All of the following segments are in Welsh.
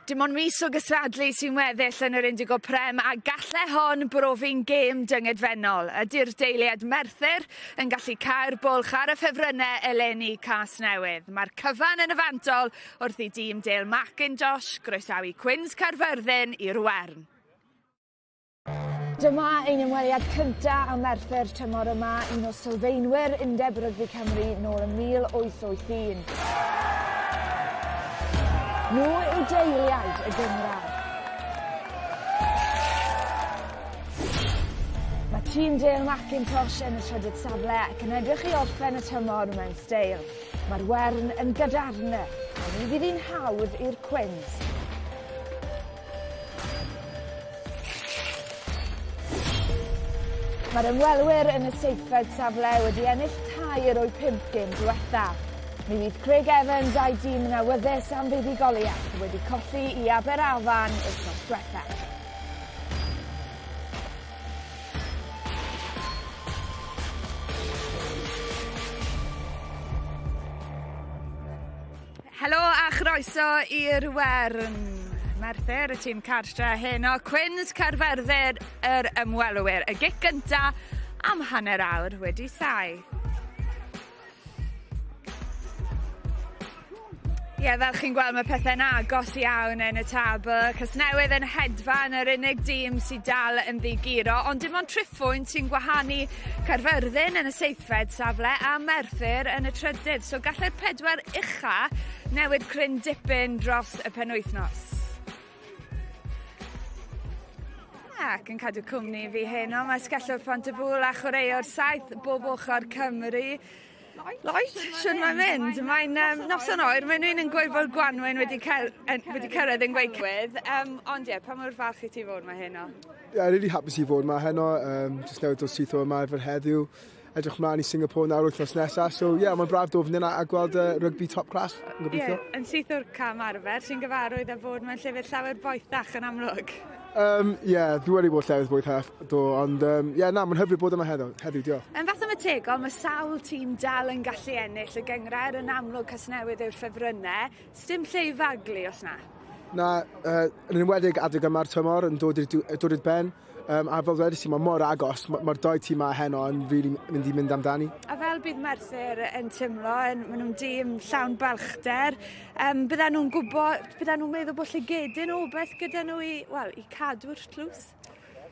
Dim ond mis o gystadlu sy'n weddill yn yr Indigo Prem a galle hon brofi'n gêm dyngedfennol. Ydy'r deiliad Merthyr yn gallu cau'r bwlch ar y ffefrynnau eleni Casnewydd. Mae'r cyfan yn y fantol wrth i dîm Dale McIntosh groesawu Cwins Caerfyrddin i'r Wern. Dyma ein ymweliad cynta â Merthyr tymor yma, un o sylfaenwyr Undeb Rygbi Cymru nôl ym 1881. Nhw yw deiliaid y gynghrair. Mae tîm Dale McIntosh yn y trydydd safle ac yn edrych i orffen y tymor mewn steil. Mae'r Wern yn gadarne, ond ni fydd hi'n hawdd i'r Cwins. Mae'r ymwelwyr yn y seithfed safle wedi ennill tair o'u pump gêm diwethaf. Mi fydd Craig Evans a'i dîm yn awyddus am fuddugoliaeth wedi colli i Aberafan wythnos diwethaf. Helo a chroeso i'r Wern. Merthyr, y tîm cartre heno. Cwins Caerfyrddin, yr ymwelwyr. Y gic gynta am hanner awr wedi saith. Ie, yeah, fel chi'n gweld, mae pethau'n agos iawn yn y tabl. Casnewydd yn hedfan, yr unig dîm sydd dal yn ddiguro, ond dim ond triphwynt sy'n gwahanu Caerfyrddin yn y seithfed safle a Merthyr yn y trydydd. So gallai'r pedwar ucha newid cryn dipyn dros y penwythnos. Ac yn cadw cwmni fi heno, mae Sgellwr Pont-y-pŵl a chwaraewr saith bob ochr Cymru. Lloyd, shwd mae'n mynd? Mae'n um, noson oer, mae rhywun yn gweud bod Gwanwyn wedi, cer wedi cyrraedd yn gweud cywydd. Ond ie, yeah, pa mor falch i ti fod yma heno? Ie, yeah, really hapus i fod yma heno. Just newydd dod syth o ymarfer heddiw. Edrych mlaen i Singapore nawr wythnos nesaf. So ie, yeah, mae'n braf dod fan hyn a, a gweld rygbi top class, yn gobeithio. Ie, yeah, yn syth o'r cam arfer, ti'n gyfarwydd â fod mewn llefydd llawer boethach yn amlwg. Ie, yeah, dwi wedi bod llefydd boethach, do, ond ie, yeah, na, mae'n hyfryd bod yma heddiw, heddiw, diolch. Yn fathemategol, mae sawl tîm dal yn gallu ennill y gynghrair, yn amlwg Casnewydd yw'r ffefrynnau. Sdim lle i faglu os na? Na, yn enwedig adeg yma'r tymor yn dod i'r dod i'r ben. A fel dwedais i, mae mor agos, mae'r ma dau tîm ma heno yn really mynd i mynd amdani. A fel bydd Merthyr yn teimlo, yn, maen nhw'n dîm llawn balchder, bydden nhw'n gwybod, bydden nhw'n meddwl bod llygedyn o beth gyda nhw i, wel, i cadw'r tlws?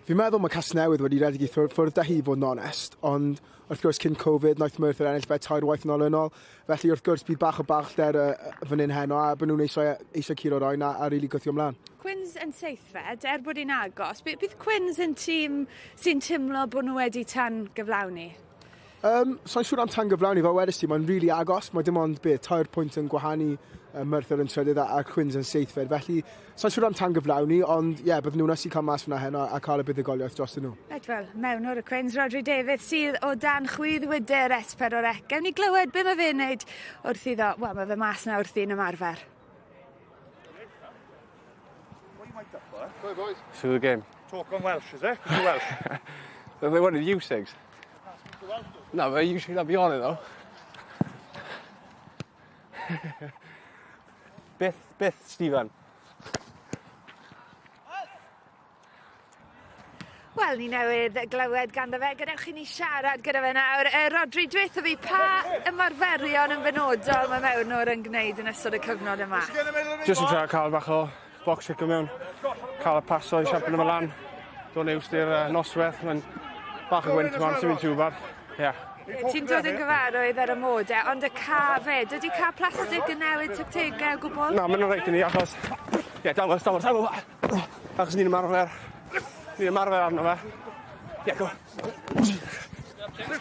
Fi'n meddwl mae Casnewydd wedi redeg i ffwrdd da hi, fod yn onest, ond wrth gwrs cyn Covid, naeth Merthyr ennill fe tair waith yn olynol, felly wrth gwrs bydd bach o balchder fan hyn heno a bod nhw'n eisiau, eisiau curo roen a really gwthio ymlaen. Cwins yn seithfed, er bod hi'n agos, bydd Cwins yn tîm sy'n teimlo bod nhw wedi tan gyflawni? Sa'n siŵr am tan gyflawni, fel wedys ti, mae'n rili really agos. Mae dim ond be, 3 pwynt yn gwahanu Merthyr yn trydydd a Cwins yn seithfed. Felly, sa'n siŵr am tan gyflawni, ond ie, yeah, bydden nhw'n ysu cael mas fyna heno a cael y buddugoliaeth dros nhw. Reit, wel, mewn o'r y Cwins, Rhodri Davies sydd o dan chwydd wydr S4C. Gewn ni glywed be mae fe'n neud wrth iddo, wel, mae fe mas na wrth i'n ymarfer. Go boys. So the game. Talk on Welsh, is it? Because you're Welsh. They wanted you six. No, but you should not be on it though. Byth, Stephen. Wel, ni newydd glywed ganddo fe. Gadewch i ni siarad gyda fe nawr. Rhodri, dweutho fi pa ymarferion yn benodol mae mewnwr yn gwneud yn ystod y cyfnod yma? Just yn trio cael bach o box kick o mewn, cael y paso i siapio nhw lan. Dwi'n used i'r noswaith, mae'n bach o gwynt yma, sy'n mynd too bad. Yeah. Ti'n dod yn gyfarwydd ar y modau, ond y ca fed, ydy ca plastig yn newid tactegau o gwbl? Na, maen nhw'n reit i ni, achos... Ie, yeah, dal, dal, dal, achos ni'n ymarfer. Ni'n ymarfer arno fe. Ie, go.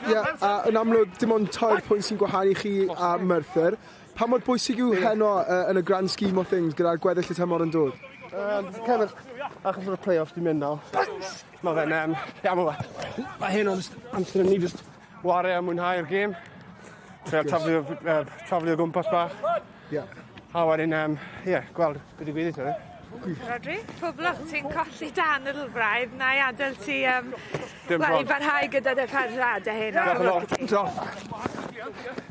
Ie, a yn amlwg, dim ond 3 pwynt sy'n gwahanu chi a Merthyr. Pa mor bwysig yw heno yn y grand scheme of things gyda'r gweddill y tymor yn dod? Kevin, achos o'r play-offs di mynd nawr. Mae fe'n, ia, mae hyn o'n amser ni just ware a mwynhau'r gêm. Trio taflu o gwmpas bach. Ie. A wedyn, ie, gweld beth digwydd i ti. Rhodri, pob lwc, ti'n colli dan yr braidd, na i adael ti Dim wel, i prob. barhau gyda dy pherade heno. Diolch yn fawr. Diolch.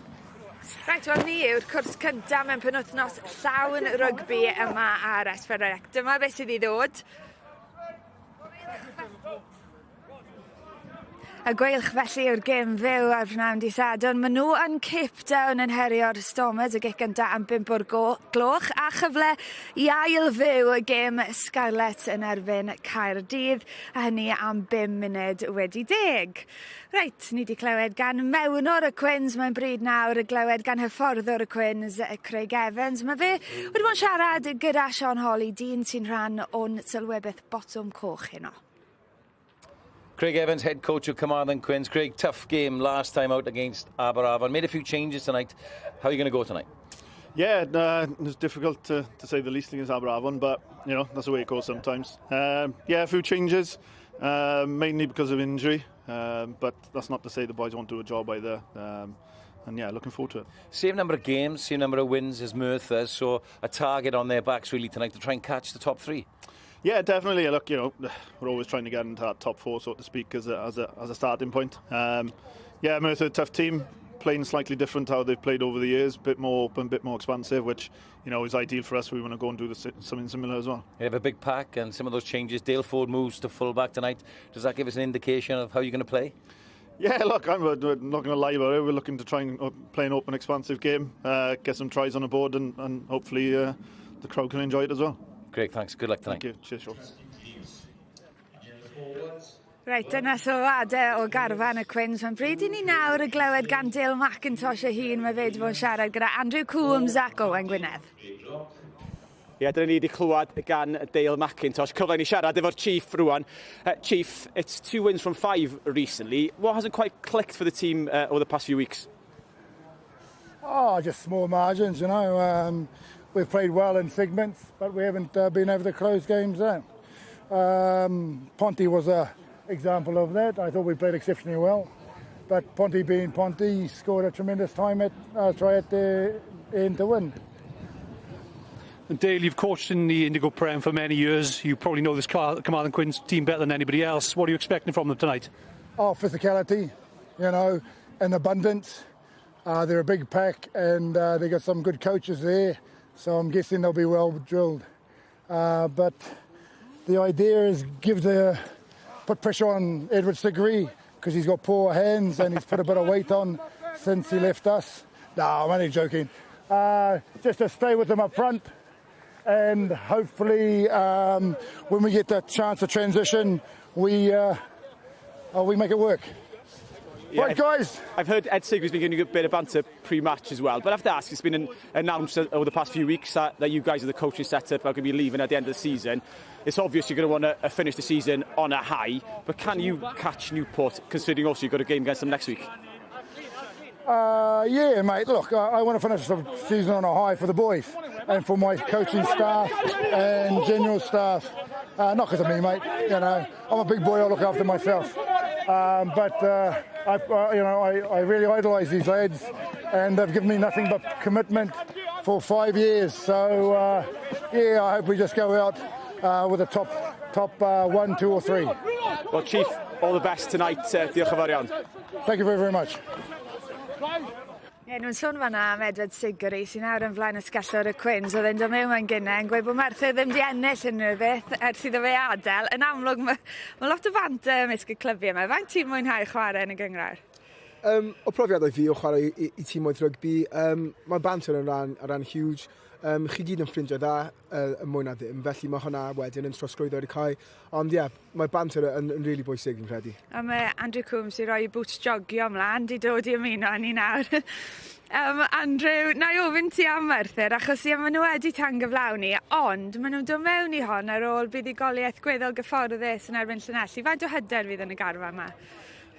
Reit, wel ni yw'r cwrs cyntaf mewn penwythnos llawn rygbi yma ar S4C. Dyma beth sydd i ddod. Y Gweilch felly yw'r gêm fyw ar prynhawn dydd Sadwrn. Maen nhw yn Cape Town yn herio'r Stormers y gic gynta am 5 o'r gloch a chyfle i ail fyw y gêm Scarlets yn erbyn Caerdydd a hynny am 5 munud wedi 10. Reit, ni wedi clywed gan mewnwr y Cwins, mae'n bryd nawr y glywed gan hyfforddwr y Cwins, Craig Evans. Mae fe wedi bod yn siarad gyda Sean Holley, dyn sy'n rhan o'n sylwebaeth botwm coch heno. Craig Evans, head coach of Carmarthen Quins. Craig, tough game last time out against Aberavon. Made a few changes tonight. How are you going to go tonight? Yeah, it was difficult to say the least against Aberavon, but you know, that's the way it goes sometimes. Yeah, a few changes, mainly because of injury, but that's not to say the boys won't do a job either. And yeah, looking forward to it. Same number of games, same number of wins as Merthyr, so a target on their backs really tonight to try and catch the top three. Yeah, definitely. Look, you know, we're always trying to get into that top four, so to speak, as a starting point. Yeah, Merthyr, tough team, playing slightly different how they've played over the years, a bit more open, a bit more expansive, which, you know, is ideal for us. We want to go and do something similar as well. You have a big pack and some of those changes. Dale Ford moves to fullback tonight. Does that give us an indication of how you're going to play? Yeah, look, I'm not going to lie about it. We're looking to try and play an open, expansive game, get some tries on the board, and hopefully the crowd can enjoy it as well. Craig, thanks. Good luck tonight. Thank you. Cheers, Sean. Reit, dyna sylwadau o garfan y Cwins. Mae'n bryd i ni nawr y glywed gan Dale McIntosh ei hun. Mae fe wedi bod yn siarad gyda Andrew Coombs ac Owen Gwynedd. Ie, yeah, dyna ni wedi clywed gan Dale McIntosh. Cyfle ni siarad efo'r Chief rwan. Chief, it's 2 wins from 5 recently. What hasn't quite clicked for the team over the past few weeks? Oh, just small margins, you know. We've played well in segments, but we haven't been able to close games out. Ponty was an example of that. I thought we played exceptionally well, but Ponty being Ponty, scored a tremendous time at try at the end to win. And Dale, you've coached in the Indigo Prem for many years. You probably know this Carmarthen Quins team better than anybody else. What are you expecting from them tonight? Oh, physicality, you know, and abundance. They're a big pack, and they got some good coaches there. So I'm guessing they'll be well drilled. But the idea is put pressure on Edward Sigree because he's got poor hands and he's put a bit of weight on since he left us. No, I'm only joking. Just to stay with them up front and hopefully when we get that chance to transition, we make it work. Yeah, right, guys. I've heard Ed Sigree's been giving you a bit of banter pre-match as well, but I have to ask, it's been announced over the past few weeks that you guys are the coaching setup are going to be leaving at the end of the season. It's obvious you're going to want to finish the season on a high, but can you catch Newport, considering also you've got a game against them next week? Yeah, mate, look, I want to finish the season on a high for the boys and for my coaching staff and general staff. Not because of me, mate, you know. I'm a big boy, I look after myself. But I really idolise these lads, and they've given me nothing but commitment for 5 years. So, yeah, I hope we just go out with a top 1, 2 or 3. Well, Chief, all the best tonight. Diolch yn fawr iawn. Thank you very, very much. Ie, nhw'n sôn fan'na am Edward Sigree sy'n nawr yn flaen ysgallor y Cwins. Oedd e'n dod mewn yn gynne yn gweud bod Merthyr ddim 'di ennill unrhyw beth ers iddo fe adael. Yn amlwg, mae lot o banter ymysg y clybiau yma. Faint ti'n mwynhau chwarae yn y gynghrair? O profiadau fi o chwarae i tîmoedd rygbi, mae banter yn rhan huge. Chi gyd yn ffrindiau dda yn mwy na ddim, felly mae hwnna wedyn yn trosglwyddo i'r cae. Ond ie, yeah, mae banter yn really bwysig fi'n credu. A mae Andrew Coombs i roi boots jogio ymlaen, di dod i ymuno â ni nawr. Andrew, na i ofyn ti am Merthyr, achos ie, maen nhw wedi tangyflawni, ond maen nhw'n dod mewn i hon ar ôl buddugoliaeth gweddol gyfforddus yn erbyn Llanelli. Faint o hyder fydd yn y garfan yma?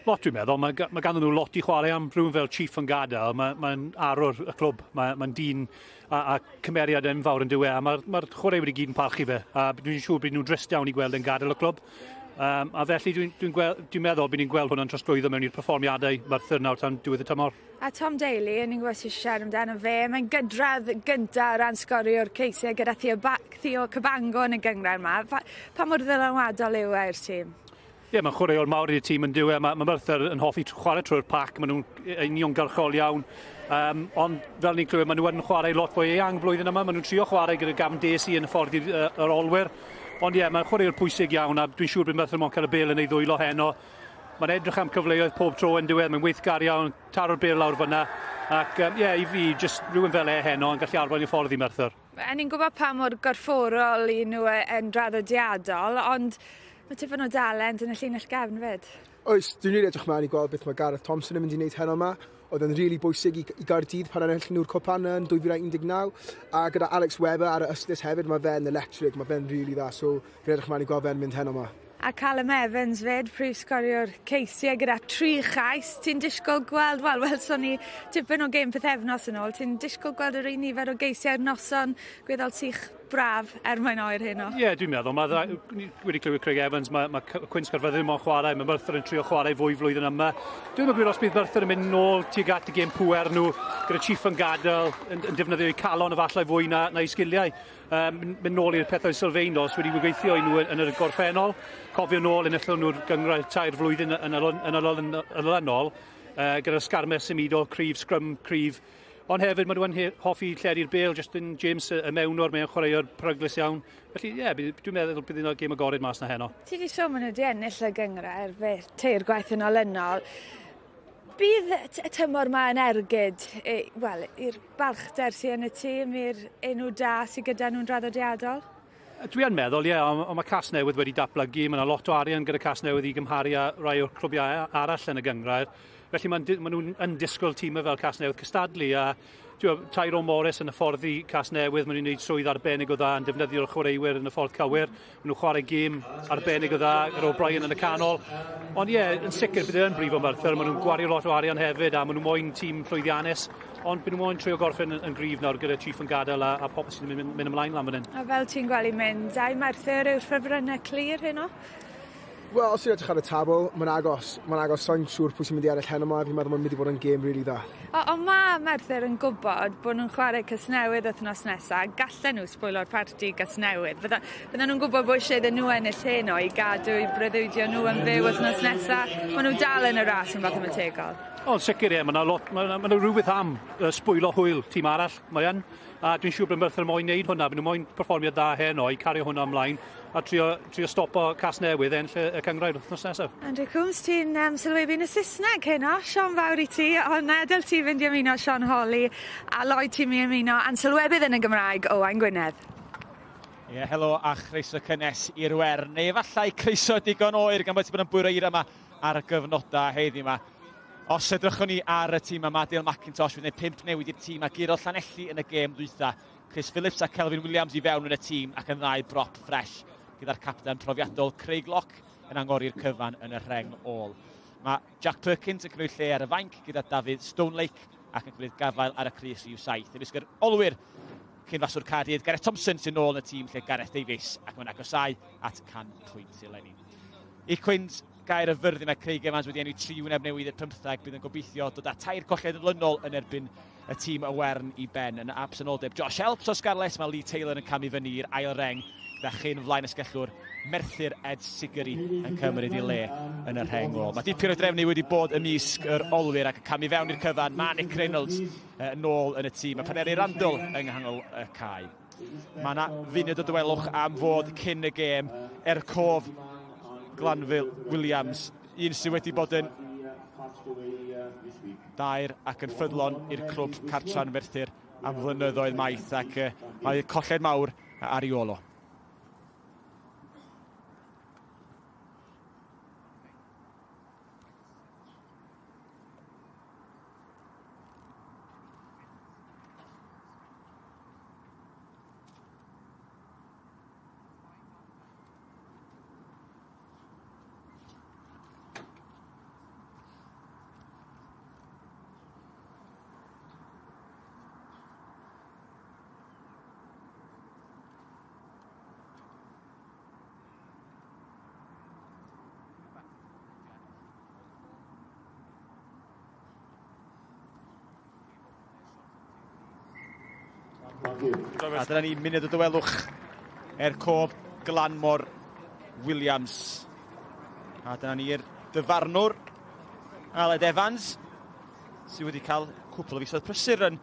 Lot dwi'n meddwl, mae ganddyn nhw lot i chwarae am rhywun fel Chief yn gadael, mae'n arwr y clwb, mae'n dyn a cymeriad enfawr yn dywe, a mae'r chwaraewyr i gyd yn parchu fe, a dwi'n siŵr bod nhw'n drist iawn i gweld yn gadael y clwb. A felly dwi'n meddwl bod ni'n gweld hwnna'n trosglwyddo mewn i'r perfformiadau Merthyr nawr tan diwedd y tymor. A Tom Daly, ni'n gwybod sy'n siarad amdano fe, mae'n gydradd gyntaf o ran sgorio'r ceisiau gyda Theo Cabango yn y gynghrair yma. Pa mor ddylanwadol yw e'r tîm? Ie, yeah, mae'n chwaraewr mawr i'r tîm yn dywe. Mae Merthyr yn hoffi chwarae trwy'r pac, maen nhw'n uniongyrchol iawn. Ond fel ni'n clywed, maen nhw yn chwarae lot fwy eang blwyddyn yma. Maen nhw'n trio chwarae gyda Gavin Dacey yn y ffordd i'r olwyr. Ond ie, mae'n chwaraewr pwysig iawn a dwi'n siŵr bydd Merthyr mond cael y bêl yn ei ddwylo heno. Mae'n edrych am cyfleoedd pob tro yn diwedd, mae'n weithgar iawn, taro'r bêl lawr fyna. Ac ie, i fi, jyst rhywun fel e heno yn gallu arwain y ffordd i Merthyr. A ni'n gwybod pa mor gorfforol i nhw yn draddodiadol, ond mae tipyn o dalent yn y llinell gefn fyd. Oes, dwi'n rili edrych mlaen i gweld beth mae Gareth Thompson yn mynd i wneud heno yma. Oedd yn rili bwysig i Gaerdydd pan ennill nhw'r cwpan yn 2019. A gyda Alex Webber ar y ystlys hefyd, mae fe'n electric, mae fe'n rili dda. So fi'n edrych mlaen i gweld fe'n mynd heno yma. A Callum Evans fyd, prif sgoriwr ceisiau gyda 3 chais. Ti'n disgwyl gweld, wel, welson ni tipyn o gêm pythefnos yn ôl, ti'n disgwyl gweld yr un nifer o geisiau ar noson gweddol sych braf er mae'n oer heno? Ie, yeah, dwi'n meddwl. Mae wedi clywed Craig Evans, mae Cwins Caerfyrddin mo'n chwarae, mae Merthyr yn trio chwarae fwy flwyddyn yma. Dwi'n meddwl os bydd Merthyr yn mynd nôl tuag at y gêm pŵer nhw, gyda Chief yn gadael, yn defnyddio eu calon efallai fwy na'i sgiliau. Mynd nôl i'r pethau sylfaenol sydd wedi gweithio i nhw yn y gorffennol. Cofio nôl enillon nhw'r gynghrair 3 flwyddyn yn olynol, gyda'r sgarmes symudol cryf, sgrym cryf. Ond hefyd, maen nhw'n hoffi lledu'r bêl, Justin James y mewnwr, mae'n chwaraewr peryglus iawn. Felly, ie, yeah, dwi'n meddwl bydd un o'r gêm agored mas na heno. Ti wedi sôn maen nhw wedi ennill y gynghrair, fe 3 gwaith yn olynol. Bydd y tymor yma yn ergyd, wel, i'r balchder sydd yn y tîm, i'r enw da sydd gyda nhw'n draddodiadol? Dwi yn meddwl, ie, ond mae Casnewydd wedi datblygu, mae yna lot o arian gyda Casnewydd i gymharu â rai o'r clwbiau arall yn y gynghrair. Felly maen nhw'n yn disgwyl tîmau fel Casnewydd cystadlu, a Tyrone Morris yn hyfforddi Casnewydd, maen nhw'n gwneud swydd arbennig o dda yn defnyddio'r chwaraewyr yn y ffordd cywir. Maen nhw'n chwarae gêm arbennig o dda gyda O'Brien yn y canol. Ond ie, yn sicr bydd yn brifo Merthyr, maen nhw'n gwario lot o arian hefyd a maen nhw moyn tîm llwyddiannus. Ond byd nhw moyn trio gorffen yn gryf nawr gyda Chief yn gadael a popeth sy'n mynd ymlaen lan fan hyn. A fel ti'n gweld i mynd, ai Merthyr yw'r ffefrynnau clir heno? Wel, os ti'n edrych ar y tabl, mae'n agos. Mae'n agos, so'n siŵr pwy sy'n mynd i ennill heno yma. Fi'n meddwl mae'n mynd i fod yn gêm rili dda. Ond mae Merthyr yn gwybod bod nhw'n chwarae Casnewydd wythnos nesaf. Gallen nhw sbwylo'r parti Casnewydd. Bydden nhw'n gwybod bod eisiau iddyn nhw ennill heno i gadw i breuddwydio nhw yn fyw wythnos nesaf. Maen nhw dal yn y ras yn fathemategol. O, sicr ie, mae yna rhywbeth am sbwylo hwyl tîm arall, mae yn. A dwi'n siŵr bod Merthyr moyn wneud hwnna, bod nhw moyn perfformiad dda heno i cario hwnna ymlaen a trio stopo Casnewydd ennill y cynghrair wythnos nesaf. Andrew Coombs, ti'n sylwebu yn y Saesneg heno, Siom fawr i ti, ond na adael ti fynd i ymuno Sean Holly a Lloyd ti'n mynd i ymuno a'n sylwebydd yn y Gymraeg, Owain Gwynedd. Ie, yeah, helo a chroeso cynnes i'r Wern, neu efallai croeso digon oer gan bod ti'n bod yn bwrw eira yma ar y gyfnodau heddiw yma. Os edrychwn ni ar y tîm yma, Dale McIntosh wedi gwneud 5 newid i'r tîm a gurodd Llanelli yn y gêm ddwytha. Chris Phillips a Kelvin Williams i fewn yn y tîm ac yn ddau brop ffres gyda'r capten profiadol Craig Locke yn angori'r cyfan yn y rheng ôl. Mae Jack Perkins yn cymryd lle ar y fainc gyda David Stonelake ac yn cymryd gafael ar y crys rhif 7. Ymysg yr olwyr cyn faswr Caerdydd, Gareth Thompson sy'n ôl yn y tîm lle Gareth Davies ac mae'n agosau at 100 pwynt eleni. I Cwins Gaerfyrddin, mae Craig Evans wedi enwi 3 wyneb newydd i'r 15, bydd yn gobeithio dod â 3 colled yn olynol yn erbyn y tîm y Wern i ben. Yn absenoldeb Josh Helps o Scarlets, mae Lee Taylor yn camu fyny i'r ail reng gyda chyn flaen ysgellwr Merthyr Ed Siggery yn cymryd ei le yn y rheng ôl. Mae dipyn o drefnu wedi bod ymysg yr olwyr ac yn camu fewn i'r cyfan. Mae Nick Reynolds yn ôl yn y tîm. Mae Paneri Randall yng nghanol y cae. Mae yna funud o dawelwch am fod cyn y gêm er cof Glanville Williams, un sydd wedi bod yn daer ac yn ffyddlon i'r clwb cartran Merthyr am flynyddoedd maith ac mae colled mawr ar ei ôl o. A dyna ni munud o dawelwch er cof Glanmor Williams. A dyna ni'r dyfarnwr, Aled Evans, sydd wedi cael cwpl o fisoedd prysur yn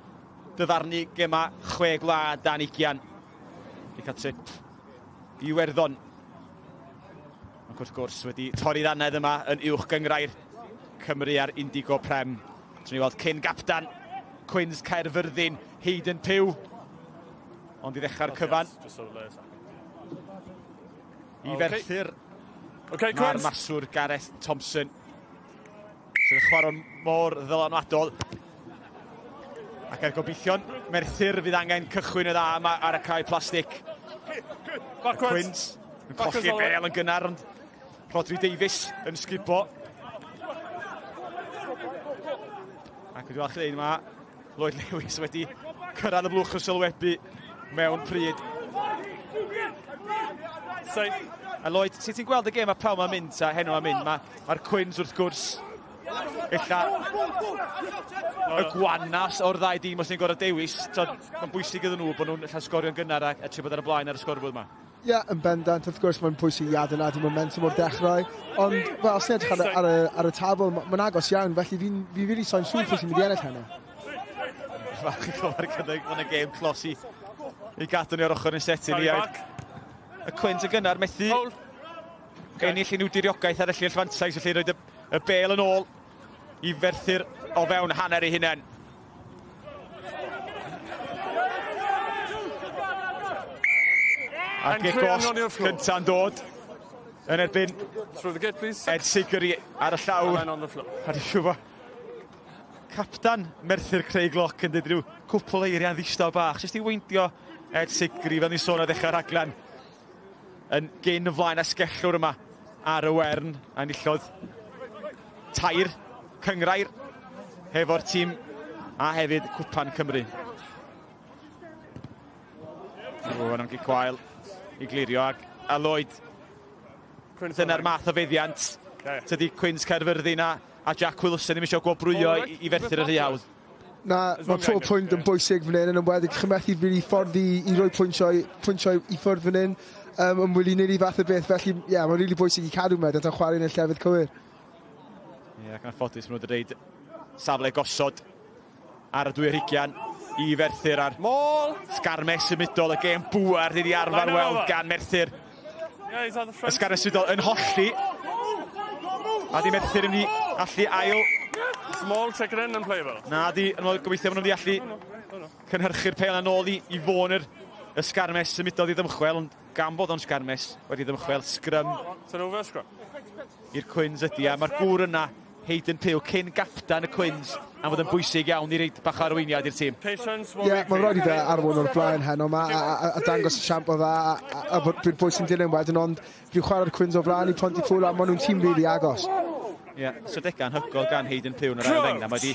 dyfarnu gema 6 gwlad dan 20. Wedi cael trip i Iwerddon. Ac wrth gwrs wedi torri ddannedd yma yn uwch gynghrair Cymru ar Indigo Prem. Trwn ni weld cyn gaptan Cwins Caerfyrddin, Hayden Pugh. Ond i ddechrau'r cyfan, i Ferthyr, mae'r maswr Gareth Thompson sydd yn chwarae mor ddylanwadol. Ac er gobeithion, Merthyr fydd angen cychwyn y dda yma ar y cae plastig. Cwins yn colli'r bêl yn gynnar, ond Rhodri Davies yn sgubo. Ac wedi weld chi ddeud, mae Lloyd Lewis wedi cyrraedd y blwch o sylwebu mewn pryd. A Lloyd, sut ti'n gweld y gêm a pawb mae'n mynd ta heno mae'n mynd? Mae'r Cwins wrth gwrs ella y gwanas o'r ddau dîm os ni'n gorfod dewis. Mae'n bwysig iddyn nhw bod nhw'n ella sgorio'n gynnar a trio bod ar y blaen ar y sgorfwrdd yma. Ie, yeah, yn bendant, wrth gwrs mae'n pwysig i adeiladu momentum o'r dechrau, ond fel, os ti'n edrych ar y tabl, mae'n agos iawn, felly fi'n fi really sa'n siŵr pwy sy'n mynd i ennill heno. Falch i clywed cynnig, mae'n y gêm clos i gadw ni ar ochr yn setyn ni. Y Cwins yn gynnar methu ennill unrhyw diriogaeth ar y llinell fantais, felly roed y bêl yn ôl i Ferthyr o fewn hanner ei hunain. A'r gic gosb cynta'n dod yn erbyn Ed Siggery ar y llawr. A dwi'n siŵr bod captan Merthyr Craig Locke yn dweud rhyw cwpl o eiriau'n ddistaw bach, jyst i weindio Ed Siggery fel ni'n sôn ar ddechrau'r rhaglen. Yn gyn flaen asgellwr yma ar y Wern, a enillodd 3 cynghrair hefo'r tîm a hefyd Cwpan Cymru. O, yn gic wael i glirio ac a Lloyd, dyna'r math o feddiant. Tydi Cwins Caerfyrddin a Jack Wilson ddim eisiau gwobrwyo i Ferthyr y rhy hawdd. Na, mae pob pwynt yn bwysig fan hyn, yn enwedig chi'n methu really ffordd i roi pwyntiau i ffwrdd fan hyn, yn willy-nilly fath o beth, felly ie, yeah, mae'n really bwysig i cadw meddiant a chwarae yn y llefydd cywir. Ie, ac yn anffodus, maen nhw wedi dweud safle gosod ar y 22 i Ferthyr ar sgarmes symudol, y gêm bŵer wedi arfer weld gan Merthyr. Y sgarmes symudol yn holli. A di Merthyr yn mynd i allu ail. Small, take it in and play well. Na di, yn ôl gobeithio maen nhw'n mynd i allu cynhyrchu'r pêl yn ôl i fôn yr sgarmes symudodd i ddymchwel, ond gan bod o'n sgarmes wedi ddymchwel, sgrym i'r Cwins ydy, a mae'r gŵr yna, Hayden Pugh, cyn gaptan y Cwins, am fod yn bwysig iawn i reid bach o arweiniad i'r tîm. Ie, yeah, mae'n rhaid i fe arwain o'r blaen heno yma a dangos y siamp o dda a bod bwy sy'n dilyn wedyn, ond fi'n chwarae'r Cwins o flaen i Pontypool a maen nhw'n tîm really agos. Ie, yeah, ystadegau anhygoel gan Hayden Pugh yn yr ail ddeng. Mae wedi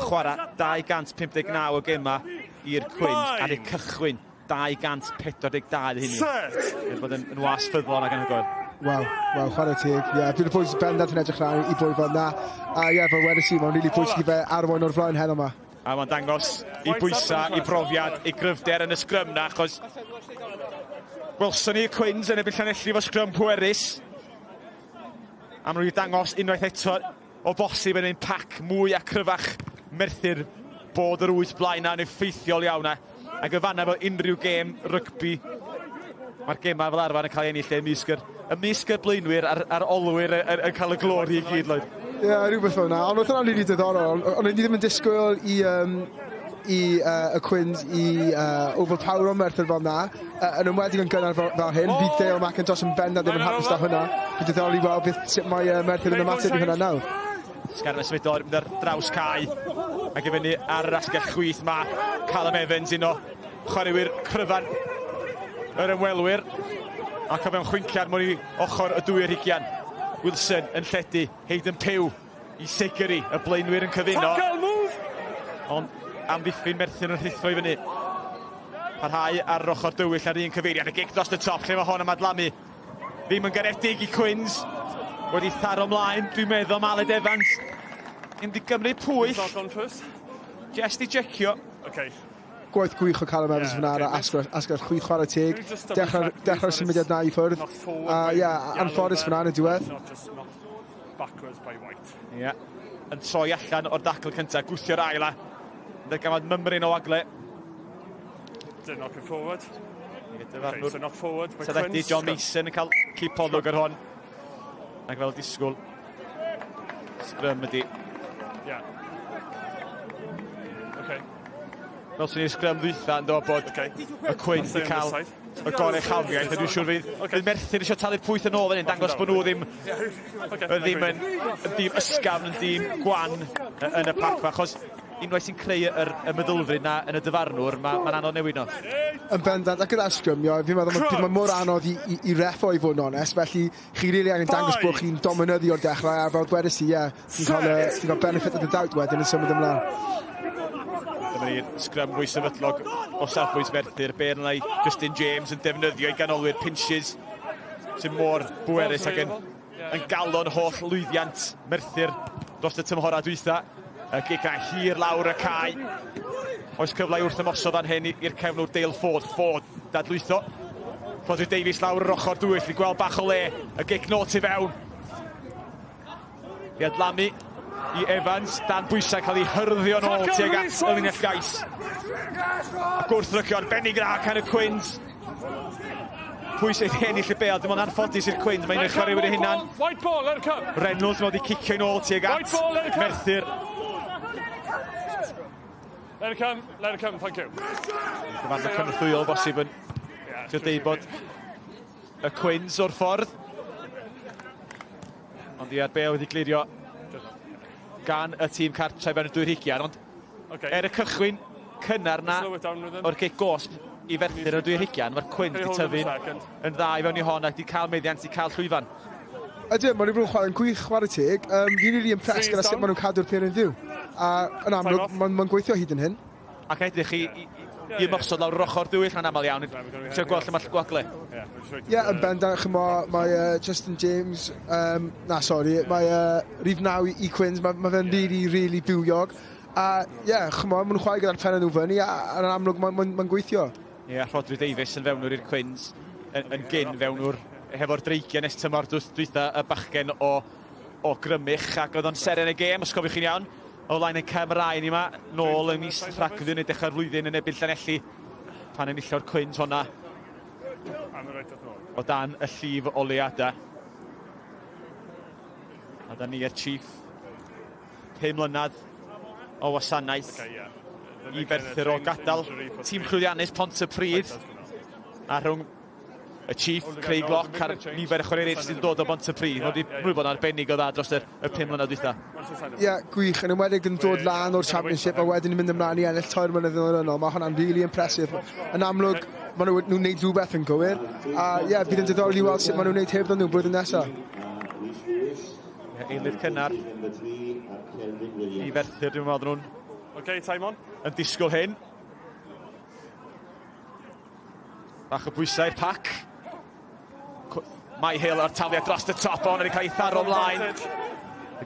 chwarae 259 o gema i'r Cwins ar y cychwyn 242 hynny. Er bod yn was ffyddlon ac anhygoel. Waw, waw, chwarae teg. Ie, yeah, dwi'n pwys bendant yn edrych lan i bwy fel na. A ie, yeah, fel wedys i, mae'n rili really pwysig i fe arwain o'r flaen heno yma. A mae'n dangos i bwysa, i brofiad, i gryfder yn y sgrym na, achos welson ni y Cwins yn erbyn Llanelli efo sgrym pwerus. A maen nhw wedi dangos unwaith eto o bosib yn ein pac mwy a cryfach Merthyr bod yr 8 blaen na'n effeithiol iawn. Ac y fanna fel unrhyw gêm rygbi, mae'r gemau fel arfer yn cael ei ennill ymysg y blaenwyr a'r olwyr yn cael y glori i gyd, Lloyd. Ie, yeah, rhywbeth fel yna. Ond oedd hwnna'n rili diddorol. Ond o'n i ddim yn disgwyl i y Cwins i overpower o Merthyr fel na. Yn enwedig yn gynnar fel hyn. Fydd Dale McIntosh yn bendant ddim yn hapus da hwnna. Bydd diddorol i weld beth sut mae Merthyr yn ymateb i hwnna nawr. Sgarmes symudol mynd ar draws cae ac i fyny ar yr asgell chwith ma Callum Evans, un o chwaraewyr cryfan yr ymwelwyr, ac o fewn chwinciad mwyn i ochr y 22. Wilson yn lledu, Hayden Pugh i Siggery, y blaenwyr yn cyfuno. Ond amddiffyn Merthyr yn rhuthro i fyny. Parhau ar yr ochr dywyll ar un cyfeiriad, y gic dros y top, lle mae hon am adlamu. Ddim yn garedig i Cwins, wedi tharo ymlaen, dwi'n meddwl am Aled Evans. Yn di gymryd pwyll. Just i jecio. Okay. Gwaith gwych o Callum Evans fyna ar asgell chwith, chwarae teg. Dechrau'r symudiad na i ffwrdd. A ie, anffodus fyna yn y diwedd. Ie, yn troi allan o'r dacl cyntaf, gwthio'r ail a Ddarganfod mymryn o wagle. Didn't knock it forward. Okay, so knock forward by Quins. John Mason yn cael cipolwg ar hon. Ac fel disgwyl, sgrym ydi. Yeah. Okay. Fel sy'n ni'r sgrym ddwytha yn dod bod okay. y Cwins wedi cael y gorau chafiaeth, a dwi'n siŵr fydd okay. Merthyr eisiau talu'r pwyth yn ôl fan hyn, dangos bod nhw ddim, okay. ddim yn, yn dîm ysgafn, yn dîm gwan yn y pac, achos unwaith sy'n creu yr, y meddylfryd na yn y dyfarnwr, mae'n ma anodd newid nhw. Yn bendant, ac gyda'r sgrymio, fi'n meddwl mae'n ma mor anodd i, i, i reffo i fod yn onest, felly chi rili really angen dangos bod chi'n dominyddu o'r dechrau, a fel dwedais i, ie, ti'n cael, ti cael benefit of the doubt wedyn yn symud ymlaen. Dyma ni'r sgrym fwy sefydlog o safbwynt Merthyr. Bernley, Justin James yn defnyddio ei ganolwyr pinches sy'n mor bwerus ac yn, yn galon holl lwyddiant Merthyr dros y tymhorau dwytha. Y gic a hir lawr y cae. Oes cyfle i wrth ymosod fan hyn i'r cefnwr Dale Ford. Ford dadlwytho. Rodri Davies lawr yr ochr dwyll i gweld bach o le. Y gic nôl tu fewn. I adlamu i Evans, dan bwysau cael ei hyrddio nôl tuag at y linell gais. Gwrth rycio arbennig dda can y Cwins. Pwy sydd ennill y bêl, dim ond anffodus i'r Cwins, mae'n ei chwaraewyr ei hunan. White ball, let it come. Reynolds wedi cicio yn ôl tuag at Merthyr. Let it come, let it come, thank you. Dyfarnwr cynorthwyol bosib yn trio deud bod y Cwins o'r ffordd. Ond ia'r bêl wedi glirio gan y tîm cartref mewn y dwy'r hugian, ond okay. er y cychwyn cynnar na o'r cic gosb i Ferthyr y dwy'r hugian, mae'r Cwins wedi tyfu yn dda i fewn i hon ac wedi cael meddiant, wedi cael llwyfan. Ydyn, maen nhw wedi bod yn chwarae'n gwych, chwarae teg. Fi'n really impressed gyda sut maen nhw'n cadw'r pêl yn fyw. A yn amlwg, mae'n ma gweithio hyd yn hyn. Ac yn edrych i, i, i ymosod lawr yr ochr dywyll yn aml iawn. Trio gweld lle mae'r gwagle. Ie, yeah, yn bendant, chymo, mae Justin James, na, sori, mae rhif 9 i Quins, mae ma fe'n really, really bywiog. A ie, yeah, chymo, maen nhw'n chwarae gyda'r pennau nhw fyny, a, a yn amlwg mae'n ma, ma gweithio. Ie, yeah, Rhodri Davies yn fewnwr i'r Quins, yn, yn gyn fewnwr hefo'r dreigiau nes tymor dwytha y bachgen o, o Grymych, ac oedd o'n seren y gêm, os cofiwch chi'n iawn, o flaen y camerâu ni yma, nôl yn mis Rhagfyr neu dechrau'r flwyddyn yn erbyn Llanelli, pan enillo'r Cwins honna o dan y llif o leadau. A da ni i'r Chief, 5 mlynedd o wasanaeth i Ferthyr o gadael tîm llwyddiannus Pontypridd a rhwng y Chief, Craig Locke a'r nifer y chwaraewyr eraill sydd yn dod o Bontypridd. Mae wedi wedi bod yn arbennig o dda dros y, y 5 mlynedd dwytha. Ie, yeah, gwych. Yn enwedig yn dod lan o'r Championship a wedyn yn mynd ymlaen i ennill 3 mlynedd yn olynol. Mae hwnna'n really impressive. Yn amlwg, maen nhw'n nhw wneud rhywbeth yn gywir. A ie, yeah, bydd yn diddorol i weld sut maen nhw'n wneud hebddon nhw blwyddyn nesaf. Ie, eilydd cynnar i Ferthyr, dwi'n meddwl nhw'n Okay, time on. yn disgwyl hyn. Bach o bwysau i'r pac. Mae Hill a'r tafliad dros y top, ond wedi cael ei tharo ymlaen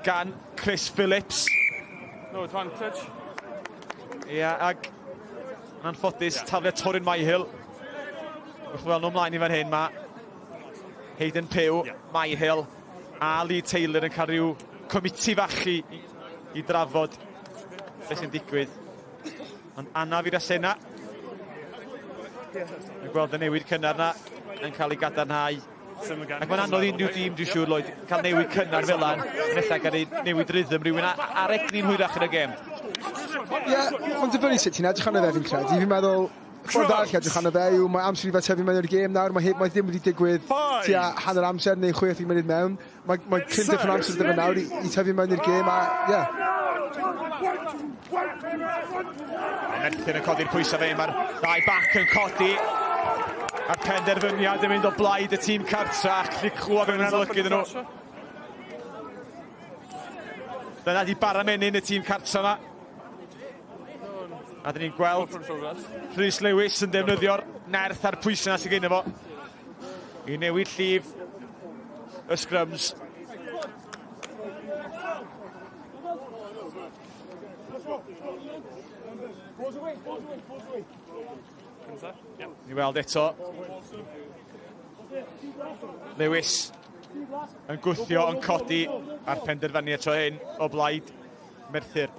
gan Chris Phillips. No advantage. Ie, yeah, ac yn anffodus, tafliad Torin Myhill. Wrth weld nhw ymlaen i fan hyn, mae Hayden Pugh, yeah. Myhill a Lee Taylor yn cael rhyw comiti fach i, i, i drafod beth sy'n digwydd. Ond anaf i'r Asena. Yn gweld y newid cynnar na yn cael ei gadarnhau. Ac mae'n anodd i unrhyw dîm, dwi'n siŵr, Lloyd, cael newid cynnar fel yna, yn ella gael ei newid rhythm rhywun ar egni'n hwyrach yn y gêm. Ie, yeah, ond dibynnu sut ti'n edrych arno fe, fi'n credu. Fi'n meddwl, ffordd arall i edrych arno fe yw mae amser i fe tyfu mewn i'r gêm nawr, mae, mae ddim wedi digwydd tua hanner amser neu 60 munud mewn. Mae, mae cryn dipyn o amser gyda fe nawr i, i tyfu mewn i'r gêm a, ie. Yeah. Merthyr yn codi'r pwysau fe, mae'r ddau bac yn codi. A'r penderfyniad yn mynd o blaid y tîm cartra, ac chi clywed beth mae'n olygu iddyn nhw. Dyna di bara menyn y tîm cartra yma. A dyn ni'n gweld Rhys Lewis yn defnyddio'r nerth a'r pwysau yna sydd gen fo i newid llif y scrums. Ni weld eto. Lewis yn gwthio, yn codi a'r penderfyniad tro hyn o blaid Merthyr.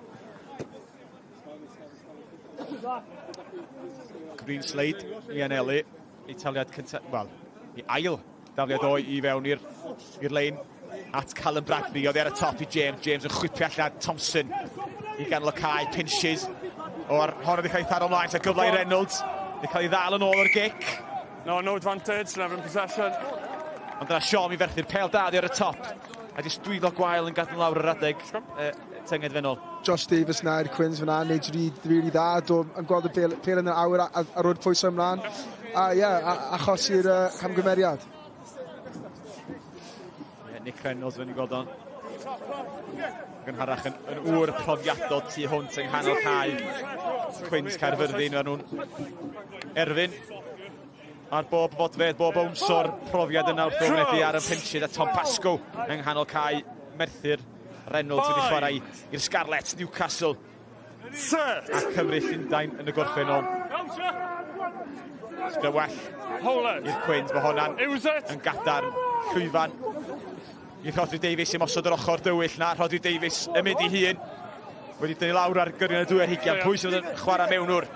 Greenslade i anelu ei taliad cyntaf, wel, i ail dafliad o i fewn i'r lein at Callum Bradley, oddi ar y top i James, James yn chwipio allan Thompson i ganol y cae, pinches o'r hon wedi cael ei tharo ymlaen, so gyfle i Reynolds, wedi cael ei ddal yn ôl o'r gic. No, no advantage, never in possession. Ond dyna Siom i ferthu'r pel da oddi ar y top. A jyst dwylo gwael yn gadael lawr yr adeg tynged fenol. Josh Davis na i'r Cwins fyna, neud really, really dda, do, yn gweld y pel, pel yn yr awyr a roed pwysau ymlaen. A ie, yeah, achosi'r camgymeriad. Yeah, Nick Reynolds fyny gweld o'n gynharach yn ŵr profiadol tu hwnt yng nghanol cae Cwins Caerfyrddin. Maen nhw'n erfyn ar bob fodfedd, bob owns o'r profiad yna wrth ddod ar y pensiwn a Tom Pascoe yng nghanol cae Merthyr. Reynolds wedi chwarae i'r Scarlets, Newcastle a Cymru Llundain yn y gorffennol. Gyda well i'r Cwins, mae hwnna'n yn gadarn llwyfan i Rhodri Davies i mosod yr ochr dywyll na. Rhodri Davies yn mynd i hun. Wedi dynnu lawr ar gyrion y 22. Pwy sydd yn chwarae mewnwr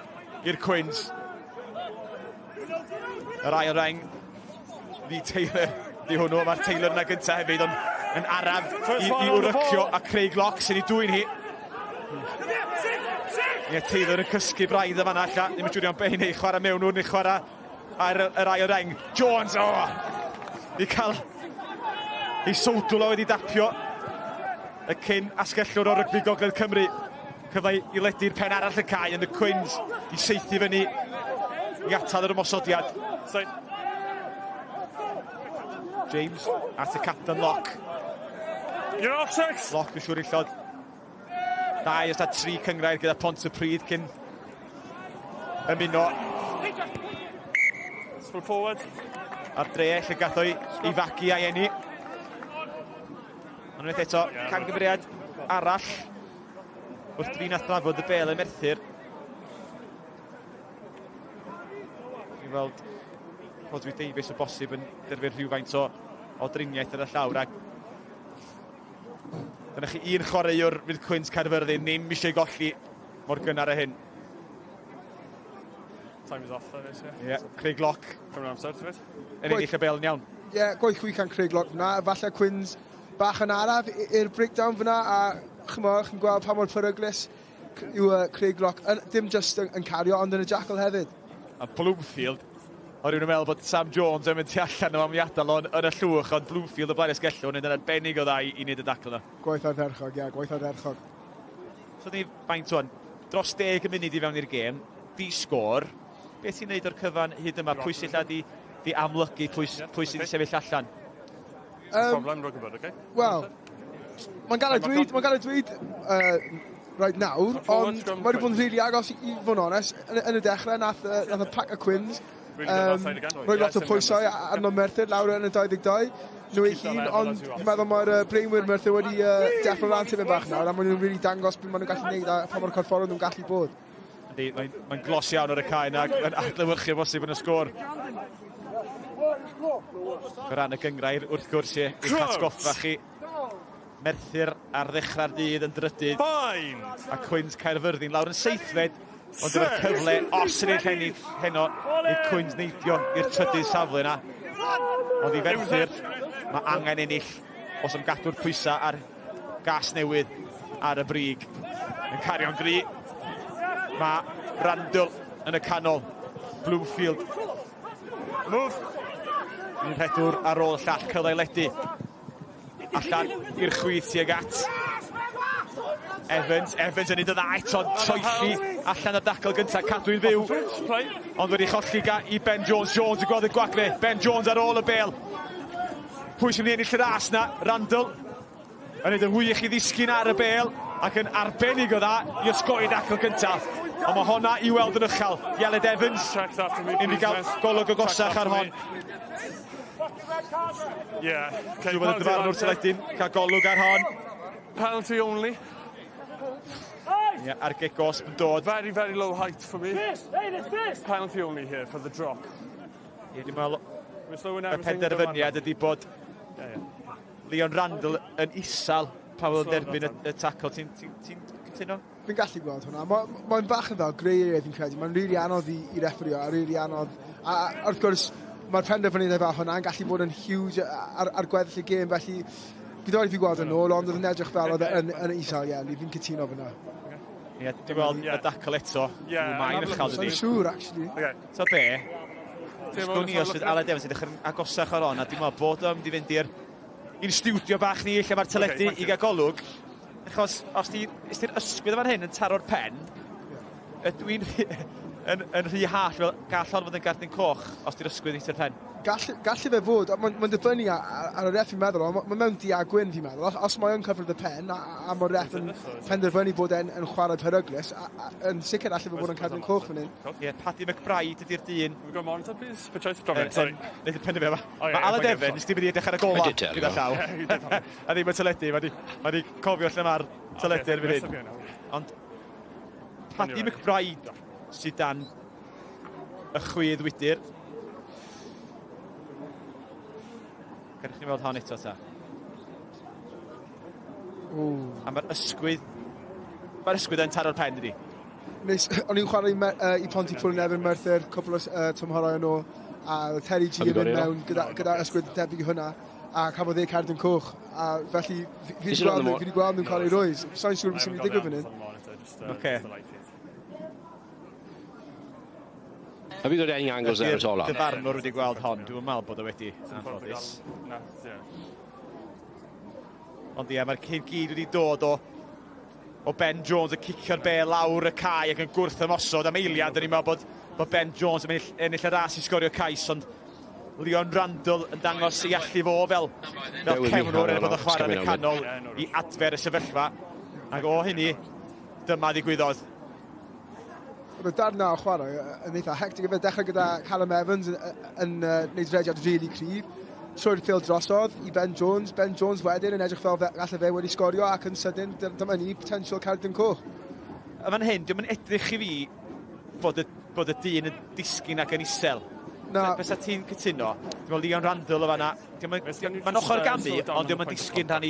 i'r Cwins? Yr ail reng, Lee Taylor di hwnnw, mae'r Taylor yna gyntaf hefyd, ond yn araf i wrycio a Craig Locke sy'n ei dwy'n hi. Ie, Taylor yn cysgu braidd y fanna allan, ddim yn siŵr iawn be i wneud, chwarae mewn neu chwarae ar yr ail reng. Jones, o! Oh! Di cael ei sowdl o wedi dapio y cyn asgellwr o rygbi Gogledd Cymru. Cyfle i ledu'r pen arall y cae yn y Cwins i saethu fyny i atal yr ymosodiad. James at y captain Locke. You're off six. Locke yn siŵr i llod. 2 os na 3 cyngrair gyda Pontypridd cyn ymuno. Full forward. Ar dre lle gath o'i ei fagu a'i eni. Ond unwaith eto, camgymeriad arall wrth drin a thrafod y bel y Merthyr. Dwi'n weld Rhodri Davies o bosib yn derbyn rhywfaint o driniaeth ar y llawr. Ac dyna chi un chwaraewr fydd Cwins Caerfyrddin ddim eisiau golli mor gynnar â hyn. Time is off, that is, yeah. Yeah, Craig Locke. Cymryd amser, ti'n Yn ennill y bel yn iawn. Ie, yeah, gwaith gwych gan Craig Locke fyna. Falle Cwins bach yn araf i'r breakdown fyna, a chymod, chi'n gweld pa mor peryglus yw Craig Locke. Yn, dim just yn cario, ond yn y jackal hefyd. A Bloomfield, o rhywun yn meddwl bod Sam Jones yn mynd tu allan o am i adael o'n yn y llwch, ond Bloomfield o blaen esgellw yn arbennig o dda i wneud y dacl yna. Gwaith ardderchog, ie, yeah, gwaith ardderchog. So ni faint o'n, dros 10 munud i fewn i'r gêm, di sgôr. Beth ti'n neud o'r cyfan hyd yma? Pwy sy'n lla di amlygu, pwy sy'n sefyll allan? Problem, rugby, okay? Wel, mae'n gael ei dweud, mae'n gael ei dweud right nawr, ond mae wedi bod yn rili agos i fod yn onest. Yn y dechrau, nath y pack y Cwins rhoi lot o pwysau arno Merthyr lawr yn y 22 nhw ei hun, ond dwi'n meddwl mae'r blaenwyr Merthyr wedi deffro lan tipyn bach nawr, a maen nhw'n really dangos beth maen nhw'n gallu gwneud a pa mor corfforol nhw'n gallu bod. Yndi, mae'n glos iawn ar y cae yna, yn adlewyrchu o bosib yn y sgôr. O ran y gyngrair, wrth gwrs, ie, i'ch atgoffa chi. Merthyr ar ddechrau'r dydd yn drydydd. A Cwins Caerfyrddin lawr yn seithfed, ond dyma'r cyfle, os yn ei ennill heno, i'r Cwins neidio i'r trydydd safle yna. Ond i Ferthyr, mae angen ennill os am gadw'r pwysau ar gas newydd ar y brig. Yn cario'n gry, mae Randall yn y canol, Bloomfield. Move. Un rhedwr ar ôl y llall, cyfle i ledu. Allan i'r chwith tuag at Evans. Evans yn neud y dda eto, troelli allan o'r dacl gyntaf, cadw'n fyw. Ond wedi cholli i Ben Jones. Jones yn gweld y gwagle. Ben Jones ar ôl y bel. Pwy sy'n mynd i ennill y ras na? Randall yn neud yn wych i ddisgyn ar y bel ac yn arbennig o dda i osgoi dacl gyntaf. Ond mae honna i weld yn uchel. Ieled Evans yn i gael golwg o gosach ar hon. Yeah. Okay, Dwi'n bod y dyfarnwr teledu'n cael golwg ar hon. Penalty only. Yeah, a'r gic gosb yn dod. Very, very low height for me. Penalty only here for the drop. Ie, dwi'n meddwl y penderfyniad ydy bod Leon Randall yn isal pan oedd yn derbyn y tackle. Ti'n ti, ti Cytuno? Fi'n gallu gweld hwnna. Mae'n ma bach yn fel grey area fi'n credu. Mae'n rili anodd i refferio a rili anodd. A wrth gwrs, mae'r penderfyniadau fel hwnna'n gallu bod yn huge ar gweddill y gêm, felly bydd rhaid i fi gweld yn ôl, ond oedd yn edrych fel oedd yn isel, ie, fi'n cytuno fyna. Ie, dwi'n gweld y dacl eto. Mae'n uchel dydi. Sa'n siŵr, actually. Okay. So be? Sgwn i os fydd Aled Evans yn edrych yn agosach o'r on, a dwi'n meddwl bod o'n mynd i fynd i'r stiwdio bach ni, lle mae'r teledu i gael golwg. Achos os ti'r ysgwydd fan hyn yn taro'r pen, ydw i'n yn rhy hall, fel gall hon fod yn gardyn coch os di'r ysgwydd yn hitio'r pen. Gallu fe fod, mae'n ma dibynnu ar y ref fi'n meddwl, ond mae mewn du a gwyn fi'n meddwl. Os mae o'n cyffwrdd y pen a mae'r ref yn penderfynu bod e'n yn chwarae peryglus, yn sicr allu fe fod yn cardyn coch fan hyn. Ie, Paddy McBride ydy'r dyn. We've got monitor, please? For choice? Drop it, sorry. Neud y penderfynu yma. Mae Aled Evans di mynd i edrych ar y gola gyda llaw. A ddim y teledu, mae di cofio lle mae'r teledu erbyn hyn. Ond Paddy McBride sydd dan y chwydd wydyr. Gadewch ni weld hon eto ta. A mae'r ysgwydd yn taro'r pen, dydi? Nes, o'n i'n chwarae i Pontypool yn erbyn Merthyr cwpl o tymhorau yn ôl, a Terry G yn mynd mewn gyda ysgwydd debyg i hwnna, a cafodd e cardyn coch. A felly, fi wedi gweld nhw'n cael ei roes. Sa'n siŵr beth sy'n mynd i digwydd fan hyn. Oce. Have you got any angles there at all? Dyfarnwr wedi gweld hon, dwi'n meddwl bod o wedi, anffodus. Ond ie, mae'r cyn gyd wedi dod o Ben Jones yn cicio'r bel lawr y cae ac yn gwrth ymosod am eiliad. O'n i'n meddwl bod Ben Jones yn ennill y ras i sgorio cais, ond Leon Randall yn dangos ei allu fo fel cefnwr er bod yn chwarae yn y canol i adfer y sefyllfa. Ac o hynny, dyma ddigwyddodd. Oedd y darn na o chwarae yn eitha hectic. Fe dechrau gyda Callum Evans yn gwneud rediad rili cryf. Trwy'r ffil drosodd i Ben Jones. Ben Jones wedyn yn edrych fel gallai fe wedi sgorio ac yn sydyn dyma ni potential cardyn coch. A fan hyn, diolch yn edrych i fi bod y dyn yn disgyn ac yn isel. Na. Bysa ti'n cytuno? Dwi'n meddwl Leon Randall o fanna. Mae'n ochr gamu, ond diolch yn disgyn rhan i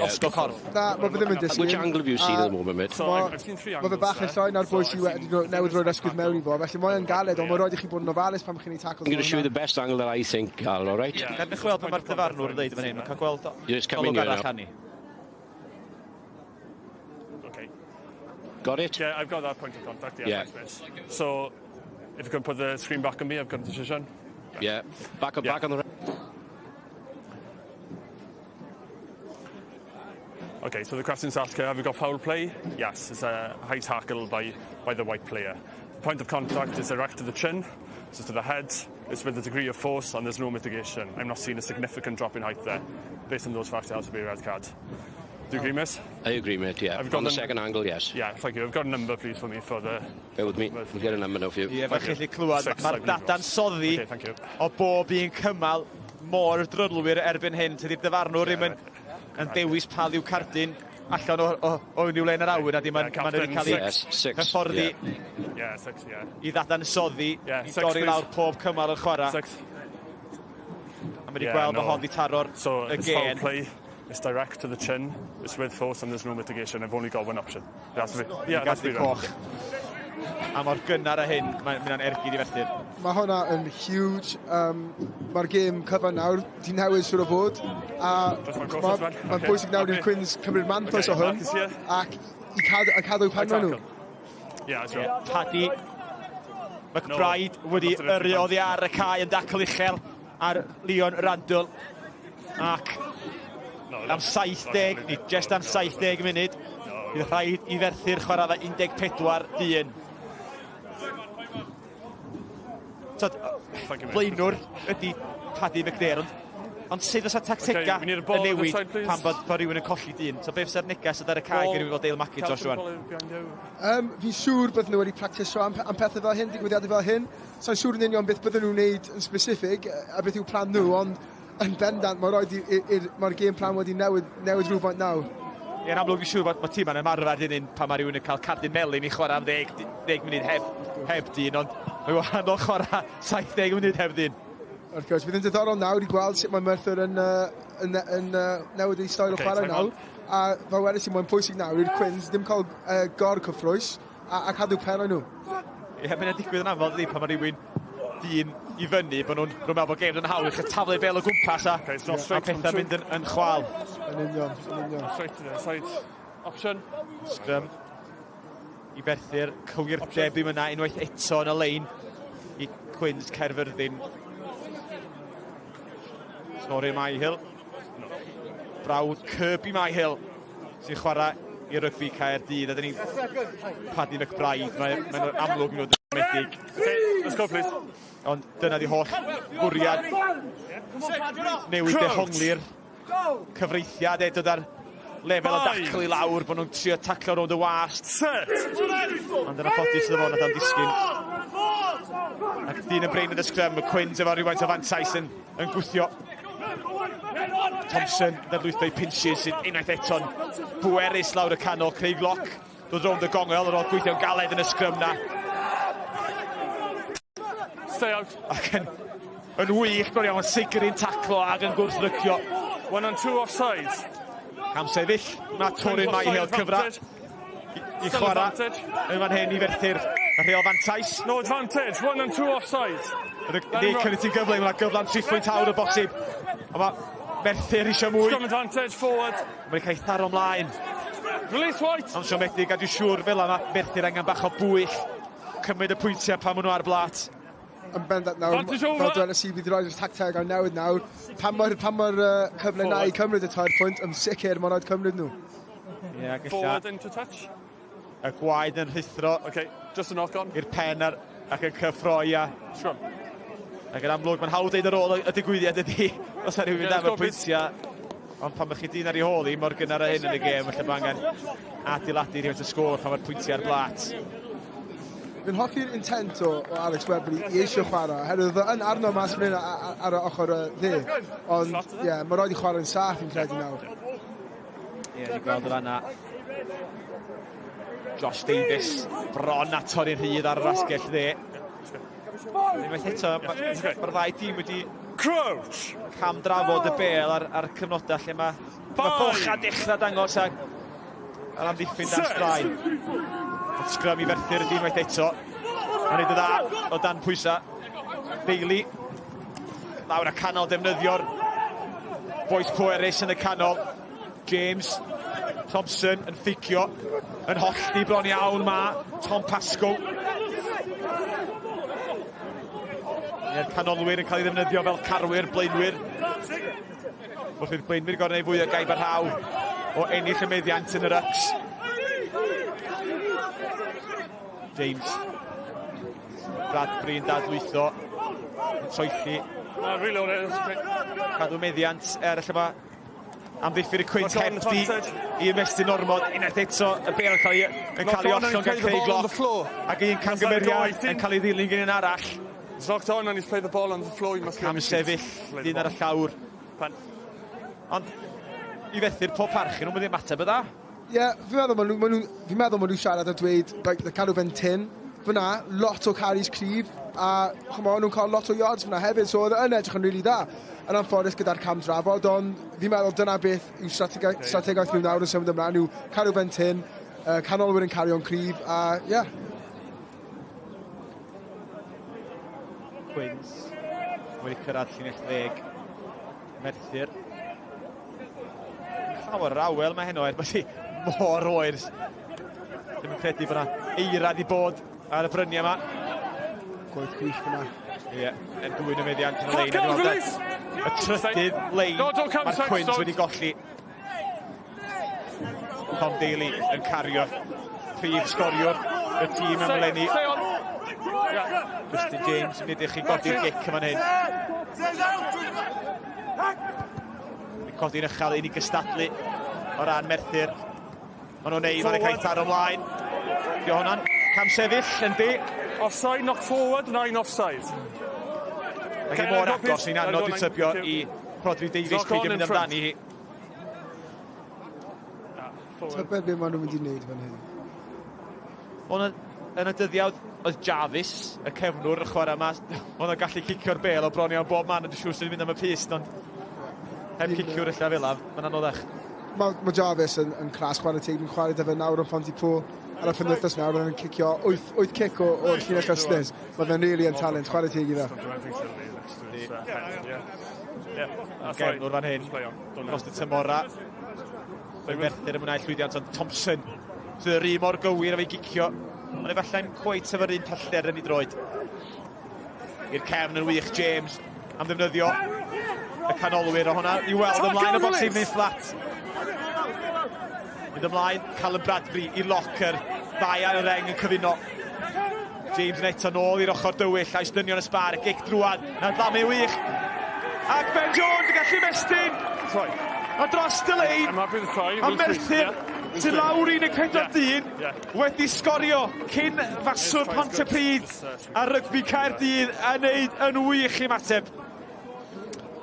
osgo corff. Na, mae fe ddim yn disgyn. Which angle have you seen at the moment, mate? Mae fe bach yn llai na'r boi sydd wedi newydd roi'r ysgwydd mewn i fo, felly mae'n galed, ond mae'n rhaid i chi bod yn ofalus pan chi'n ei tackle. I'm going to show you the best angle that I think, Carl, all right? Gad mi chweld beth mae'r dyfarnwr yn dweud fan hyn, mae'n cael gweld golwg arall arni. Got it? Yeah, I've got that point of contact, yeah. So, if you can put the screen back on me, I've got a decision. Yeah, back up, yeah. Back on the... Okay, so the question's asked here, have we got foul play? Yes, it's a high tackle by the white player. The point of contact is direct to the chin, so to the head, it's with a degree of force and there's no mitigation. I'm not seeing a significant drop in height there. Based on those facts, it has to be a red card. Do you agree, miss? I agree, mate, yeah. On the second angle, yes. Yeah, thank you. I've got a number, please, for me for the... Bear with me. We'll get a number now for you. Ie, fe chi'n clywed, mae'r dadansoddi o bob un cymal mor drylwyr erbyn hyn. Tydi'r dyfarnwr ddim yn dewis pa liw cardyn allan o unrhyw le yn yr awyr, a dim yn wedi cael ei hyfforddi i ddadansoddi, i dorri lawr pob cymal yn chwarae. A mae wedi gweld bod hon wedi taro'r y gên. It's direct to the chin, it's with force and there's no mitigation. I've only got one option. It has to be, yeah, it has to be coch. A mor gynnar a hyn, mae'n mynd ergyd i Ferthyr. Mae hwnna yn huge. Mae'r gêm cyfan nawr, di newid siŵr o fod. A mae'n bwysig nawr i'r Cwins cymryd mantais o hwn ac i cadw pen nhw. Paddy McBride wedi yrru oddi ar y cae yn dacl uchel ar Leon Randall. Ac am 70, ni just am 70 munud, bydd rhaid i Ferthyr chwarae fe 14 dyn. Blaenwr ydy Paddy McNair, ond sut fysa tactega yn newid pan bod rhywun yn colli dyn? So beth fysa'r neges ar y cae gyda rhywun fel Dale McIntosh rwan? Fi'n siŵr bydden nhw wedi practiso am pethau fel hyn, digwyddiadau fel hyn. Sa'n siŵr yn union beth bydden nhw'n wneud yn specific a beth yw plan nhw, ond yn bendant, mae'r game plan wedi newid rhywfaint nawr. Ie, yn amlwg fi'n siŵr bod tîm yn ymarfer dyn hyn pan mae rhywun yn cael cardyn melyn i chwarae am 10 munud heb dyn, ond mae'n wahanol chwarae 70 munud heb dyn. Wrth gwrs, bydd yn diddorol nawr i gweld sut mae Merthyr yn newid ei stael o chwarae nawr. A fel wedes i, mae'n pwysig nawr i'r Cwins ddim cael uh, gor cyffrous a, a cadw pen nhw. Ie, yeah, mae'n digwydd yn aml, dydy, pan mae rhywun dyn i fyny, bod nhw'n nhw meddwl bod gêm yn hawdd, eich taflu bel o gwmpas a, okay, so a pethau mynd yn, yn chwal. Yn union, yn union. Straight to the side. Option. Scrum. I Ferthyr, cywirdeb ddim yna unwaith eto yn y lein i Cwins Caerfyrddin. Stori Myhill. Brawd Kirby Myhill sy'n chwarae i rygbi Caerdydd. A dyn ni'n Paddy McBride, mae'n mae amlwg yn fod yn siomedig. Let's go, please. Ond dyna di holl fwriad newid dehongli'r cyfreithiau, de, dod ar lefel o dacl i lawr, bod nhw'n trio taclo rownd y wast. Ond yn anffodus iddo fo, nath o'n disgyn. Ac dyn y brein yn y sgrym, y Cwins efo rhywfaint o fantais yn, yn gwthio. Thompson yn dadlwytho i Pinches sydd unwaith eto'n bwerus lawr y canol. Craig Locke dod rownd y gongol ar ôl gweithio'n galed yn y sgrym na. Stay out. Ac yn, yn wych, bron iawn, Siguryn taclo ac yn gwrthrycio. One on two offside. Cam sefyll, mae Torin Myhill cyfra i, i chwarae yn fan hyn i Ferthyr. Y rheol fantais. No advantage, one and two offside. Ydy cynnig ti'n gyfle, mae'n gyfle am 3 pwynt awr o bosib. Ond mae Merthyr eisiau mwy. Scrum advantage, forward. Mae'n cael ei tharo ymlaen. Release white. Ond siomedig, a dwi'n siŵr fel yma, Merthyr angen bach o bwyll. Cymryd y pwyntiau pan maen nhw ar blat. Yn bendant nawr, fel dwedes i, fydd rhaid i'r tactegau newid nawr. Pan mae'r pan mae'r uh, cyfle na i cymryd y tair pwynt, yn sicr mae'n rhaid cymryd nhw. Ie, yeah, Forward into touch. Y gwaed yn rhuthro. Okay, just a knock on. I'r pen ar, ac yn cyffroi a... Scrum. Ac yn amlwg, mae'n hawdd deud ar ôl y digwyddiad ydy, os yna rhywun am y pwyntiau. Ond pan mae chi dyn ar ei hôl hi mor gynnar â hyn yn y gêm, felly mae angen adeiladu rhywfaint o sgôr pan mae'r pwyntiau ar blat. Fi'n hoffi'r intent o, o Alex Webber i, i eisiau chwarae, oherwydd oedd yn arno mas fan hyn ar y ochr y dde. Ond, ie, yeah, mae rhaid i chwarae'n saff fi'n credu nawr. Ie, yeah, ni'n gweld yr anna. Josh Davies bron a torri'n rhydd ar yr asgell dde. Unwaith eto, mae'r ma ddau dîm wedi Crouch! cam drafod y bel ar, ar cyfnodau lle mae mae Bocha dechrau dangos ag yr amddiffyn dan straen. Sgrym i Ferthyr ydi unwaith eto. Mae'n neud y dda o dan pwysau. Bailey lawr y canol defnyddio'r boes pwerus yn y canol. James Thompson yn fficio, yn hollti bron iawn ma Tom Pascoe. Mae'r canolwyr yn cael ei ddefnyddio fel carwyr, blaenwyr. Wrth i'r blaenwyr gorau fwy o gaib ar rhaw o ennill y meddiant yn yr ycs. James. Bradbury yn dadlwytho. Yn troelli. Cadw meddiant er lle mae amddiffyn y cwynt heb di i ymestyn ormod. Unwaith eto, y bel yn cael ei, yn cael ei ollwng gan Craig Locke. Ac un camgymeriad yn cael ei ddilyn gan un arall. He's knocked on and he's played the ball on the floor. He must Cam sefyll, dyn ar y llawr. Pen. Ond i fethu'r pob parch, nhw'n mynd i ymateb y dda. Ie, yeah, fi'n meddwl maen nhw, ma nhw, fi'n meddwl maen nhw siarad a dweud, like, cadw fe'n tyn. Fyna, lot o carries cryf, a ch'mo, nhw'n cael lot o yards fyna hefyd, so oedd e yn edrych yn rili dda. Yn anffodus gyda'r cam drafod, ond fi'n meddwl dyna beth yw strategaeth, strategaeth nhw nawr yn symud ymlaen, yw cadw fe'n tyn, uh, canolwyr yn cario'n cryf, a ie. Yeah. Quins wedi cyrraedd llinell ddeg. Merthyr. Llawer yr awel mae heno er bod hi mor oer. Ddim yn credu bod yna eira di bod ar y bryniau yma. Gwaith gwych fyna. Ie, yeah, yn dwyn y meddiant yn y lein. Y trydydd lein, mae'r Cwins wedi golli. Tom Daly yn cario prif sgoriwr y tîm am eleni. Justin James yn edrych i godi'r gic yma'n hyn. Yn codi'n uchel un i gystadlu o ran Merthyr. Maen nhw'n neud, maen nhw'n cael taro ymlaen. Di hwnna'n cam sefyll, yndi. Offside, knock forward, nine offside. Ac i mor agos, ni'n anodd i tybio i Rhodri Davies peidio mynd amdani hi. Tybed beth maen nhw'n mynd i wneud fan hyn. Ond yn y dyddiau oedd Jarvis, y cefnwr, y chwarae yma, oedd o'n gallu cicio'r bel o bron iawn bob man, ond dwi'n siŵr sy'n mynd am y pyst, ond heb ciciwr ella fel af, mae'n anoddach. Mae ma Jarvis yn, yn clas chwarae teg, yn chwarae dyfa nawr yn Pontypool ar y penwythnos nawr, yn cicio 8 cic o'r llinell ystlys. Mae fe'n really yn talent, chwarae teg i fe. Gefnwr fan hyn, dros y tymora. Mae Merthyr yn mwynhau llwyddiant, ond Thompson sydd yr un mor gywir efo'i gicio, ond efallai'n cweit efo'r un pellter yn ei droed. I'r cefn yn wych, James am ddefnyddio y canolwyr o hwnna i weld ymlaen o bosib neu fflat. Mynd ymlaen, Callum Bradbury i Locker, ddau ar y reng yn cyfuno. James yn eto nôl i'r ochr dywyll, a'i dynion y sbar, y gic drwad, na'n dlamu wych. Ac Ben Jones yn gallu mestyn. A dros y lein, a Merthyr sy'n lawr 14 dyn wedi sgorio cyn faswr Pontypridd a rygbi Caerdydd a wneud yn wych i mateb.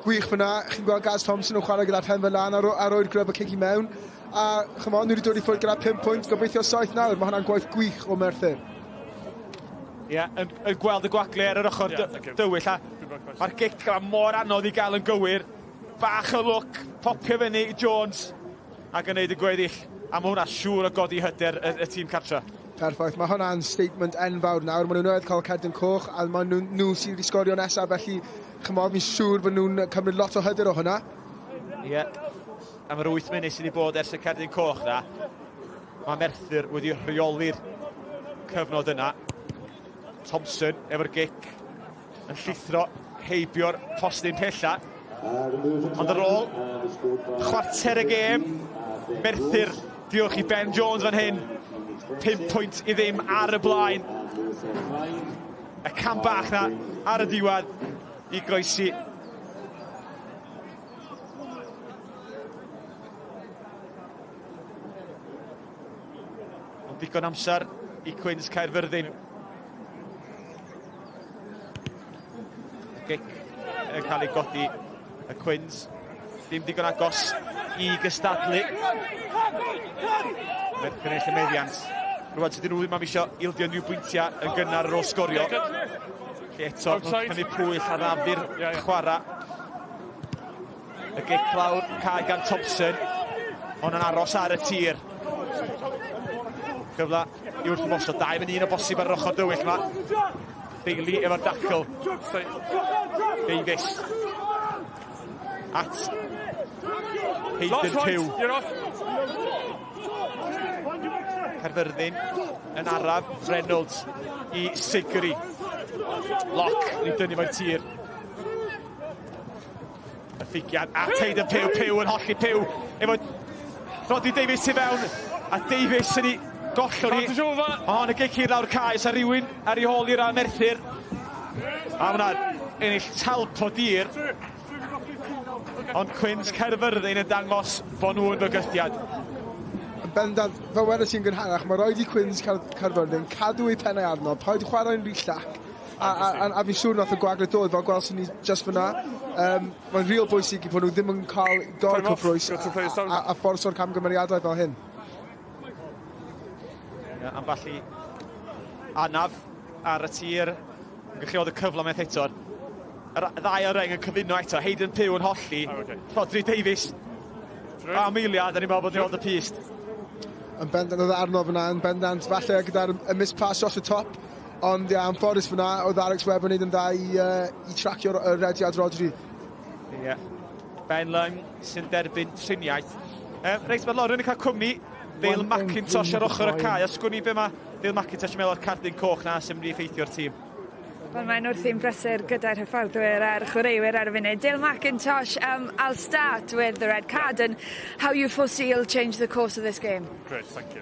Gwych fyna, chi'n gweld Gaz Thompson yn chwarae gyda'r pen fel lan a roi'r grub y cic i mewn. A chymod, nhw wedi dod i ffwrdd gyda 5 pwynt, gobeithio 7 nawr. Mae hwnna'n gwaith gwych o Merthyr. Ie, yeah, yn gweld y gwagle ar yr ochr dywyll. A mae'r gic yma mor anodd i gael yn gywir. Bach o lwc, popio fyny i Jones ac yn neud y gweddill. A mae hwnna siŵr o godi hyder y tîm cartra. Perffaith, mae hwnna'n statement enfawr nawr. Maen nhw'n newydd cael cerdyn coch a maen nhw sydd wedi sgorio nesaf, felly chymod, fi'n siŵr bod nhw'n cymryd lot o hyder o hwnna. Ie, yeah. Am yr 8 munud sydd wedi bod ers y cerdyn coch na, mae Merthyr wedi rheoli'r cyfnod yna. Thompson efo'r gic yn llithro heibio'r postyn pella. Ond ar ôl chwarter y gêm, Merthyr, diolch i Ben Jones fan hyn, 5 pwynt i ddim ar y blaen. Y cam bach na ar y diwedd i groesi. Ond digon amser i Cwins Caerfyrddin. Y gic yn cael ei godi, y Cwins ddim digon agos i gystadlu. Merthyr ennill y meddiant. Rwan tydyn nhw ddim am eisiau ildio unrhyw bwyntiau yn gynnar ar ôl sgorio. Lle eto, nhw'n cymryd pwyll ar rafu'r chwarae. Y gic lawr, cae gan Thompson. Ond yn aros ar y tir. Cyfle i wrth ymosod. 2 yn 1 o bosib ar yr ochr dywyll yma. Bailey efo'r dacl. Davies. At Hayden Pugh. Caerfyrddin yn araf. Reynolds i Sigri. Lock yn ei dynnu fo'r tir. Y ffigiad at Hayden Pugh. Pugh yn holli Pugh. Efo Rodri Davies tu fewn. A Davies yn ei gollwng hi. Ond y gic hir lawr cae. Sa rhywun ar ei hôl i'r Merthyr. A hwnna ennill talp o dir. Ond Cwins Caerfyrddin yn dangos bod nhw yn fygythiad. Yn bendant, fel wedes i'n gynharach, mae rhaid i Cwins Caerfyrddin cadw eu pennau arno, paid chwarae'n rhy llac, a fi'n siŵr nath y gwagle dod fel gwelson ni just fyna. Mae'n real bwysig i bod nhw ddim yn cael gor cyffrous a fforso'r camgymeriadau fel hyn. Yeah, ambell i anaf ar y tir. Yn gallu oedd y cyfle mewn eto. Yr ddau o'r reng yn cyfuno eto. Hayden Pugh yn holli. Rodri Davies. Am eiliad, a ni'n meddwl bod ni'n ôl y pist. Yn bendant oedd arno fyna, yn bendant falle gyda'r y miss pass dros y top. Ond ie, anffodus fyna, oedd Alex Webb yn neud yn dda i tracio'r rediad Rodri. Ie. Yeah. Ben Lung sy'n derbyn triniaeth. Reit, mae Lauren yn cael cwmni Dale McIntosh ar ochr y cae. A sgwn i be mae Dale McIntosh yn meddwl o'r cardyn coch na sy'n mynd i effeithio'r tîm. Wel, mae'n wrthi'n brysur gyda'r hyfforddwyr a'r chwaraewyr ar y funud. Dale McIntosh, I'll start with the red card and how you foresee it'll change the course of this game. Great, thank you.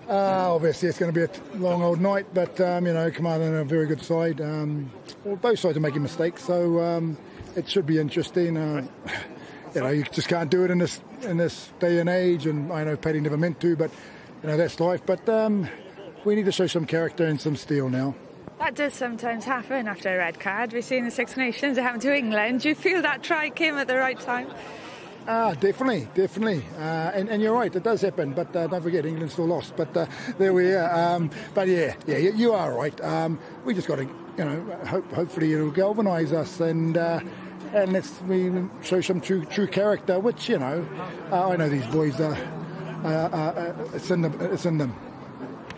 Obviously, it's going to be a long old night, but you know, Carmarthen are a very good side. Well, both sides are making mistakes, so it should be interesting. You know, you just can't do it in this day and age, and I know Paddy never meant to, but you know, that's life. But we need to show some character and some steel now. That does sometimes happen after a red card. We've seen the Six Nations, it happened to England. Do you feel that try came at the right time? Definitely, definitely. And you're right, it does happen. But don't forget, England still lost. But there we are. But yeah, you are right. We just got to, you know, hopefully it'll galvanise us and And we show some true character, which, you know, I know these boys are, it's in them.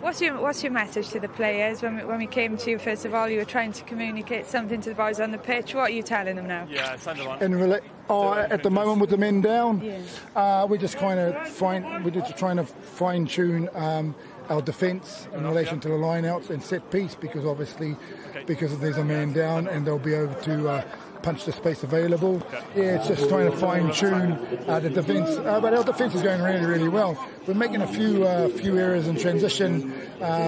What's your message to the players? When we came to you, first of all, you were trying to communicate something to the boys on the pitch. What are you telling them now? Yeah, send them on. At the moment with the men down, yeah. We're just kind of trying to fine tune our defence in relation to the line-outs and set piece, because obviously, because there's a man down and they'll be able to punch the space available. Okay. Yeah, it's just trying to fine-tune the defence. But our defence is going really, really well. We're making a few errors in transition,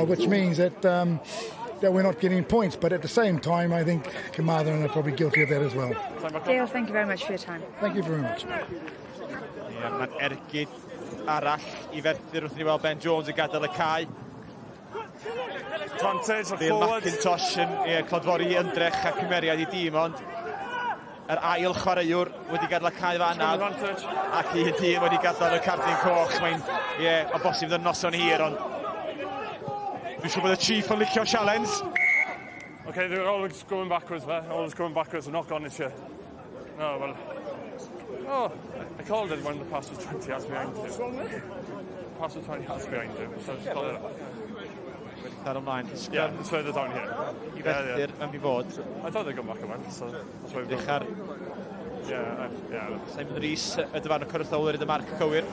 which means that that we're not getting points. But at the same time, I think Carmarthen are probably guilty of that as well. Dale, thank you very much for your time. Thank you very much. Yeah, mae'n ergyd arall i Ferthyr wrth ni weld Ben Jones yn gadael y cae. Advantage Dale forward. McIntosh yn clodfori ymdrech a cymeriad i dîm, ond yr ail chwaraewr wedi gadael y cae fan ac un dîm wedi gadael y cardyn coch. Mae'n, o bosib yn noson hir, ond dwi'n siŵr bod y Chief yn licio challenge. Okay, they're always going backwards there. Always going backwards. They're not gone this year. No, well... Oh, I called it when the pass was 20 yards behind him. The pass was 20 yards behind him, so I just called it. Ymlaen. Yeah, it's further down here. I Ferthyr yn fi fod. I thought they'd come back a while, so that's why we've gone. Yeah, yeah. Simon Rees, y dyfarnwr cyrraedd y marc cywir.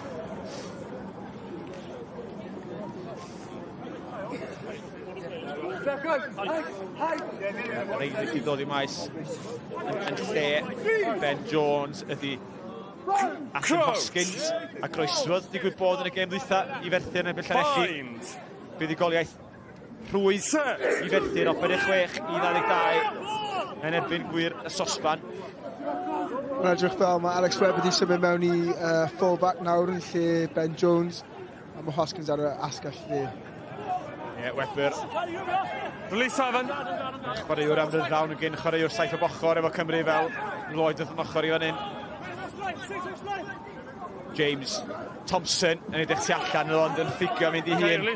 Reiddig i ddod i maes yn lle Ben Jones ydy Ashton Hoskins a groeswodd digwydd bod yn y gêm ddwytha i Ferthyr yn erbyn Llanelli. Buddugoliaeth rhwydd i Ferthyr o 46 i 22 yn erbyn Gwyr y Sosban. Mae'n edrych fel mae Alex Webb wedi symud mewn i full-back nawr yn lle Ben Jones a mae Hoskins ar y asgell dde. Ie, Webber. Release 7. Chwaraewr am ryddawn yn gyn chwaraewr saith o bochor efo Cymru fel Lloyd wrth ochr i fan hyn. James Thompson yn edrych tu allan ond yn ffigio mynd i hun.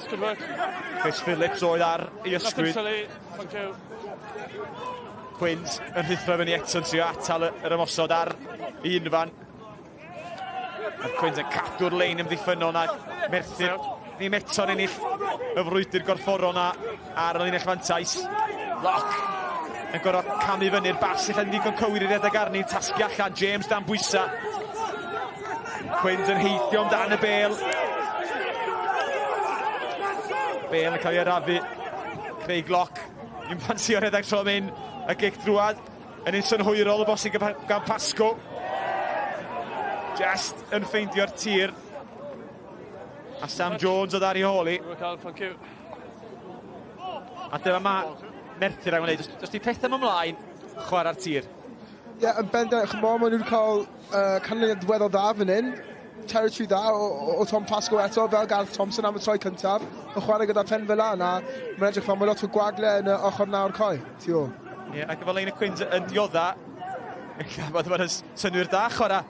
Chris Phillips oedd ar ei ysgwydd. Quins yn rhuthro fyny eto yn trio atal yr ymosod ar unfan. Mae'r Quins yn cadw'r lein ymddiffynnol na Merthyr ddim eto'n ennill y frwydr gorfforol na ar y linell fantais. Lock yn gorfod camu fyny'r bas allan ddigon cywir i redeg arni, tasgu allan James dan bwysa. Quins yn heidio amdan y bêl. Bêl yn cael ei arafu. Craig Locke yn ffansio rhedeg tro mynd y gic drwad yn un synhwyrol o bosib gan Pasco. Just yn ffeindio'r tir. A Sam Jones oedd ar ei hôl i. A dyma mae Merthyr angen gwneud. Os di pethau ymlaen, chwarae'r tir. Ie, yn bendant, chymod, maen nhw wedi cael canlyniad weddol dda fan hyn. Territory dda o Tom Pasco eto, fel Gareth Thompson am y troi cyntaf. Yn chwarae gyda pen fel yna, mae'n edrych fel mae lot o gwagle yn y ochr nawr cae, tu ôl. Ie, ac efo lein y Quins yn diodda, mae'n synwyr da chwarae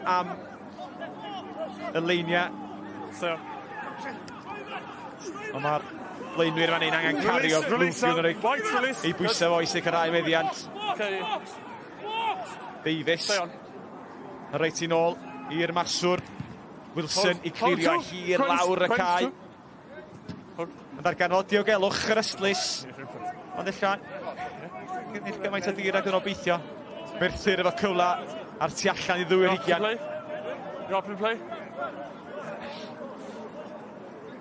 am y leiniau. So. Ond mae'r blaenwyr fan hyn angen cario Bloomfield yn ei bwysau fo i sicrhau meddiant. Davies. Reit i nôl i'r maswr. Wilson i clirio hir lawr y cae. Yn darganfod diogelwch yr ystlys. Ond ella, nid gymaint o dir ag yn obeithio. Merthyr efo cyfle a'r tu allan i ddwy hugian. Play.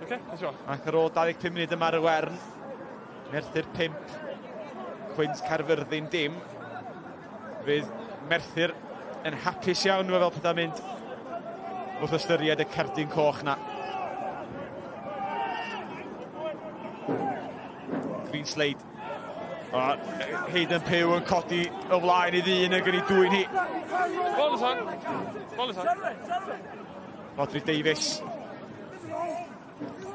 Okay, let's go. Ac ar ôl 25 munud yma ar y Wern, Merthyr 5, Quins Caerfyrddin dim. Fydd Merthyr yn hapus iawn fel pethau'n mynd wrth ystyried y cerdyn coch na. Greenslade. Hayden Pugh yn codi o flaen i ddyn yn gynnu dwyn hi. Rodri Davies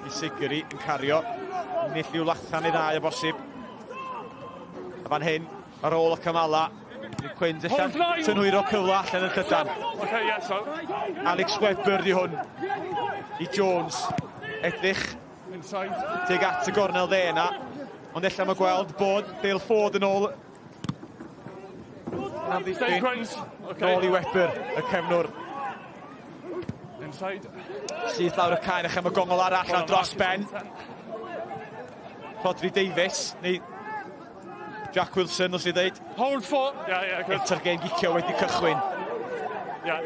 i Siguri yn cario. Nill i'w lathan i ddau o bosib. A fan hyn, ar ôl y cymala, Quins allan, synhwyro cyfle allan yn llydan. Alex Webber di hwn i Jones. Edrych tuag at y gornel dde yna. Ond ella mae gweld bod Dale Ford yn ôl Yn amddiffyn. Nôl i Webber, y cefnwr. Inside. Syth lawr y cae, ac am y gongol arall a dros ben. Rhodri Davies, neu Jack Wilson, os i ddeud. Hold for. Yeah, good. Eto'r gêm gicio wedi cychwyn. Yeah.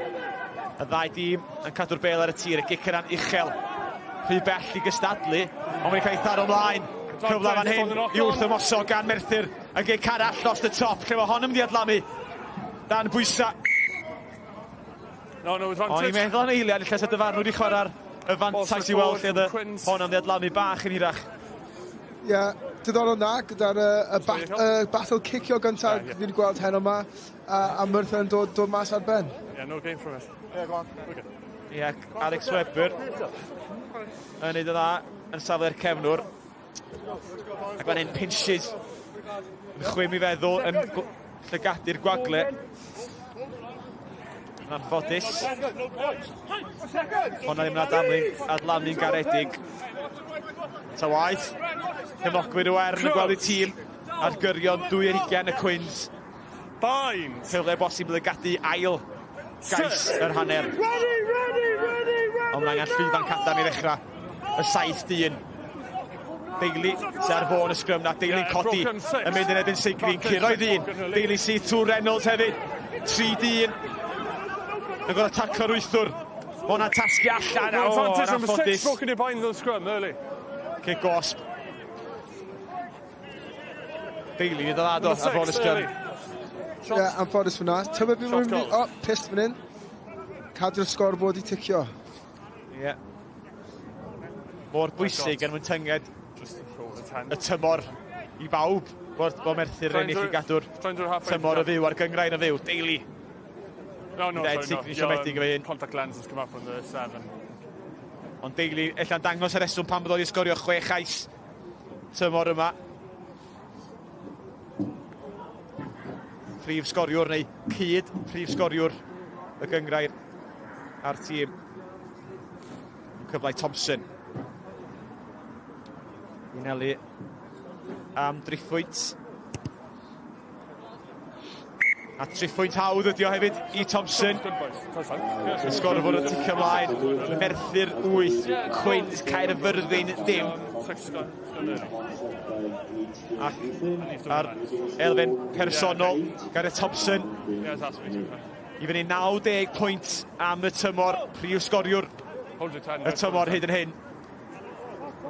Y ddau dîm yn cadw'r bêl ar y tir, y gic yna'n uchel. Rhy bell i gystadlu, ond mae'n cael ei tharo ymlaen. Cyfle fan hyn i wrth ymosod gan Merthyr. Y gic arall dros y top, lle mae hon yn mynd i adlamu. Dan bwysa. No, no, advantage. O'n i'n meddwl yn eiliad, lle sa dyfarnwr wedi chwarae'r y fantais i weld lle oedd hon am adlamu bach yn hirach. Ie, yeah, diddorol na, gyda'r y battle cicio gyntaf fi wedi gweld heno yma, a Merthyr yn dod mas ar ben. Yeah, no game from it. Yeah, go on. Okay. Ie, yeah, Alex Webber yn neud y dda yn safle'r cefnwr. Ac fan hyn pinches yn chwim i feddwl yn llygadu'r gwagle. Yn anffodus. Honna ddim yn adlamu'n garedig. Ta waith, cefnogwyr y Wern yn gweld eu tîm ar gyrion 22 y Cwins. Bind! Cyfle bosib lygadu ail gais yr hanner. Ond mae angen llwyfan cadarn i ddechrau. Y 7 dyn. Daly sydd ar fôn y sgrym na. Daly'n codi yn mynd yn erbyn Sigrin. Curo i ddyn. Daly sydd trwy Reynolds hefyd. 3 dyn. Yn gorfod taclo'r wythwr. Mae hwnna'n tasgu allan. No, O, advantage yn number 6, anffodus. broken your bind on the scrum early. Cic gosb. Daly yn dod ar fôn y sgrym. Ie, yeah, anffodus fyna. Tybed fi mynd i... O, pissed fan hyn. Cadw'r sgorboard i ticio. Ie. Yeah. Mor bwysig yn mwyn tynged y tymor i bawb bod Merthyr yn ennill i gadw'r tymor y fyw a'r gynghrair y fyw. Daly. No, no, Ed sorry, no. Sigrin siomedig efo hyn. Contact lens has come up from the 7. Ond Daly ella'n dangos y reswm pam bod o wedi sgorio 6 chais tymor yma. Prif sgoriwr neu cyd prif sgoriwr y gynghrair a'r tîm. Cyfle i Thompson. I nelu am driphwynt. A triphwynt hawdd ydi o hefyd i Thompson. Y sgorfwr yn ticio ymlaen. Merthyr 8, Cwins Caerfyrddin dim. Ac ar elfen personol, Gareth Thompson i fyny 90 pwynt am y tymor, prif sgoriwr y tymor hyd yn hyn.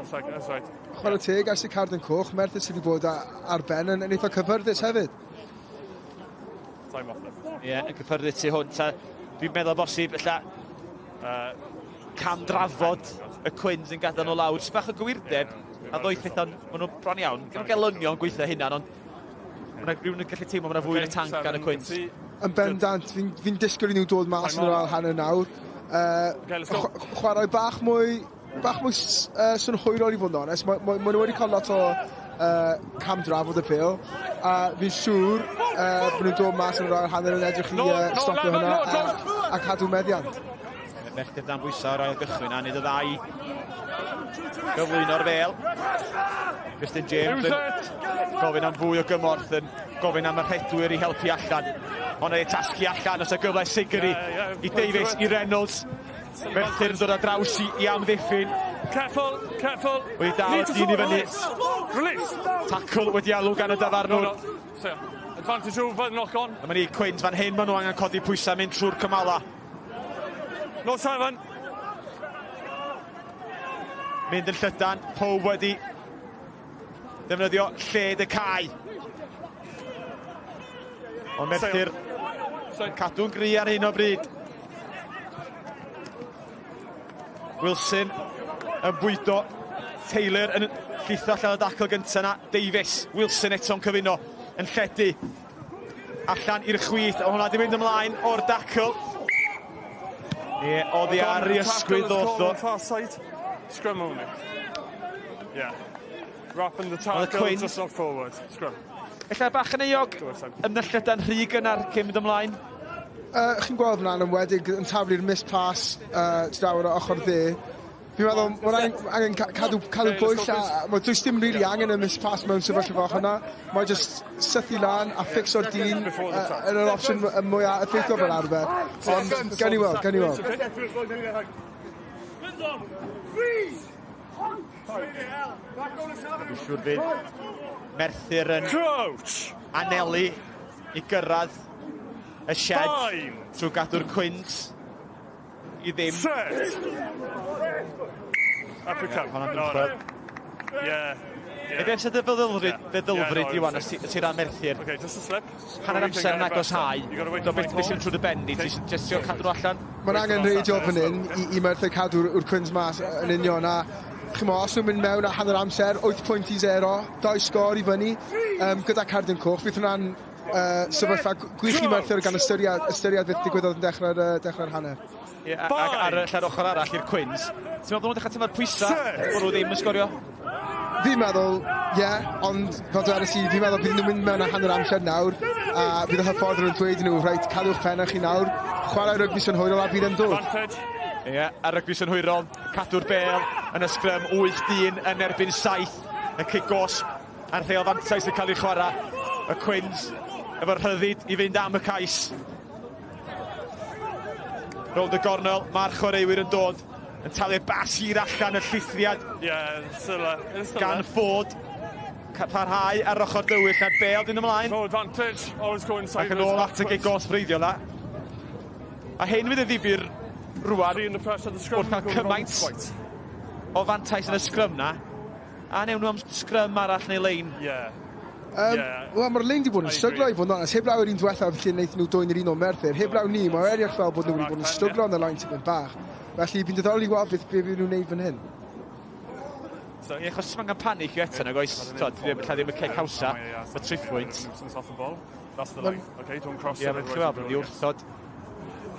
Chwarae teg, ers y cardyn coch, Merthyr sydd wedi bod ar ben yn eitha cyffyrddus hefyd. Ie, yeah, yn cyffyrddus tu hwnt. A dwi'n meddwl bosib, ella cam drafod y Cwins yn gadael nhw lawr. Jyst bach o gywirdeb, a ddoi pethau'n, maen nhw bron iawn. Gyda gelynion gweithio hynna, ond mae rhywun yn gallu teimlo mae yna fwy yn y tanc gan y Cwins. Yn bendant, fi'n disgwyl i nhw dod mas yn yr ail hanner nawr. Chwarae bach mwy synhwyrol i fod yn onest. Ma nhw wedi cael lot o cam drafod y pêl, a fi'n siŵr bod nhw'n dod mas yn yr ail hanner yn edrych i stopio hwnna a cadw meddiant. Merthyr dan bwysau o'r ail gychwyn a nid y ddau gyflwyno'r fel. Justin James yn gofyn am fwy o gymorth, yn gofyn am y rhedwyr i helpu allan. Ond ei tasgu allan os y gyfle Sigri i Davies, i Reynolds. Merthyr yn dod ar draws i amddiffyn. Careful, careful. Wedi dal dyn i fyny. Release. Tackle wedi alw gan y dafarnwr. Advantage over, knock on. A mae'n i Cwins fan hyn, maen nhw angen codi pwysau mynd trwy'r cymala. No 7. Mynd yn llydan, Pob wedi defnyddio lled y cae. Ond Merthyr yn cadw'n gry ar hyn o bryd. Wilson yn bwydo. Taylor yn llithro allan o dacl gyntaf na. Davies, Wilson eto'n cyfuno yn lledu. Allan i'r chwith, o hwnna di mynd ymlaen o'r dacl. Ie, oddi ar i ysgwydd ddoth o. Scrum only. Yeah. Wrapping the tackle, just not forward. Scrum. Ella bach yn euog ymddyllydan rhy gynnar cyn mynd ymlaen? Chi'n gweld fyna'n enwedig yn taflu'r miss pass draw ar ochr dde. Fi'n meddwl, mae'n angen, angen cadw, cadw pwyll a mae does dim really angen y miss pass mewn sefyllfa fel hwnna. Mae just sythu lan a fixo'r dyn yn yr opsiwn mwyaf effeithiol fel arfer. Ond gawn ni weld, gawn ni weld. Dwi'n siŵr fydd Merthyr yn anelu i gyrraedd y shed trwy gadw'r Cwins i ddim. Set! Up we come. Hwnna'n No, no. dymchwel. Yeah. E beth sydd dy feddylfryd, feddylfryd Iwan, os ti ran Merthyr? Okay, just a slip. Hanner amser yn agoshau, do beth beth sy'n trwy dy ben di, ti'n just trio cadw nhw allan? Mae'n angen reidio fan hyn i, i Merthyr cadw'r Cwins mas yn union a chimo, os nhw'n mynd mewn a hanner amser, 8 pwynt i 0, 2 sgôr i fyny, gyda cardyn coch, fydd hwnna'n sefyllfa gwych i Merthyr gan ystyried, ystyried beth digwyddodd yn dechrau'r dechrau hanner. Ie, ac ar y lla'r ochr arall i'r Cwins, ti'n meddwl bod nhw'n dechrau teimlo'r pwysau bod nhw ddim yn sgorio? Fi'n meddwl, ie, yeah, ond fel dwedais i, fi'n meddwl bydd nhw'n mynd mewn a hanner amser nawr, a bydd y hyfforddwr yn dweud i nhw, reit, cadw'ch pennau chi nawr, chwarae rygbi synhwyrol a bydd yn dod. Ie, yeah, a rygbi synhwyrol, cadw'r bel yn y sgrym, 8 dyn yn erbyn 7, y cic gosb a'r rheol fantais yn cael ei chwarae. Y Cwins efo'r rhyddid i fynd am y cais. Rownd y gornel, mae'r chwaraewyr yn dod yn talu'r bas hir allan y llithriad yeah, still, still gan Ford. Parhau ar ochr dywyll a'r bel dyn ymlaen. No advantage, always go inside. Ac yn ôl at y gig gosbreiddiol na. A hyn fydd y ddifur rwan wrth cael cymaint o fantais yn y sgrym na. A newn nhw am sgrym arall neu lein. Yeah. Yeah. Wel, mae'r lein wedi bod yn stryglo i fod yn onest. Heblaw yr un diwethaf lle wnaethon nhw dwyn yr un o Merthyr. Heblaw ni, mae'n edrych fel bod nhw wedi bod yn stryglo yn y lein tipyn bach. Felly, fi'n diddorol i weld beth beth nhw'n wneud fan hyn. So, ie, achos mae'n gan panic i eto, nag oes, twod, ddim, lla ddim y cic hawsa, y triphwynt. Ie, mae'n chi'n weld, mae'n i wrthod.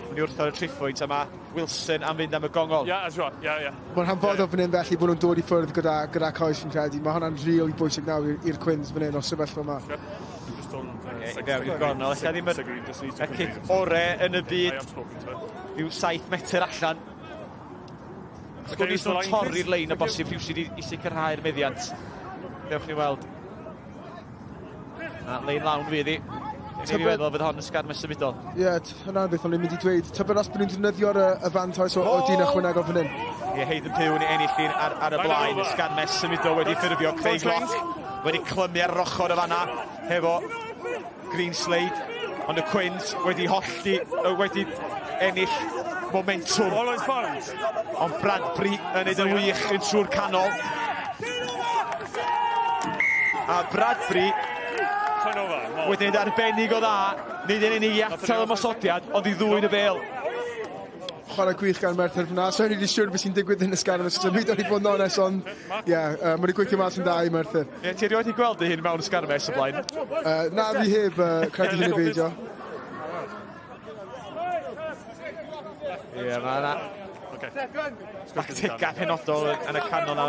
Mae'n i wrthod y triphwynt, a mae Wilson am fynd am y gongol. Yeah, as well. Yeah, yeah. Mae'n hanfodol fan hyn felly bod nhw'n dod i ffwrdd gyda, gyda coes fi'n credu. Mae hwnna'n rili bwysig nawr i'r Cwins fan hyn o'r sefyllfa yma. I fewn i'r gornel, ella ddim y cic ore yn y byd. Rhyw 7 metr allan. Wrth gwrs, nhw'n torri'r lein o bosib rhywsut i, i sicrhau'r meddiant. Dewch ni weld. Na, lein lawn fydd hi. Dwi'n feddwl fydd hon yn sgarmes symudol. Ie, yeah, hwnna'n beth o'n i'n mynd i dweud. Tybed os bod nhw'n defnyddio'r y fantais o, o dyn ychwanegol fan hyn. Ie, Hayden Pugh yn ennill un ar, ar y blaen. Sgarmes symudol wedi ffurfio. Craig Locke wedi clymu ar yr ochr y fanna hefo Greenslade. Ond y Cwins wedi hollti, wedi ennill momentwm. Ond Bradbury yn neud yn wych yn trwy'r canol. A Bradbury wedi gwneud arbennig o dda, nid yn unig i atal ymosodiad, ond i ddwyn y bel. Chwarae gwych gan Merthyr fyna. So i'n rili siŵr beth sy'n digwydd yn y sgarmes symud o'n i fod yn onest, ond ie, yeah, mae wedi gweithio mas yn dda i Merthyr. Ie, ti erioed wedi gweld dy hun mewn sgarmes o blaen? Na, fi heb credu hyn i beidio. Ie, yeah, mae yna tactegau penodol yn y canol na.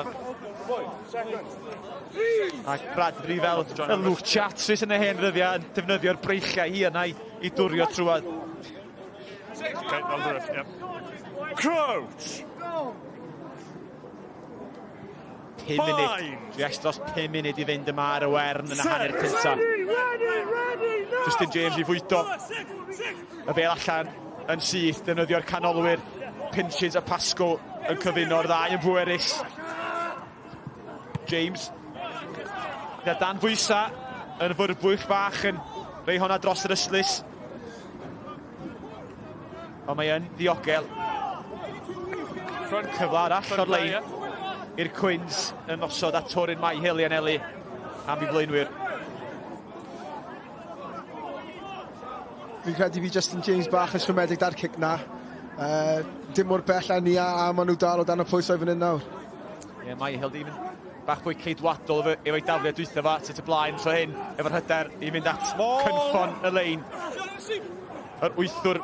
Ac Bradbury fel y Luke Charteris yn y hen ddyddiau yn defnyddio'r breichiau hi yna i, i dwrio trwad. Okay, that'll do it, yep. Crouch! 5 munud. Dwi dros 5 munud i fynd yma ar y wern yn y hanner cyntaf. Justin James i fwydo. Y bel allan yn syth, defnyddio'r canolwyr. Pinches a Pasco yn cyfuno'r ddau yn bwerus. James. Gyda dan bwysa yn fyrbwyll bach yn rei honna dros yr ystlys. Ond mae yn ddiogel. Cyfle arall o'r lein i'r Cwins yn osod at Torin Myhill i anelu am i flaenwyr. Fi'n credu fi Justin James bach yn siomedig da'r cic na. Dim mor bell â ni a, a maen nhw dal o dan y pwysau fan hyn nawr. Ie, yeah, Myhill ddim yn bach fwy ceidwadol efo, efo'i dafliad dwytha fa, at y blaen tro hyn, efo'r hyder i fynd at cynffon y lein. Yr wythwr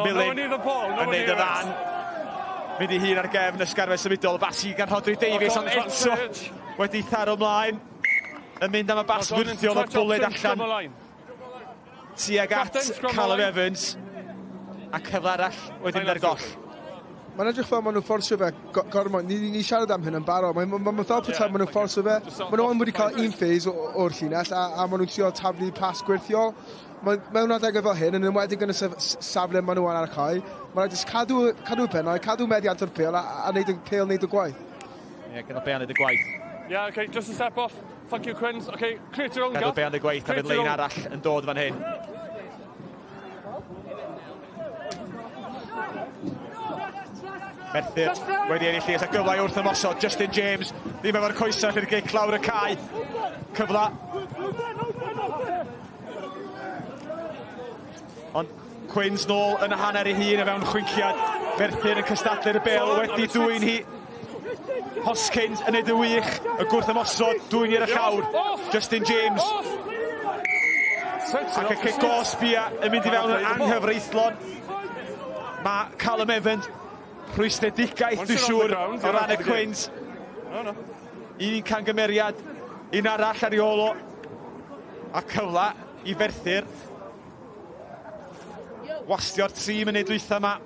Millen yn neud y ddan. Mynd i hun ar gefn y sgarfau symudol, basi gan Rhodri Davies, ond eto wedi tharo ymlaen. Yn mynd am y bas wyrthiol o'r bwled allan. Tuag at Callum Evans. A cyfle arall wedi mynd ar goll. Mae'n edrych fel maen nhw'n fforsio fe gormod. Ni, ni siarad am hyn yn barod. Mae'n ma, ma fel petai maen nhw'n fforsio fe. Maen nhw ond wedi cael un phase o'r llinell a, a maen nhw'n trio taflu pas gwirthiol. Mae, mewn adegau fel hyn, yn enwedig yn y safle maen nhw ar y cae, mae'n rhaid jyst cadw, cadw y pennau, cadw meddiant o'r pêl a, a neud y pêl wneud y gwaith. Ie, yeah, gyda Bean wneud y gwaith. Yeah, okay, just a step off. Thank you, Quins. Okay, create your own gap. Gadw Bean y gwaith, a fydd lein arall yn dod fan hyn. Merthyr wedi ennill i a gyfle wrth ymosod. Justin James ddim efo'r coesau chi'r gic lawr y cae. Cyfle. Ond Quins nôl yn y hanner ei hun o fewn chwinciad. Merthyr yn cystadlu'r bel wedi dwy'n hi. Hoskins yn neud y wych, y gwrth ymosod, dwy'n i'r llawr. Justin James. Ac y cic gosb ia yn mynd i fewn yn anghyfreithlon. Mae Callum Evans rhwystredigaeth dwi'n siŵr o ran y Quins. Un cangymeriad, un arall ar ei ôl o. A cyfle i Ferthyr. Wastio'r 3 munud dwytha yma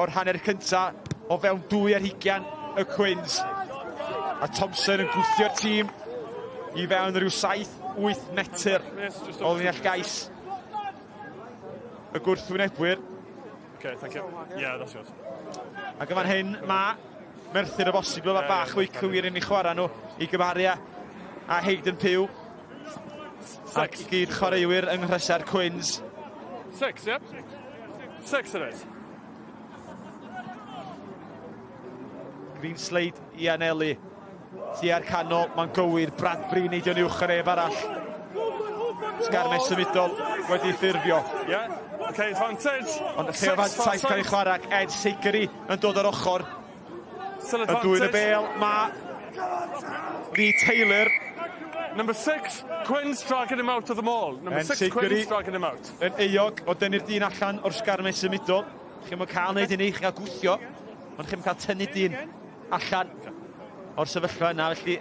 o'r hanner cynta o fewn 2 ar y Cwins. A Thompson yn gwthio'r tîm i fewn rhyw 7-8 metr o linell gais y gwrthwynebwyr. Okay, thank you. Yeah, that's yours. Ac yn fan hyn mae Merthyr o bosib efo bach fwy cywir yn ei chwarae nhw i gymharu â Hayden Pugh. Ac i gyd chwaraewyr yng nghrysa'r Cwins. Six, yep. Six it is. Greenslade i anelu. Tua'r canol, mae'n gywir. Bradbury neidio'n uwch ar neb arall. Sgarmes symudol wedi ffurfio. Yeah, okay, advantage. Ond y lle o fantais cael ei chwarae ac Ed Seigeri yn dod ar ochr. Yn dwyn y bel, mae Lee Taylor. Number six, Quins dragging him out of the maul. Number six, Quins dragging him out. Yn euog o dynnu'r dyn allan o'r sgarmes symudol. Chi'n mwyn cael wneud hynny, chi'n cael gwthio, ond chi'n cael tynnu dyn allan o'r sefyllfa yna, felly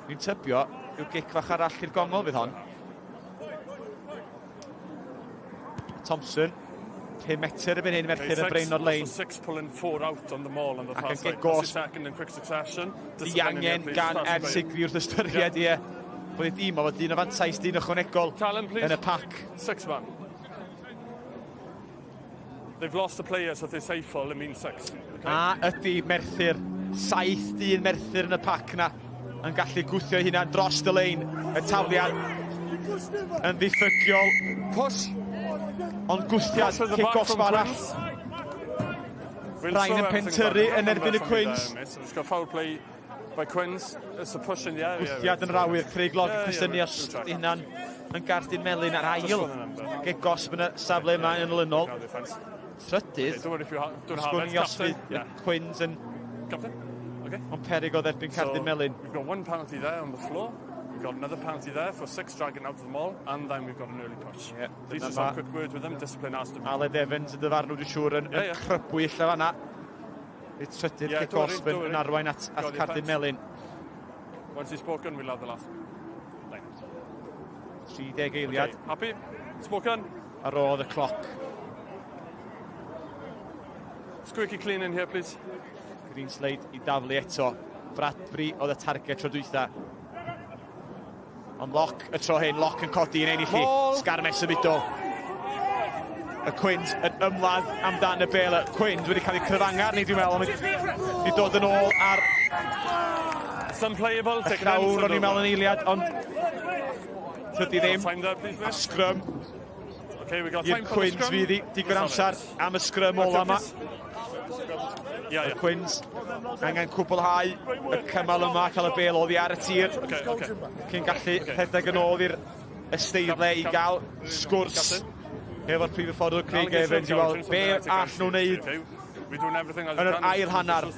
dwi'n tybio yw gic fach arall i'r gongol fydd hon. Thompson, 5 metr erbyn hyn, Merthyr yn brin o'r lein. Six pulling four out on the maul on the Ac yn gic gosb. Second in quick succession. Diangen gan Ed Sigri wrth ystyried, ie. Bod ei dîm o fod dyn o fantais, dyn ychwanegol yn y pac. Six man. They've lost a player, so if they say full, it means six. Okay. A ydy Merthyr, saith dyn Merthyr yn y pac na, yn gallu gwthio ei hunan dros y lein, y tafliad yn ddiffygiol. Push. Ond gwthiad cic gosb arall. Rhain yn pentyrru yn erbyn y Cwins. Foul play by Quins. It's a push in the area. Gwthiad yn yr awyr, Craig Logg yn cwestiynu os hunan yn gardyn melyn ar ail. Gic gosb yn y safle yma yn olynol. Trydydd, sgwn i os fydd y Quins yn ond perig o dderbyn cardyn melyn. We've got one penalty there on the floor. We've got another penalty there for six dragging out of the maul, and then we've got an early push. Yeah, These are some quick words with them, discipline has to be. Aled Evans y dyfarnwr dwi'n siŵr yn, yeah, yeah. crybwyll a fanna. Y trydydd yeah, cic gosb yn arwain at, at cardyn melyn. Once he's spoken, we'll have the last line. 30 eiliad. Okay, happy? Spoken? Ar ôl y cloc. Squeaky clean in here, please. Greenslade i daflu eto. Bradbury oedd y target tro dwytha. Ond Lock y tro hyn, Lock yn codi yn ennill i. Sgarmes symudol. Y Quins yn ymladd amdan y bel. Y Quins wedi cael eu cryfangar ni dwi'n meddwl, ond wedi dod yn ôl ar It's unplayable. y llawr o'n i'n meddwl yn eiliad, ond tydi ddim. A sgrym Okay, we got i'r Quins fydd i digon amser am y sgrym ola yma. Yeah, Y Quins angen cwblhau y cymal yma, cael y bel oddi ar y tir cyn gallu rhedeg yn ôl i'r esteidle i gael sgwrs efo'r prif hyfforddwr Craig Evans i weld be all nhw wneud yn yr ail hanner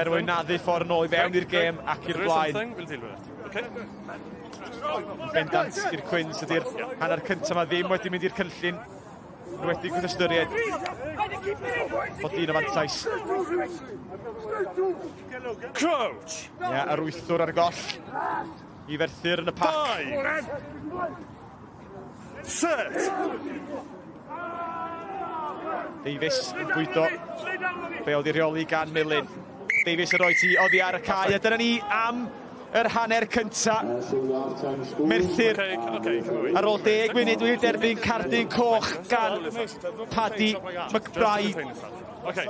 er mwyn naddu ffordd yn ôl i fewn i'r gêm ac i'r blaen. Bendant i'r Quins ydy'r hanner cyntaf yma ddim wedi mynd i'r cynllun wedi gwrth ystyried bod dyn o fantais. Crouch! Ie, yr wythwr ar y goll i Ferthyr yn y pac. Set! Davies yn bwydo. Bêl di rheoli gan Millen. Davies yn rhoi ti oddi ar y cae. A dyna ni am yr hanner cynta. Merthyr ar ôl 10 munud wedi derbyn cardyn coch gan Paddy McBride.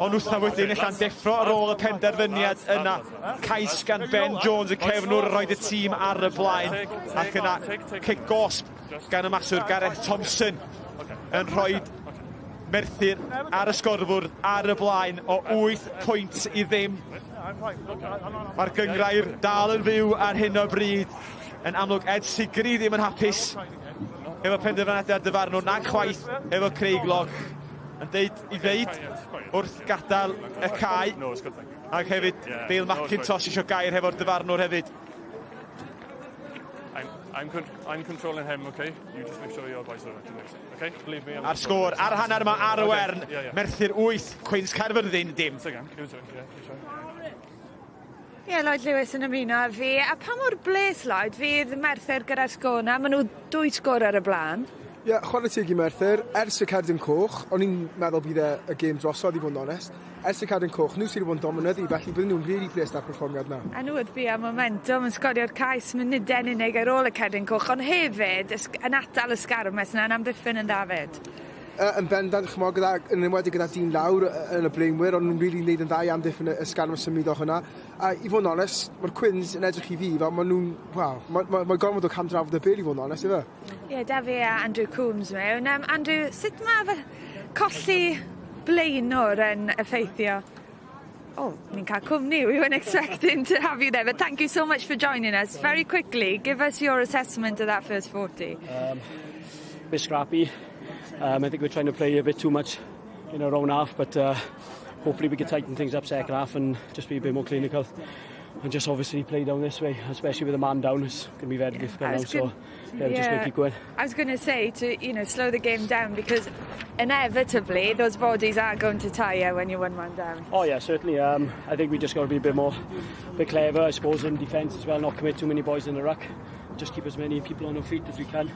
Ond wrtha wedyn ella'n deffro ar ôl y penderfyniad yna. Cais gan Ben Jones, y cefnwr, yn rhoi y tîm ar y blaen. Ac yna cic gosb gan y maswr Gareth Thompson yn rhoi Merthyr ar y sgorfwrdd ar y blaen o 8 pwynt i ddim. Mae'r gyngrair dal yn fyw ar hyn o bryd. Yn amlwg Ed Sigri ddim yn hapus efo penderfyniadau'r dyfarnwr, nag chwaith efo Craig Logg yn deud i ddeud wrth gadael y cae. Ac hefyd Dale McIntosh eisiau gair hefo'r dyfarnwr hefyd. I'm controlling him, okay? You just make sure your boys are right. Okay? Believe me. A'r sgôr ar hanner yma ar y Wern. Merthyr 8, Cwins Caerfyrddin dim. Ie, yeah, Lloyd Lewis yn ymuno â fi. A pa mor bles, Lloyd, fydd Merthyr gyda'r sgôr na? Maen nhw 2 sgôr ar y blaen. Ie, yeah, chwarae teg i Merthyr. Ers y cerdyn coch, o'n i'n meddwl bydd y gêm drosodd i fod yn onest. Ers y cerdyn coch, nhw sydd wedi bod yn dominyddu, felly bydden nhw'n really pleased â'r perfformiad na. A nhw oedd bu am momentum yn sgorio'r cais munudau'n unig ar ôl y cerdyn coch, ond hefyd yn atal y sgarmes yna yn amddiffyn yn Dafydd. Yn bendant, chymod, gyda, yn enwedig gyda dyn lawr yn y blaenwyr, ond nhw'n really wneud yn dda i amddiffyn y sgarmes symudo hwnna. A i fod yn onest, mae'r Cwins yn edrych i fi fel maen nhw'n, wel, mae ma, ma gormod o camdrafod y bêl i fod yn onest, ife? Ie, yeah, da fi a Andrew Coombs mewn. Andrew, sut mae colli blaenwr yn effeithio? Oh, ni'n cael cwmni. We weren't expecting to have you there, but thank you so much for joining us. Very quickly, give us your assessment of that first 40. Bit scrappy. I think we're trying to play a bit too much in our own half, but hopefully we can tighten things up second half and just be a bit more clinical. And just obviously play down this way, especially with a man down, it's going to be very difficult now. So yeah, we're just going to keep going. I was going to say to slow the game down, because inevitably those bodies are going to tire when you're one man down. Oh yeah, certainly. I think we just got to be a bit more, a bit clever, I suppose, in defence as well. Not commit too many boys in the ruck. Just keep as many people on our feet as we can.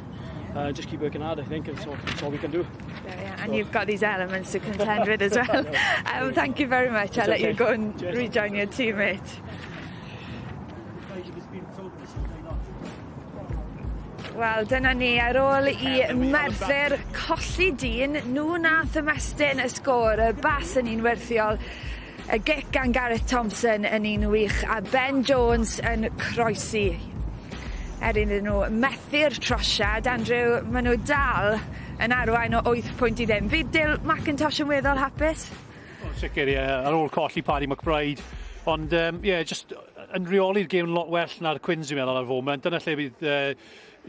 Just keep working hard, I think, and so that's all we can do. Yeah, and you've got these elements to contend with as well. Thank you very much. I'll let you go and rejoin your teammate. Wel, dyna ni, ar ôl i Merthyr colli dyn, nhw nath ymestyn y sgôr, y bas yn un werthiol, y gic gan Gareth Thompson yn un wych, a Ben Jones yn croesi. Er iddyn nhw methu'r trosiad, Andrew, maen nhw dal yn arwain o 8 pwynt i ddim. Fydd Dale McIntosh yn weddol hapus? O, sicr, ie, ar ôl colli Paddy McBride. Ond, ie, yeah, just yn reoli'r gêm lot well na'r Cwins, dwi'n meddwl, ar y foment. Dyna lle bydd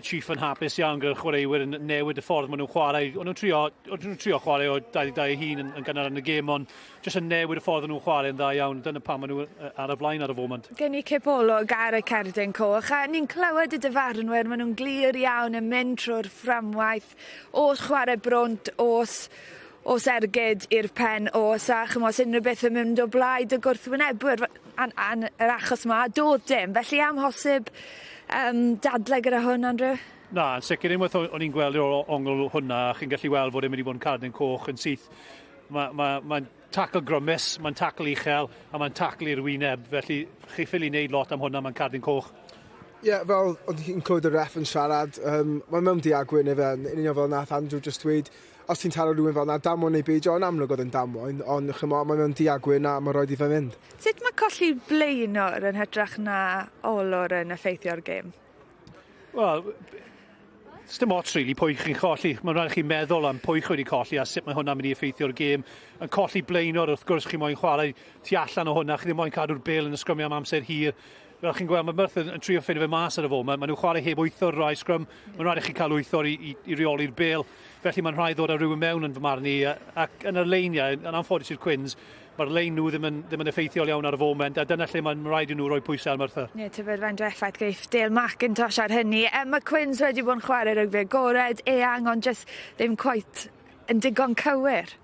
Chief yn hapus iawn gyda'r chwaraewyr yn newid y ffordd maen nhw'n chwarae. O'n nhw'n trio chwarae o 22 eu hun yn gynnar yn y gêm, ond jyst yn newid y ffordd o'n nhw'n chwarae yn dda iawn. Dyna pam maen nhw ar y blaen ar y foment. Gen i cipolwg ar y cerdyn coch, a ni'n clywed y dyfarnwyr, maen nhw'n glir iawn yn mynd trwy'r fframwaith, os chwarae brwnt, os ergyd i'r pen, os a chymod, os unrhyw beth yn mynd o blaid y gwrthwynebwyr an yr achos yma, doedd dim. Felly amhosib dadle gyda hwn, Andrew? Na, yn sicr, unwaith o'n i'n gweld o'r ongl hwnna, chi'n gallu weld fod e'n mynd i bod yn cardyn coch yn syth. Mae'n tacl grymus, mae'n tacl uchel, a mae'n tacl i'r wyneb, felly chi ffili wneud lot am hwnna, mae'n cardyn coch. Ie, yeah, fel o'n i'n clywed y ref yn siarad, mae'n mewn du a gwyn efe, yn union fel nath Andrew just dweud, os ti'n taro rhywun fel na, damwain neu beidio, yn amlwg oedd yn damwain, ond chymod, mae mewn du a gwyn a mae rhaid i fe fynd. Sut mae colli blaenwr yn hytrach na olwr yn effeithio'r gêm? Wel, dim ots really pwy chi'n colli. Mae'n rhaid chi meddwl am pwy chi wedi colli a sut mae hwnna'n mynd i effeithio'r gêm. Yn colli blaenwr, wrth gwrs, chi moyn chwarae tu allan o hwnna, chi ddim moyn cadw'r bêl yn y sgrymiau am amser hir. Fel chi'n gweld, mae Merthyr yn trio ffeindio fe mas ar y foment. Maen nhw'n chwarae heb wythwr rai sgrym. Mae'n rhaid i chi cael wythwr i reoli'r bêl. Felly mae'n rhaid ddod â rhywun mewn yn fy marn i. Ac yn y leiniau, yn anffodus i'r Cwins, mae'r lein nhw ddim yn effeithiol iawn ar y foment, a dyna lle mae'n rhaid i nhw roi pwysau ar Merthyr. Ie, tybed faint o effaith geiff Dale McIntosh ar hynny. Mae Cwins wedi bod yn chwarae rygbi agored, eang, ond jyst ddim quite yn digon cywir.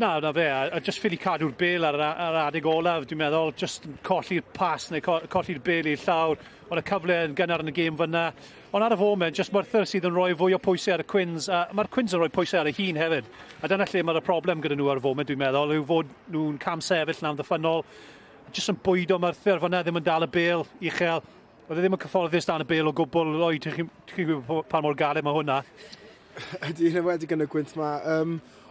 Na, na fe, a just ffili cadw'r bel ar, ar adeg olaf, dwi'n meddwl, just colli'r pas neu colli'r bel i'r llawr. Ond y cyfle yn gynnar yn y gêm fyna. Ond ar y foment, just Merthyr sydd yn rhoi fwy o pwysau ar y Cwins, a mae'r Cwins yn rhoi pwysau ar y hun hefyd. A dyna lle mae'r problem gyda nhw ar y foment, dwi'n meddwl, yw fod nhw'n camsefyll yn amddiffynnol. Just yn bwydo Merthyr fyna, ddim yn dal y bel uchel. Oedd e ddim yn cyfforddus dan y bel o gwbl, oi, ti'n gwybod pa mor galed mae hwnna. Ydy, yn enwedig yn y gwynt ma.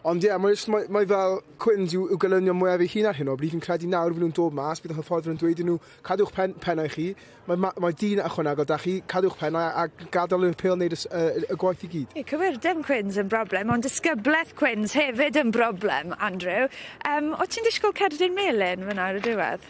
Ond ie, yeah, mae, mae, mae fel Cwins yw gelynion mwyaf ei hun ar hyn o bryd. Fi'n credu nawr fyd nhw'n dod mas, bydd y hyfforddwyr yn dweud i nhw, cadwch pennau chi, mae dyn ychwanegol da chi, cadwch pennau a gadael y pêl wneud y gwaith i gyd. Ie, cywirdeb Cwins yn broblem, ond disgyblaeth Cwins hefyd yn broblem, Andrew. O ti'n disgwyl cerdyn melyn fyna ar y diwedd?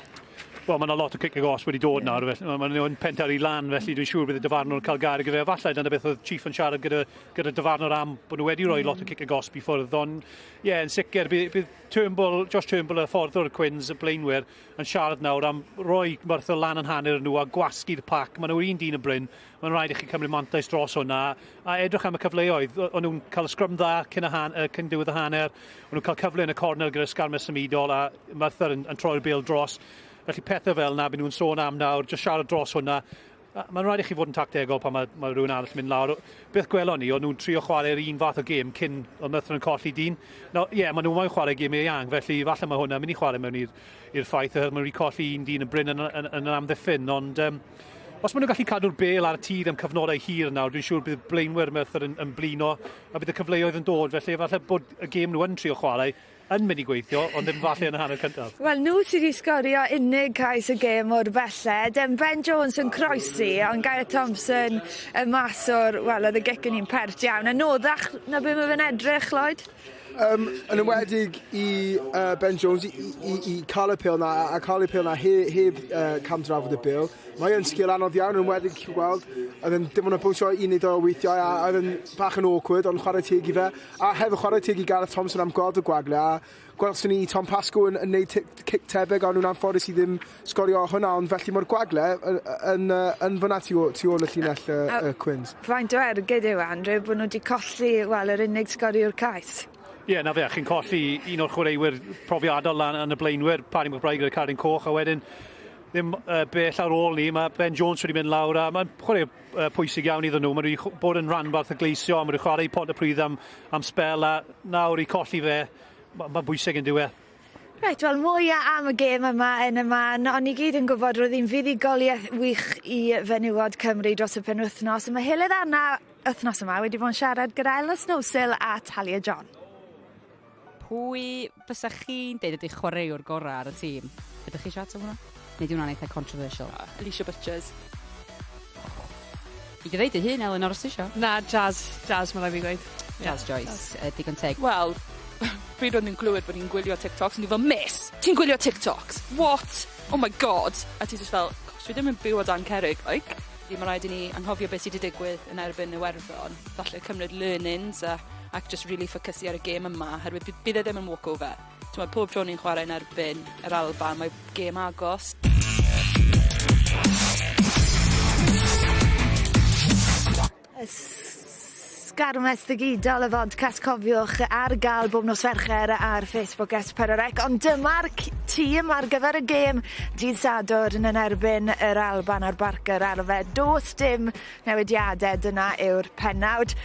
Wel, mae yna lot o cic agos wedi dod nawr, felly mae nhw'n pentyrru lan, felly dwi'n siŵr bydd y dyfarnwr yn cael gair gyda fe. Falle dyna beth oedd Chief yn siarad gyda dyfarnwr am bod nhw wedi rhoi lot o cic agos i ffwrdd. Ond, ie, yeah, yn sicr, bydd Turnbull, Josh Turnbull, y ffordd o'r Cwins, y blaenwyr, yn siarad nawr am roi Merthyr lan yn hanner nhw a gwasgu'r pac. Maen nhw un dyn y bryn, mae'n rhaid i chi cymryd mantais dros hwnna a edrych am y cyfleoedd. O'n nhw'n cael y sgrym dda cyn diwedd y hanner, o'n nhw'n cael cyfle yn y cornel gyda sgarmes symudol a Merthyr yn troi'r bêl dros. Felly pethau fel na, byd nhw'n sôn am nawr, jyst siarad dros hwnna. Mae'n rhaid i chi fod yn tactegol pan mae rhywun arall yn mynd lawr. Beth gwelon ni, o'n nhw'n trio chwarae'r un fath o gêm cyn oedd Merthyr yn colli dyn. Nawr, ie, yeah, maen nhw'n moyn chwarae gêm eang, felly falle mae hwnna mynd i chwarae mewn i'r ffaith, oherwydd maen nhw wedi colli un dyn yn bryn yn amddiffyn, ond os maen nhw'n gallu cadw'r bel ar y tir am cyfnodau hir nawr, dwi'n siŵr bydd blaenwyr Merthyr yn blino a bydd y cyfleoedd yn dod, felly falle bod y gêm nhw yn trio chwarae yn mynd i gweithio, ond ddim falle yn y hanner cyntaf. Wel, nhw sydd wedi sgorio unig cais y gêm o'r belled. Ben Jones yn croesi, ond Gareth Thompson y mas o'r... Wel, oedd y gic yn un pert iawn. Anoddach na be mae fe'n edrych, Lloyd? Yn enwedig i Ben Jones i cael y pêl na a cael y pêl na heb camdrafod y bêl. Mae yn sgil anodd iawn, yn enwedig chi'n gweld. Oedd yn dim ond yn bwysio un neu dou o weithiau a oedd yn bach yn awkward, ond chwarae teg i fe. A hefyd chwarae teg i Gareth Thompson am gweld y gwagle. A gwelson ni Tom Pascoe yn neud cic tebyg, ond nhw'n anffodus i ddim sgorio hwnna, ond felly mae'r gwagle yn fyna tu ôl y llinell y Cwins. Faint o ergyd yw, Andrew, bod nhw wedi colli, wel, yr unig sgoriwr cais? Ie, yeah, na fe, chi'n colli un o'r chwaraewyr profiadol lan yn y blaenwyr, Paddy McBride gyda cerdyn coch, a wedyn ddim bell ar ôl ni, mae Ben Jones wedi mynd lawr a mae'n chwarae pwysig iawn iddyn nhw. Mae wedi bod yn rhanbarth y Gleision, mae wedi chwarae i Pontypridd am sbel a nawr i colli fe, mae'n bwysig yn diwedd. Reit, wel mwy am y gêm yma yn y man, ond ni gyd yn gwybod roedd hi'n fuddugoliaeth wych i fenywod Cymru dros y penwythnos. Mae Heledd Anna wythnos yma wedi bod yn siarad gyda Ella Snowsill a Talia John. Pwy fysa chi'n deud ydy chwaraewr gorau ar y tîm? Ydych chi siarad am hwnna? Neu di hwnna'n eitha controversial? Alicia Butchers. I ddweud dy hun, Ellen, os ti isio. Na, Jazz. Jazz, mae rhaid fi gweud. Jazz Joyce, digon teg. Wel, pryd o'n i'n glywed bod ni'n gwylio TikToks, o'n i fel, "Miss, ti'n gwylio TikToks? What? Oh my God." A ti just fel, "Gosh, dwi ddim yn byw o dan cerrig, like." Mae rhaid i ni anghofio beth sydd wedi digwydd yn erbyn Iwerddon. Falle cymryd learnings ac just really ffocysu ar y gêm yma, oherwydd bydd e ddim yn walkover. Ti'n pob tro ni'n chwarae yn erbyn yr Alban, mae gêm agos. Sgarmes Ddigidol, y fodcast, cofiwch, ar gael bob nos Fercher ar Facebook S4C. Ond dyma'r tîm ar gyfer y gêm dydd Sadwrn yn erbyn yr Alban ar Barc yr Arfau. Does dim newidiadau, dyna yw'r pennawd.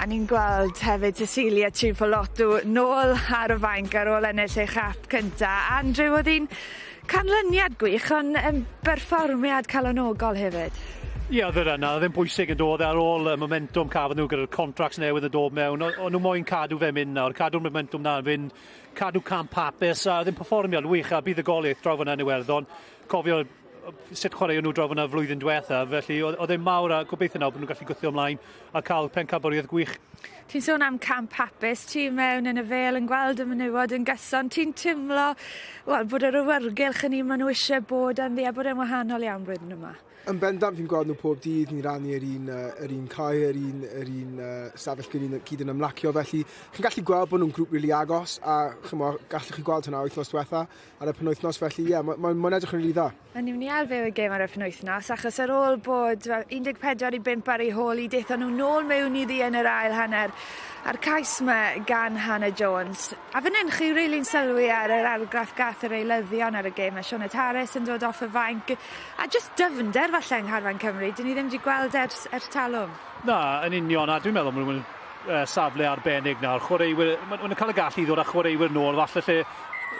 A ni'n gweld hefyd Cecilia Tuipulotu nôl ar y fainc ar ôl ennill ei chap cynta. Andrew, oedd hi'n canlyniad gwych, ond yn berfformiad calonogol hefyd. Ie, oedd yr yna, oedd e'n bwysig yn dod ar ôl y momentum cafodd nhw gyda'r contracts newydd yn dod mewn. O'n nhw moyn cadw fe mynd nawr, cadw'r momentum na yn fynd, cadw camp hapus, a oedd e'n perfformiad wych a buddugoliaeth draw fyna yn Iwerddon. Cofio sut chwaraeon nhw draw fyna flwyddyn diwetha, felly oedd e'n mawr a gobeithio nawr bod nhw'n gallu gwthio ymlaen a cael pencampwriaeth gwych. Ti'n sôn am camp hapus, ti mewn yn y Fêl yn gweld y menywod yn gyson, ti'n teimlo, wel, bod yr awyrgylch yn un maen nhw eisiau bod ynddi a bod e'n wahanol iawn blwyddyn yma? Yn bendant, fi'n gweld nhw pob dydd, ni'n rannu yr un cae, yr un stafell gyd yn ymlacio, felly chi'n gallu gweld bod nhw'n grŵp rili agos, a chymod, gallwch chi gweld hwnna wythnos diwetha ar y penwythnos, felly ie, yeah, ma edrych yn rili dda. A ni'n mynd i ailfyw y gêm ar y penwythnos, achos ar ôl bod 14-5 ar ei hôl i, daethon nhw nôl mewn iddi yn yr ail hanner. A'r cais yma gan Hannah Jones. A fan hyn chi rili'n sylwi ar yr argraff gath yr eilyddion ar y gêm. Mae Sioned Harris yn dod off y fainc. A jyst dyfnder falle yng Ngharfan Cymru. Dyn ni ddim wedi gweld ers, ers talwm. Na, yn union. A dwi'n meddwl maen nhw'n safle arbennig nawr. Chwaraewyr, maen nhw'n cael y gallu i ddod â chwaraewyr nôl. Falle lle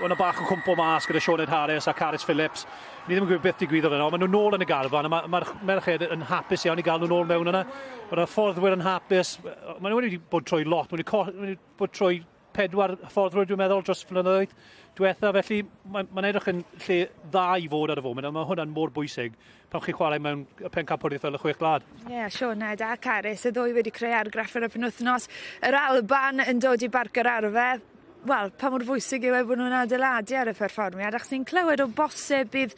o'na bach yn cwmpo mas gyda Sioned Harris a Carys Phillips. Ni ddim yn gwybod beth digwyddodd yna, ond maen nhw nôl yn y garfan a mae'r ma merched yn hapus iawn i gael nhw nôl mewn yna. Mae'r hyfforddwyr yn hapus. Maen nhw wedi bod trwy lot. Maen nhw wedi bod trwy 4 hyfforddwyr, dwi'n meddwl, dros flynyddoedd diwetha. Felly mae'n ma edrych yn lle dda i fod ar y foment, a mae hwnna'n mor bwysig pan chi'n chwarae mewn pencampwriaeth fel y Chwe Gwlad. Ie, yeah, Sioned a Carys, y ddwy wedi creu argraff ar y penwythnos. Yr Alban yn dod i Barc yr Arfau. Wel, pa mor bwysig yw e bod nhw'n adeiladu ar y perfformiad, achos ni'n clywed o bosib bydd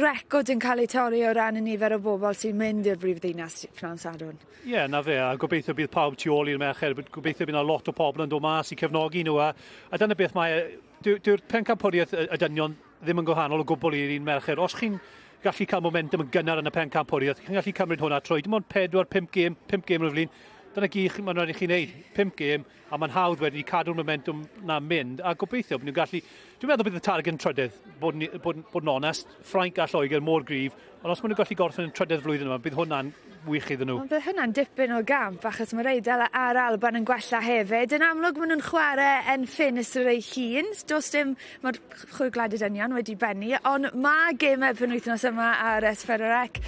record yn cael ei torri o ran y nifer o bobl sy'n mynd i'r brif ddinas pnawn Sadwrn. Ie, yeah, na fe, a gobeithio bydd pawb tu ôl i'r merched, gobeithio bydd yna lot o pobl yn dod mas i cefnogi nhw, a dyna beth mae, dyw'r pencampwriaeth y dynion ddim yn gwahanol o gwbl i'r un merched. Os chi'n gallu cael momentum yn gynnar yn y pencampwriaeth, chi'n gallu cymryd hwnna trwy dim ond 4, 5 gêm, 5 gêm yn y flin, dyna gyd mae'n rhaid i chi wneud, 5 gêm, a mae'n hawdd wedyn i cadw'r momentum na mynd, a gobeithio bod nhw'n gallu... Dwi'n meddwl bydd y targed yn trydydd, bod, bod, bod yn onest, Ffrainc a Lloegr mor gryf, ond os maen nhw'n gallu gorffen yn trydydd flwyddyn yma, bydd hwnna'n wych iddyn nhw. Ond bydd hwnna'n dipyn o gamp, achos mae'r Eidal a'r Alban yn gwella hefyd. Yn amlwg maen nhw'n chwarae yn ffenestr ei hun. Does dim, mae'r Chwe Gwlad y Dynion wedi bennu, ond mae gemau penwythnos yma ar S4C.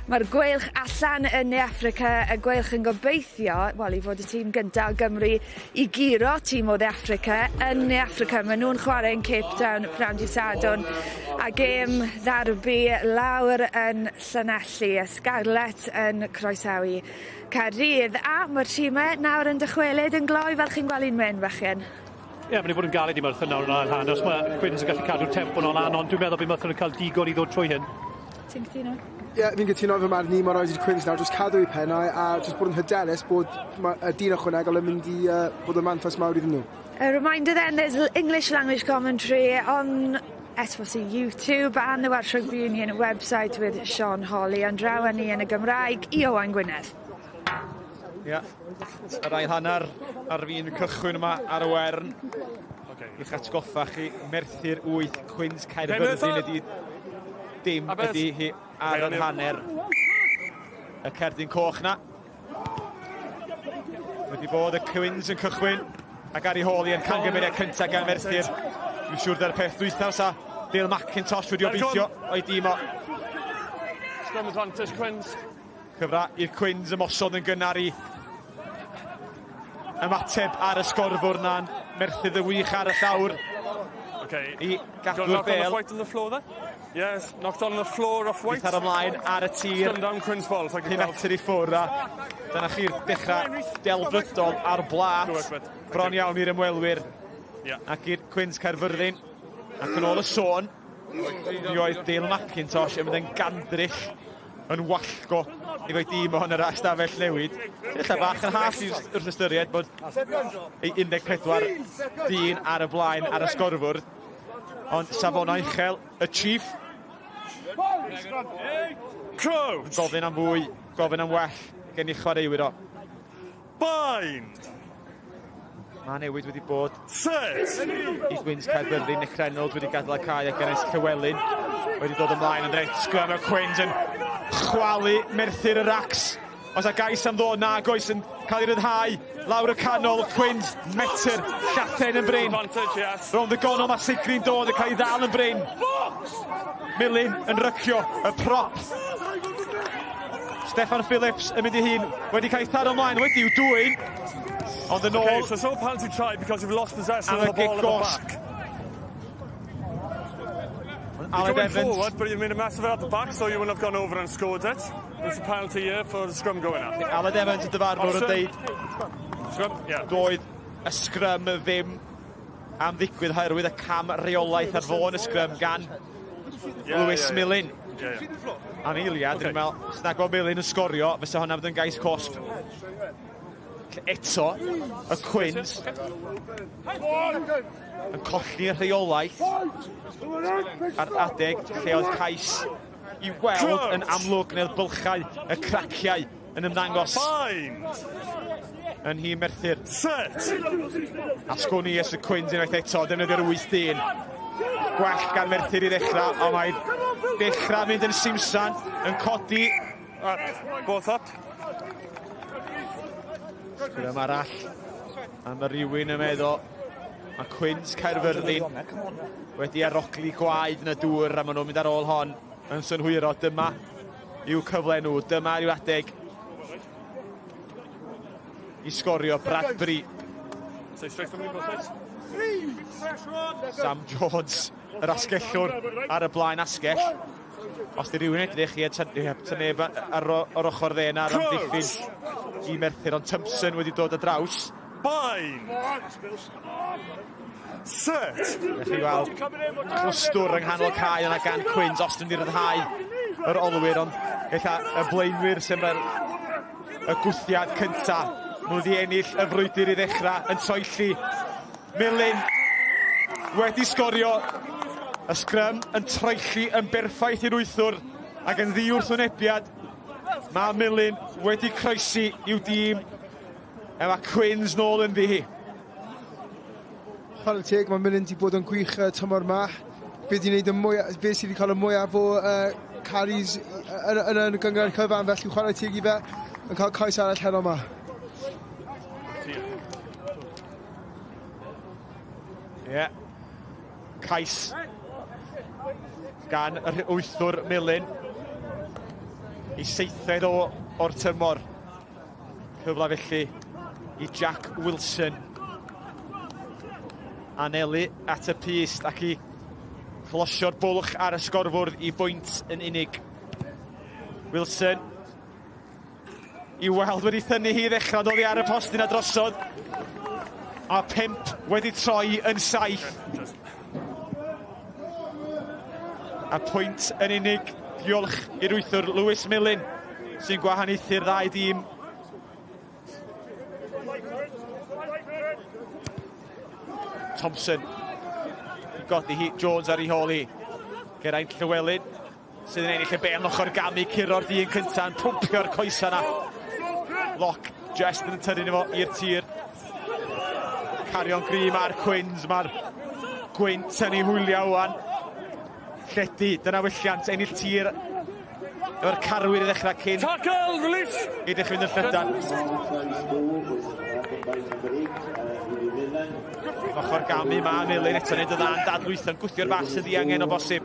Mae'r Gweilch allan yn Ne Affrica, y Gweilch yn gobeithio, wel, i fod y tîm gyntaf o Gymru i guro tîm o Dde Affrica yn Ne Affrica. Maen nhw'n chwarae yn Cape Town pnawn dydd Sadwrn, a gêm ddarbi lawr yn Llanelli, y Scarlets yn croesawu Caerdydd, a mae'r tîmau nawr yn dychwelyd yn gloi fel chi'n gweld un mynd, bachgen. Ie, yeah, mae'n bod yn galed i Merthyr nawr yn ail hanner. Os mae Quins yn gallu cadw'r tempo nhw'n lan, ond dwi'n meddwl bydd Merthyr yn cael digon i ddod trwy hyn. Ti'n cytuno? Ie, yeah, fi'n cytuno efo marn ni, mae'n rhaid i'r Quins nawr jyst cadw eu pennau a jyst bod yn hyderus bod y dyn ychwanegol yn mynd i bod yn mantais mawr iddyn nhw. A reminder then, there's English language commentary on S4C YouTube and the Welsh Rugby Union website with Sean Holly. Ond draw â ni yn y Gymraeg i Owain Gwynedd. Ie, yeah. Yr ail hanner ar fin cychwyn yma ar y Wern. Okay. I'ch atgoffa chi, Merthyr 8, Cwins Caerfyrddin ydi dim ydi hi ar yr hanner. Y cerdyn coch na. Wedi bod y Cwins yn cychwyn a Gary Hawley yn camgymeriad cyntaf gan Merthyr. Dwi'n siŵr dyna'r peth dwythaf sa Dale McIntosh wedi obeithio o'i dîm o. Scrum advantage, Quins. Cyfra i'r Cwins ymosod yn gynnar i ymateb ar y sgorfwr na'n Merthyr y wych ar y llawr. Okay. I gadw'r bel. White on the floor there? Yes, knocked on the floor off White. Ar ymlaen ar y tir. Scrum down Quins ball. 5 metr i ffwrdd a dyna chi'r dechrau delfrydol ar blat. Bron iawn i'r ymwelwyr. Yeah. Ac i'r Cwins Caerfyrddin. Ac yn ôl y sôn, mi oedd Dale McIntosh yn mynd yn gandryll yn wallgo efo'i dîm o'n yr ystafell newid. Ella bach yn hallt wrth ystyried bod ei 14 dyn ar y blaen ar y sgorfwrdd. Ond safonau uchel, y Chief. Crouch! Gofyn am fwy, gofyn am well gen i chwaraewyr o. Bind! Mae newid wedi bod Set! i Gwins Caerfyrddin, Nick Reynolds wedi gadael y cae ac Ernest Llywelyn wedi dod ymlaen yn reit sgrym y Cwins yn chwalu Merthyr y racs. Os a gais am ddod nag oes yn cael ei ryddhau lawr y canol, Cwins, metr, llathen yn brin. Advantage, yes. Rownd y gonol mae Sigri'n dod yn cael ei ddal yn brin. Millen yn rycio y prop. Steffan Phillips yn mynd i hun, wedi cael ei tharo ymlaen, wedi i'w dwyn. Ond yn ôl... Okay, so it's no penalty try because you've lost possession of the ball at the back. Aled You're going Evans. forward, but you've made a mess of it at the back, so you wouldn't have gone over and scored it. There's a penalty here for the scrum going up. Aled Evans y dyfarnwr yn deud Scrum, yeah. doedd y sgrym ddim am ddigwydd oherwydd y cam reolaeth ar fôn y sgrym gan Lewis Millen. Am eiliad, dwi'n meddwl, os nag o Millen yn sgorio, fysa hwnna fydd yn gais cosb. Eto, y Cwins yn colli rheolaeth ar adeg lle oedd cais i weld yn amlwg neu'r bylchau, y craciau yn ymddangos. Bind! yn nhîm Merthyr. Set! A sgwn i os y Cwins unwaith eto, defnyddio'r 8 dyn. Gwell gan Merthyr i ddechrau, ond mae'n dechrau mynd yn simsan, yn codi. Up, both up. Sgrym arall. A mae rhywun yn meddwl, mae Cwins Caerfyrddin wedi arogli gwaed yn y dŵr a maen nhw'n mynd ar ôl hon yn synhwyro. Dyma yw cyfle nhw, dyma yw adeg i sgorio Bradbury. Sam Jones, yr asgellwr ar y blaen asgell. Os di rhywun edrych i ta neb ar o'r ochr dde na'r amddiffyn i Merthyr, ond Thompson wedi dod ar draws. Bind! Set! Ydych chi weld clwstwr yng nghanol cae yna gan Quins, Austin wedi rhyddhau yr olwyr, ond ella y blaenwyr sy'n y gwthiad cynta. Maen nhw wedi ennill y frwydr i ddechrau yn troelli. Milyn wedi sgorio. Y sgrym yn troelli yn berffaith i'r wythwr ac yn ddi-wrthwynebiad. Mae Milyn wedi croesi i'w dîm. A mae Quins nôl ynddi hi. Chwarae teg, mae Milyn wedi bod yn gwych tymor ma. Fe wedi gwneud y mwy, fe sydd wedi cael y mwyaf o carries yn, yn, yn y gynghrair cyfan, felly chwarae teg i fe yn cael cais arall heno yma. Ie. Yeah. Cais gan yr wythwr Milyn i seithfed o o'r tymor. Cyfle felly i Jack Wilson anelu at y pyst ac i closio'r bwlch ar y sgorfwrdd i bwynt yn unig. Wilson i weld wedi thynnu hi ddechrau dod i ar y postyn a drosodd. A 5 wedi troi yn 7. A pwynt yn unig, diolch i'r wythwr Lewis Millen sy'n gwahaniaethu'r ddau dîm. Thompson i godi hi, Jones ar ei hôl hi. Geraint Llywelyn sydd yn ennill y bel ochr gamu, curo'r dyn cyntaf, yn pwmpio'r coesa na. Lock just yn tynnu fo i'r tir. Cario'n gry mae'r Cwins, mae'r gwynt yn ei hwyliau wan. Lledu, dyna welliant, ennill tir efo'r carwyr i ddechrau cyn. Tackle, release! I ddechrau fynd yn llydan. Ochr gamu mae Milyn eto wneud y dda'n dadlwytho'n gwthio'r bas yn ddiangen o bosib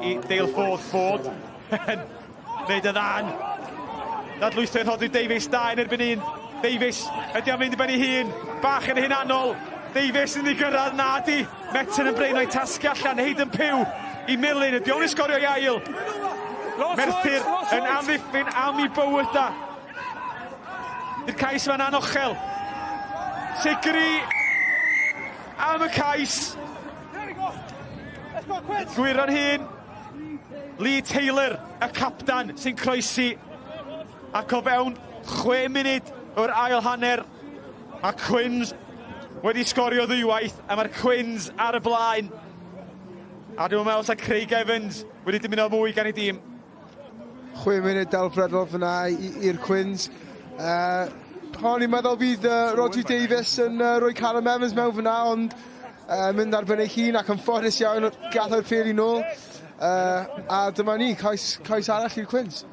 i Dale Ford. Ford yn wneud y dda'n dadlwytho i'r Rhodri Davies, 2 yn erbyn 1. Davies, ydy o'n mynd i ben ei hun, bach yn hunanol. Davies yn ei gyrraedd, na di. Metten yn brein o'i tasgu allan, Hayden Pugh i Milyn, ydy o'n i sgorio i ail. Merthyr yn amddiffyn am ei bywyda. I'r cais yma'n anochel. Sigri am y cais. Gwyro'n hun. Lee Taylor, y captan, sy'n croesi. Ac o fewn 6 munud o'r ail hanner, mae Cwins wedi sgorio ddwywaith, a mae'r Cwins ar y blaen. A dwi'n meddwl sa Craig Evans wedi dymuno mwy gan ei dîm. 6 munud delfrydol fyna i'r Cwins. O'n i'n meddwl bydd Rhodri Davies yn rhoi Callum Evans mewn fyna, ond mynd ar ben ei hun ac yn ffodus iawn gath o'r peli nôl. A dyma ni, cais, cais arall i'r Cwins.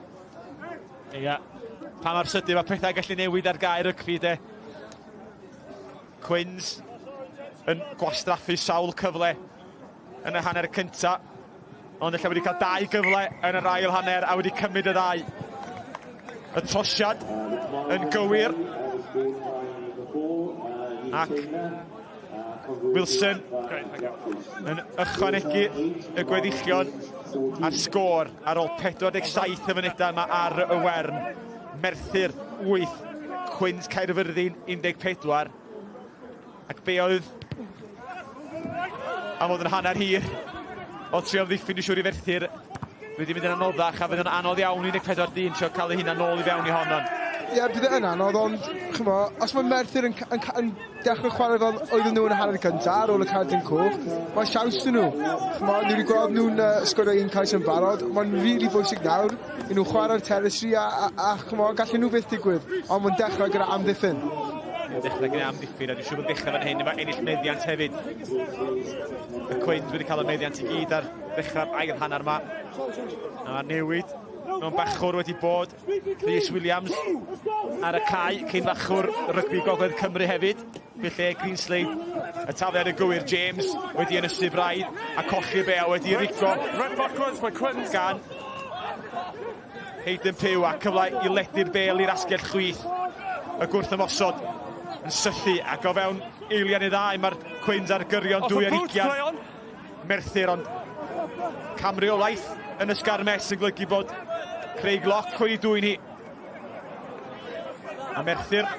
Ia, yeah. Pa mor sydyn mae pethau gallu newid ar gair rygbi de. Cwins yn gwastraffu sawl cyfle yn y hanner cynta, ond ella wedi cael dau gyfle yn yr ail hanner a wedi cymryd y ddau. Y trosiad yn gywir. Ac Wilson yn ychwanegu y gweddillion a'r sgôr ar ôl 47 y munudau yma ar y Wern. Merthyr 8, Cwins Caerfyrddin 14. Ac be oedd am fod yn hanner hir o trio amddiffyn i siŵr i Ferthyr wedi mynd yn anoddach a fydd yn anodd iawn 14 dyn trio cael ei hunan nôl i fewn i honnon. Ie, yeah, bydd e yn anodd, ond chymod, os mae Merthyr yn, yn, yn dechrau chwarae fel oedden nhw yn y hanner cyntaf ar ôl y cardyn coch, mae siawns dyn nhw. Chymod, ni wedi gweld nhw'n sgorio un cais yn barod, mae'n rili really bwysig nawr i nhw chwarae'r territory a, a, a chymod, gallen nhw beth digwydd, ond mae'n dechrau gyda amddiffyn. Mae'n dechrau gyda amddiffyn, a dwi'n siŵr bod dechrau fan hyn efo ennill meddiant hefyd. Y Cwins wedi cael y meddiant i gyd ar ddechrau'r ail hanner yma. A newid mewn bachwr wedi bod. Rhys Williams ar y cae, cyn fachwr rygbi Gogledd Cymru hefyd. Felly Greenslade, y tafliad y gywir, James wedi ynysu braidd a colli bel wedi rigo gan Hayden Pugh a cyfle i ledu'r bel i'r asgell chwith. Y gwrth ymosod yn sythu ac o fewn eiliad neu ddau mae'r Cwins ar gyrion 2 ar 20. Merthyr ond camreolaeth yn y sgarmes yn golygu bod Craig Locke wedi dwyn hi. A Merthyr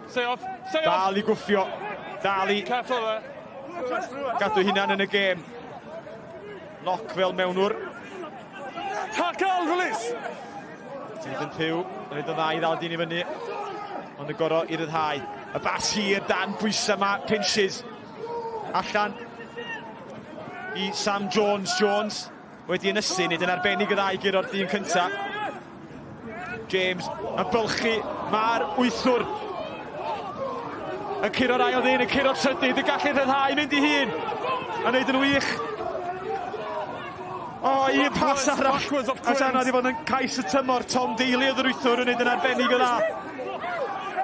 Stay off. Stay off. dal i gwffio, dal i Careful there. gadw hunan yn y gêm. Locke fel mewnwr. Tackle, release. Nathan Pugh yn neud yn dda i ddal dyn i fyny. Ond y goro i ryddhau. Y bas hir dan bwysau yma, Pinches. Allan i Sam Jones. Jones wedi ynysu, nid yn arbennig y ddau guro'r dyn cynta. James yn bylchu, mae'r wythwr yn curo'r ail ddyn, yn curo'r trydydd, yn gallu rhyddhau, mynd i hun. A wneud yn wych. O, un pas arall. Backwards off A Sian wedi bod yn cais y tymor, Tom Daly oedd yr wythwr yn wneud yn arbennig o dda.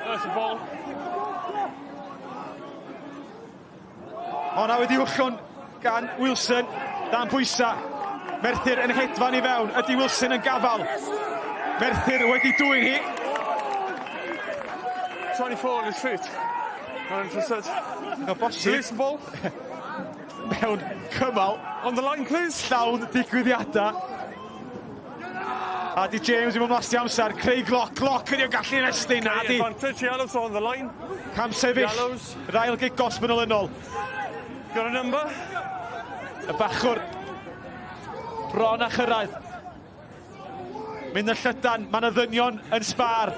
That's the ball. O, na wedi wllwn gan Wilson, dan pwysa. Merthyr yn hedfan i fewn. Ydy Wilson yn gafal? Merthyr wedi dwyn hi. 24 on his feet. Not interested. No bosib. Release the ball. Mewn cymal. On the line, please. Llawn digwyddiadau. A di James ddim yn wastio amser. Craig Locke, Locke ydi o'n gallu ymestyn. Na di. Advantage, yellows on the line. Cam sefyll. Yellows. Yr ail gic gosb yn olynol. Got a number? Y bachwr. Bron a chyrraedd. Mynd yn llydan, mae yna ddynion yn sbar.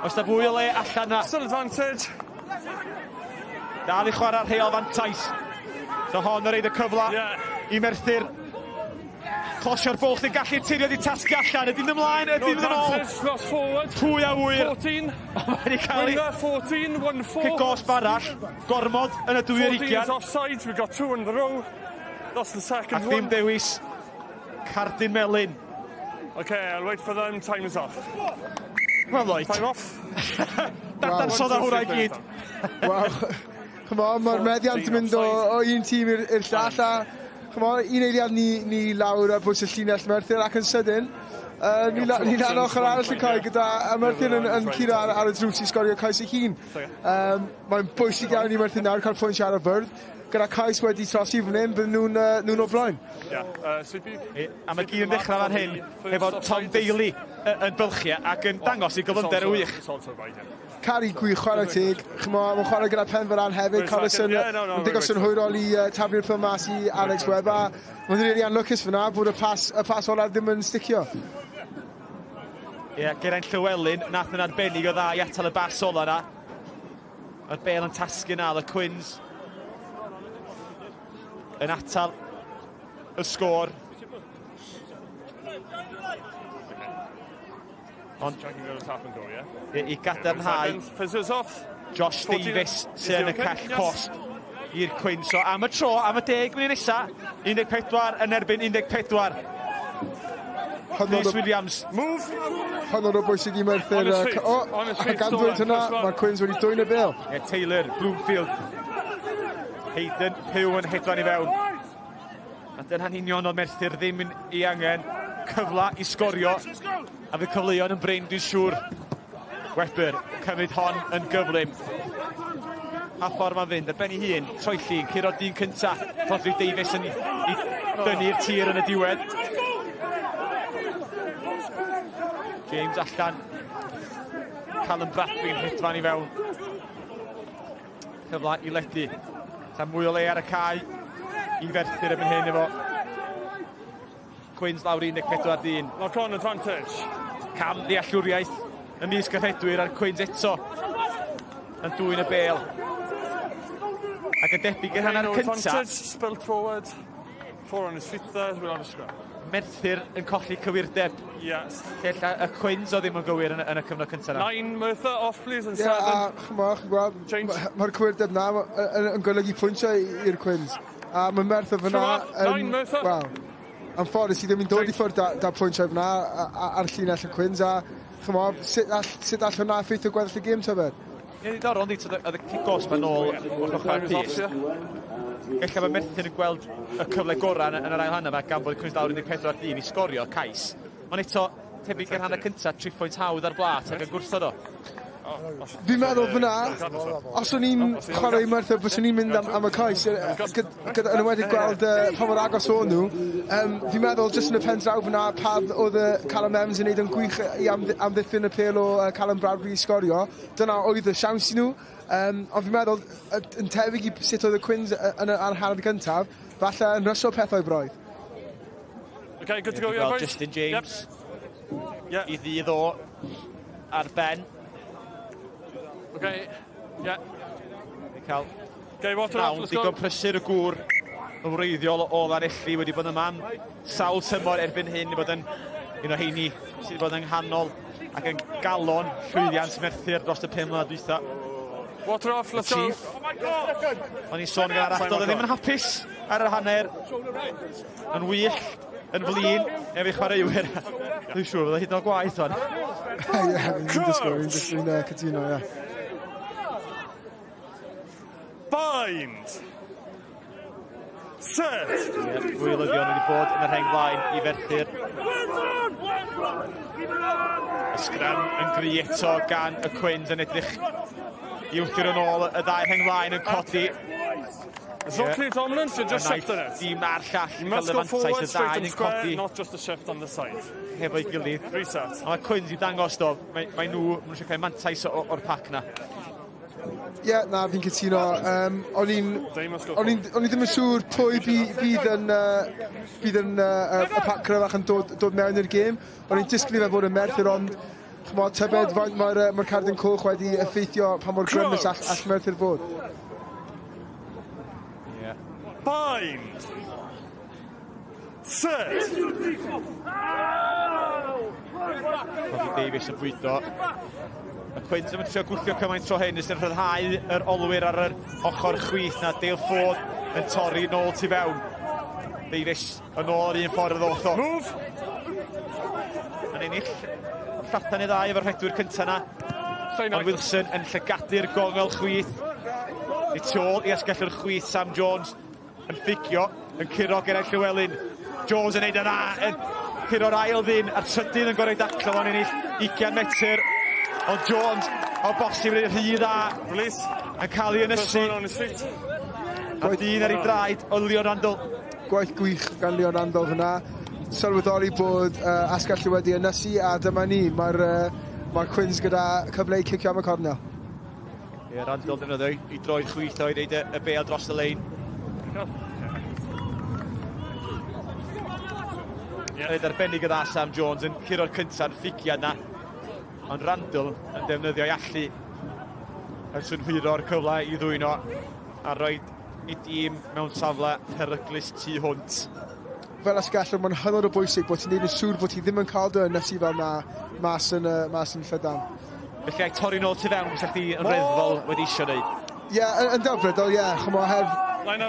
Oes na fwy o le allan na. Still advantage. Dal i chwarae'r rheol fantais. So hon yn reid y cyfle yeah. i Merthyr. Closio'r bwlch, yn gallu tirio di tasgu allan. Ydy'n ymlaen, ydy'n No yn ôl. advantage, lost forward. Pwy a wyr. 14. Mae wedi cael ei... Winger, 14, 1 4. Cic gosb arall. Gormod yn y dwy ar 14 ugian. is offside, we've got two in the row. That's the second Ac ddim one. dewis. Cardyn Melyn. Okay, I'll wait for them, time is off. Wel, Lloyd. Time off. Dadansodda hwnna i gyd. Wel, ch'mo, mae'r meddiant yn mynd o un tîm i'r llall a ch'mo, un eiliad ni lawr ar bwys y llinell Merthyr ac yn sydyn, ni lan ochr arall y cae gyda y Merthyr yn curo ar y drws i sgorio cais ei hun. Mae'n bwysig iawn i Merthyr nawr cael pwynt ar y bwrdd. Gyda cais wedi trosi fan hyn, bydden nhw'n o flaen. Yeah, Sleepy. A mae gyd yn dechrau fan hyn efo Tom Daly yn bylchu ac yn dangos i gyflymder y wych. Cari gwych, chwarae teg. Ch'mo, mae'n chwarae gyda pen fan hefyd. Collison yn digon synhwyrol i taflu'r pêl mas i Alex Webb. A mae'n rili anlwcus fyna bod y pas olaf ddim yn sticio. Ie, yeah, Geraint Llywelyn, nath yn arbennig o dda i atal y bas ola na. Mae'r bel yn tasgu na, y Cwins yn atal y sgôr. Ond i gadarnhau Josh Davies sy'n yn y cell cosb i'r Cwins. So am y tro, am y 10 munud nesa, 14 yn erbyn 14. Rhys Williams. Move! Hynod o bwysig i Merthyr. O, a gan dweud hynna, mae'r Cwins wedi dwyn y bel. Yeah, Taylor, Bloomfield. Hayden Pugh yn hedfan i fewn. A dyna'n union o Merthyr ddim yn ei angen cyfle i sgorio. A fydd cyfleoedd yn brin, dwi'n siŵr. Webber, cymryd hon yn gyflym. A ffordd mae'n fynd, ar ben ei hun, troelli, curo dyn cynta. Rhodri Davies yn i dynnu'r tir yn y diwedd. James allan. Callum Bradley'n hedfan i fewn. Cyfle i ledu. Ta mwy o le ar y cae i Ferthyr erbyn hyn efo Cwins lawr 14 dyn. Knock on advantage. Cam ddealltwriaeth ymysg y rhedwyr a'r Cwins eto yn dwyn y bêl. Ac yn debyg i'r hanner cyntaf. Spilt forward. Four on his feet there, we'll have a scrum. Merthyr yn colli cywirdeb. Yes. Lle y Cwins o ddim yn gywir yn y cyfnod cyntaf na. 9 Merthyr off please and 7. Yeah, a ch'mo, chi'n gweld, mae'r cywirdeb na yn golygu pwyntiau i'r Cwins. A mae Merthyr fyna yn... Wel, anffodus i ddim yn dod i ffwrdd da pwyntiau fyna ar llinell y Cwins a ch'mo, sut all hwnna effeithio gweddill y gêm tybed? Ie, ddiddorol, yndi, oedd y cic-gos ma'n ôl wrth ochr Rhys. Ella mae Merthyr yn gweld y cyfle gorau yn yr ail hanner yma gan bod y Cwins lawr 14 dyn i sgorio cais. Ond eto, tebyg i'r hanner cyntaf, 3 pwynt hawdd ar blat ac yn gwrthod o. Fi'n meddwl fyna, os o'n i'n chwarae i Merthyr, byswn i'n mynd am y cais, gyda, yn enwedig gweld pa mor agos o'n nhw. Fi'n meddwl, jyst yn y pen draw fyna, pan oedd Callum Evans yn neud yn gwych i amddiffyn y pêl o Callum Bradbury i sgorio, dyna oedd y siawns i nhw. Ond fi'n meddwl, yn tebyg i sut oedd y Cwins yn y hanner gyntaf, falle yn rysio pethau braidd. Okay, good to go, yeah, boys. Justin James, yep. I ddydd o ar ben. Okay, yeah. Ni'n cael okay, water off, let's go. Digon prysur y gŵr yn wreiddiol o Lanelli wedi bod yma am sawl tymor erbyn hyn i bod yn un o heini sydd wedi bod yng nghanol ac yn galon llwyddiant Merthyr dros y 5 mlynedd dwytha. Water off, let's go. O'n i'n sôn gyda'r arall, doedd e ddim yn hapus ar yr hanner. Yn wyllt, yn flin, efo'i chwaraewyr. Dwi'n siŵr fydde hyd yn oed gwaith o'n. Ie, fi'n disgwyl, fi'n cytuno, ie. Bind! Set! Ie, gwylyddion wedi bod yn y rheng flaen i Ferthyr. Y sgrym yn gry eto gan y Cwins yn edrych i wthio yn ôl, y ddau rheng flaen yn codi. It's not clear dominance, you're just shifting it. Dim a'r llall You yn must cael y go fantais forward, y straight ddau and yn square, codi not just a shift on the side. Hefo'i gilydd. Reset. A mae Cwins i dangos do, mae nhw, maen nhw eisiau cael mantais o'r pac na. Ie, yeah, na, fi'n cytuno. O'n i ddim yn siŵr pwy bydd yn y pac cryfach yn dod mewn i'r gêm. O'n i'n disgwyl i fe fod yn Merthyr, ond ch'mod, tybed faint mae'r cardyn coch wedi effeithio pa mor grymus all Merthyr fod. Yeah. Bind! Set! Robbie Davies yn bwydo. Y Cwins yn trio gwthio cymaint tro hyn, sy'n rhyddhau yr olwyr ar yr ochr chwith na. Dale Ford yn torri nôl tu fewn. Davies yn ôl yr un ffordd ddoth o. Move! Yn ennill llathan i ddau efo'r rhedwyr cynta na. Ond Wilson yn llygadu'r gongol chwith. I tu ôl i asgellwr chwith, Sam Jones yn ffugio, yn curo Geraint Llywelyn. Jones yn neud yn dda, yn curo'r ail ddyn, a'r trydydd yn gorau daclo fo'n ennill 20 metr. Ond Jones, o bosib yn rhy dda, Release. yn cael ei ynysu. A dyn ar ei draed o Leon Randall. Gwaith gwych gan Leon Randall fyna. Sylweddoli bod asgell wedi ynysu, a dyma ni, mae'r Cwins gyda cyfle i cicio am y cornel. Ie, Randall defnyddio i droed chwith o i wneud y bêl dros y lein. Rhaid arbennig y dda Sam Jones yn curo'r cynta'n ffugiad na. Ond Randall yn defnyddio ei allu yn synhwyro'r cyfle i ddwyno a rhoi i dîm mewn safle peryglus tu hwnt. Fel asgellwr, mae'n hynod o bwysig bod ti'n neud yn siŵr bod ti ddim yn cael dy ynysu fel na mas yn llydan. Felly ai torri nôl tu fewn, fysa chdi yn reddfol wedi isio neud? Ie, yn delfrydol, ie. Ch'mo, hef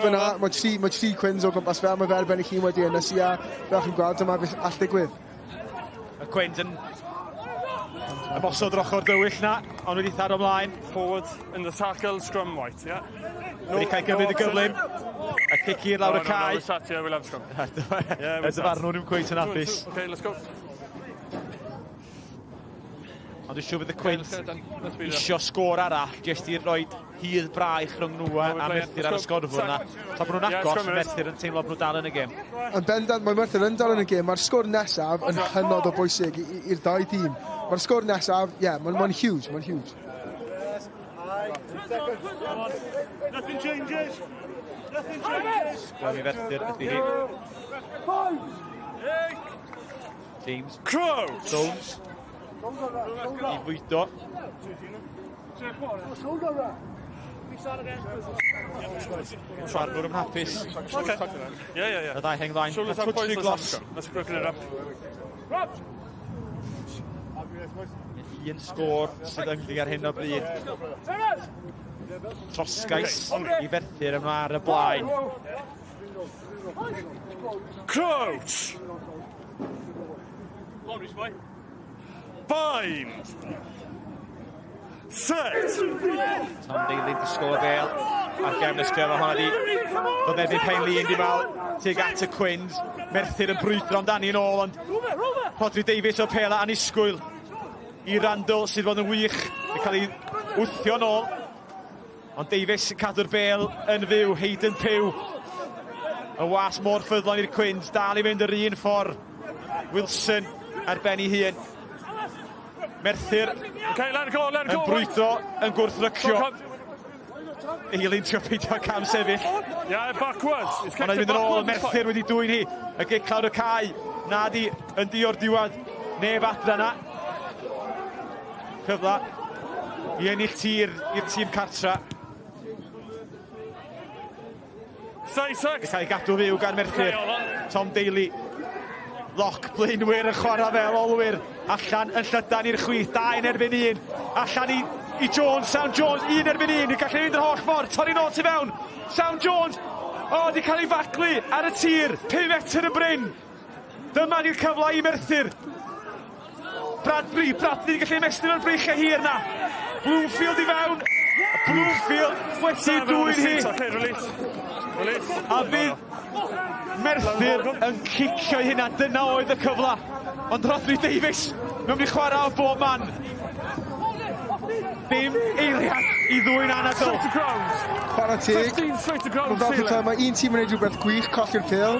fyna, mae tri Cwins o gwmpas fe, mae fe ar ben ei hun wedi ynysu a fel chi'n gweld, dyma beth all ddigwydd. Y Cwins yn ymosod yr ochr dywyll na, ond wedi tharo ymlaen. Forward in the tackle, scrum white, yeah. Wedi cael gymryd y gyflym. A cic i'r lawr y cae. No, we're sat here, we'll have scrum. Y dyfarnwr ddim cweit yn hapus. Okay, let's go. Ond Ond dwi'n siŵr bydd y Cwins isio sgôr arall, jyst i roi hyd braich rhwng nhw a Merthyr ar y sgorfwr yna. Tra bod nhw'n agos, Merthyr yn teimlo bod nhw dal yn y gêm. Yn bendant, mae Merthyr yn dal yn y gêm. Mae'r sgôr nesaf yn hynod o bwysig i'r ddau dîm. Mae'r sgôr nesaf, ie, mae'n huge, mae'n huge. Nothing changes. Nothing changes. Sgwam i Ferthyr ydy hi. James. Crouch. Jones. I fwydo. Trarnwr yn hapus. Okay. Yeah. Y ddau heng flaen. Shoulders A up, twtsh boys, rhy let's glos. Let's quicken it up. Un sgôr sydd ynghlwm ar hyn o bryd. Trosgais i Ferthyr yma ar y blaen. Crouch! Bind! Set! Tom Daly disgwyl y bel ar gefn y sgrym, a hwnna di dod erbyn pen lin di fel tuag at y Cwins. Merthyr yn brwydro amdani yn ôl, ond Rhodri Davies o'r pela anisgwyl i Randall sydd fod yn wych yn cael ei wthio yn ôl. Ond Davies yn cadw'r bel yn fyw, Hayden Pugh. Y was mor ffyddlon i'r Cwins, dal i fynd yr un ffordd. Wilson ar ben ei hun. Merthyr okay, let it go, let it go, yn brwydro, yn gwrthrycio. Eilin trio peidio cam sefyll. Yeah, backwards. It's Ond mynd yn ôl, Merthyr wedi dwyn hi. Y gic lawr y cae. Na di, yn di o'r diwedd. Neb adra na. Cyfla i ennill tir i'r tîm cartra. 36. Cael ei gadw fyw gan Merthyr. Tom Daly. Loc blaenwyr yn chwarae fel olwyr. Allan yn llydan i'r chwith. 2 yn erbyn 1. Allan i Jones. Sam Jones, 1 erbyn 1. Gallu mynd yr holl ffordd. Torri nôl tu fewn. Sam Jones. O, di cael ei faglu ar y tir. 5 metr yn brin. Dyma ni'r cyfle i Merthyr. Bradbury, Bradbury gallu ymestyn o'r breichiau hir na. Bloomfield i fewn. Bloomfield wedi dwyn hi. A fydd Merthyr yn cicio ei hunan. Dyna oedd y cyfle. Ond Rhodri Davies mewn i chwarae o bob man. Dim eiliad i ddwy'n anadl. Chwarae teg. Mae un tîm yn gwneud rhywbeth gwych, colli'r pêl,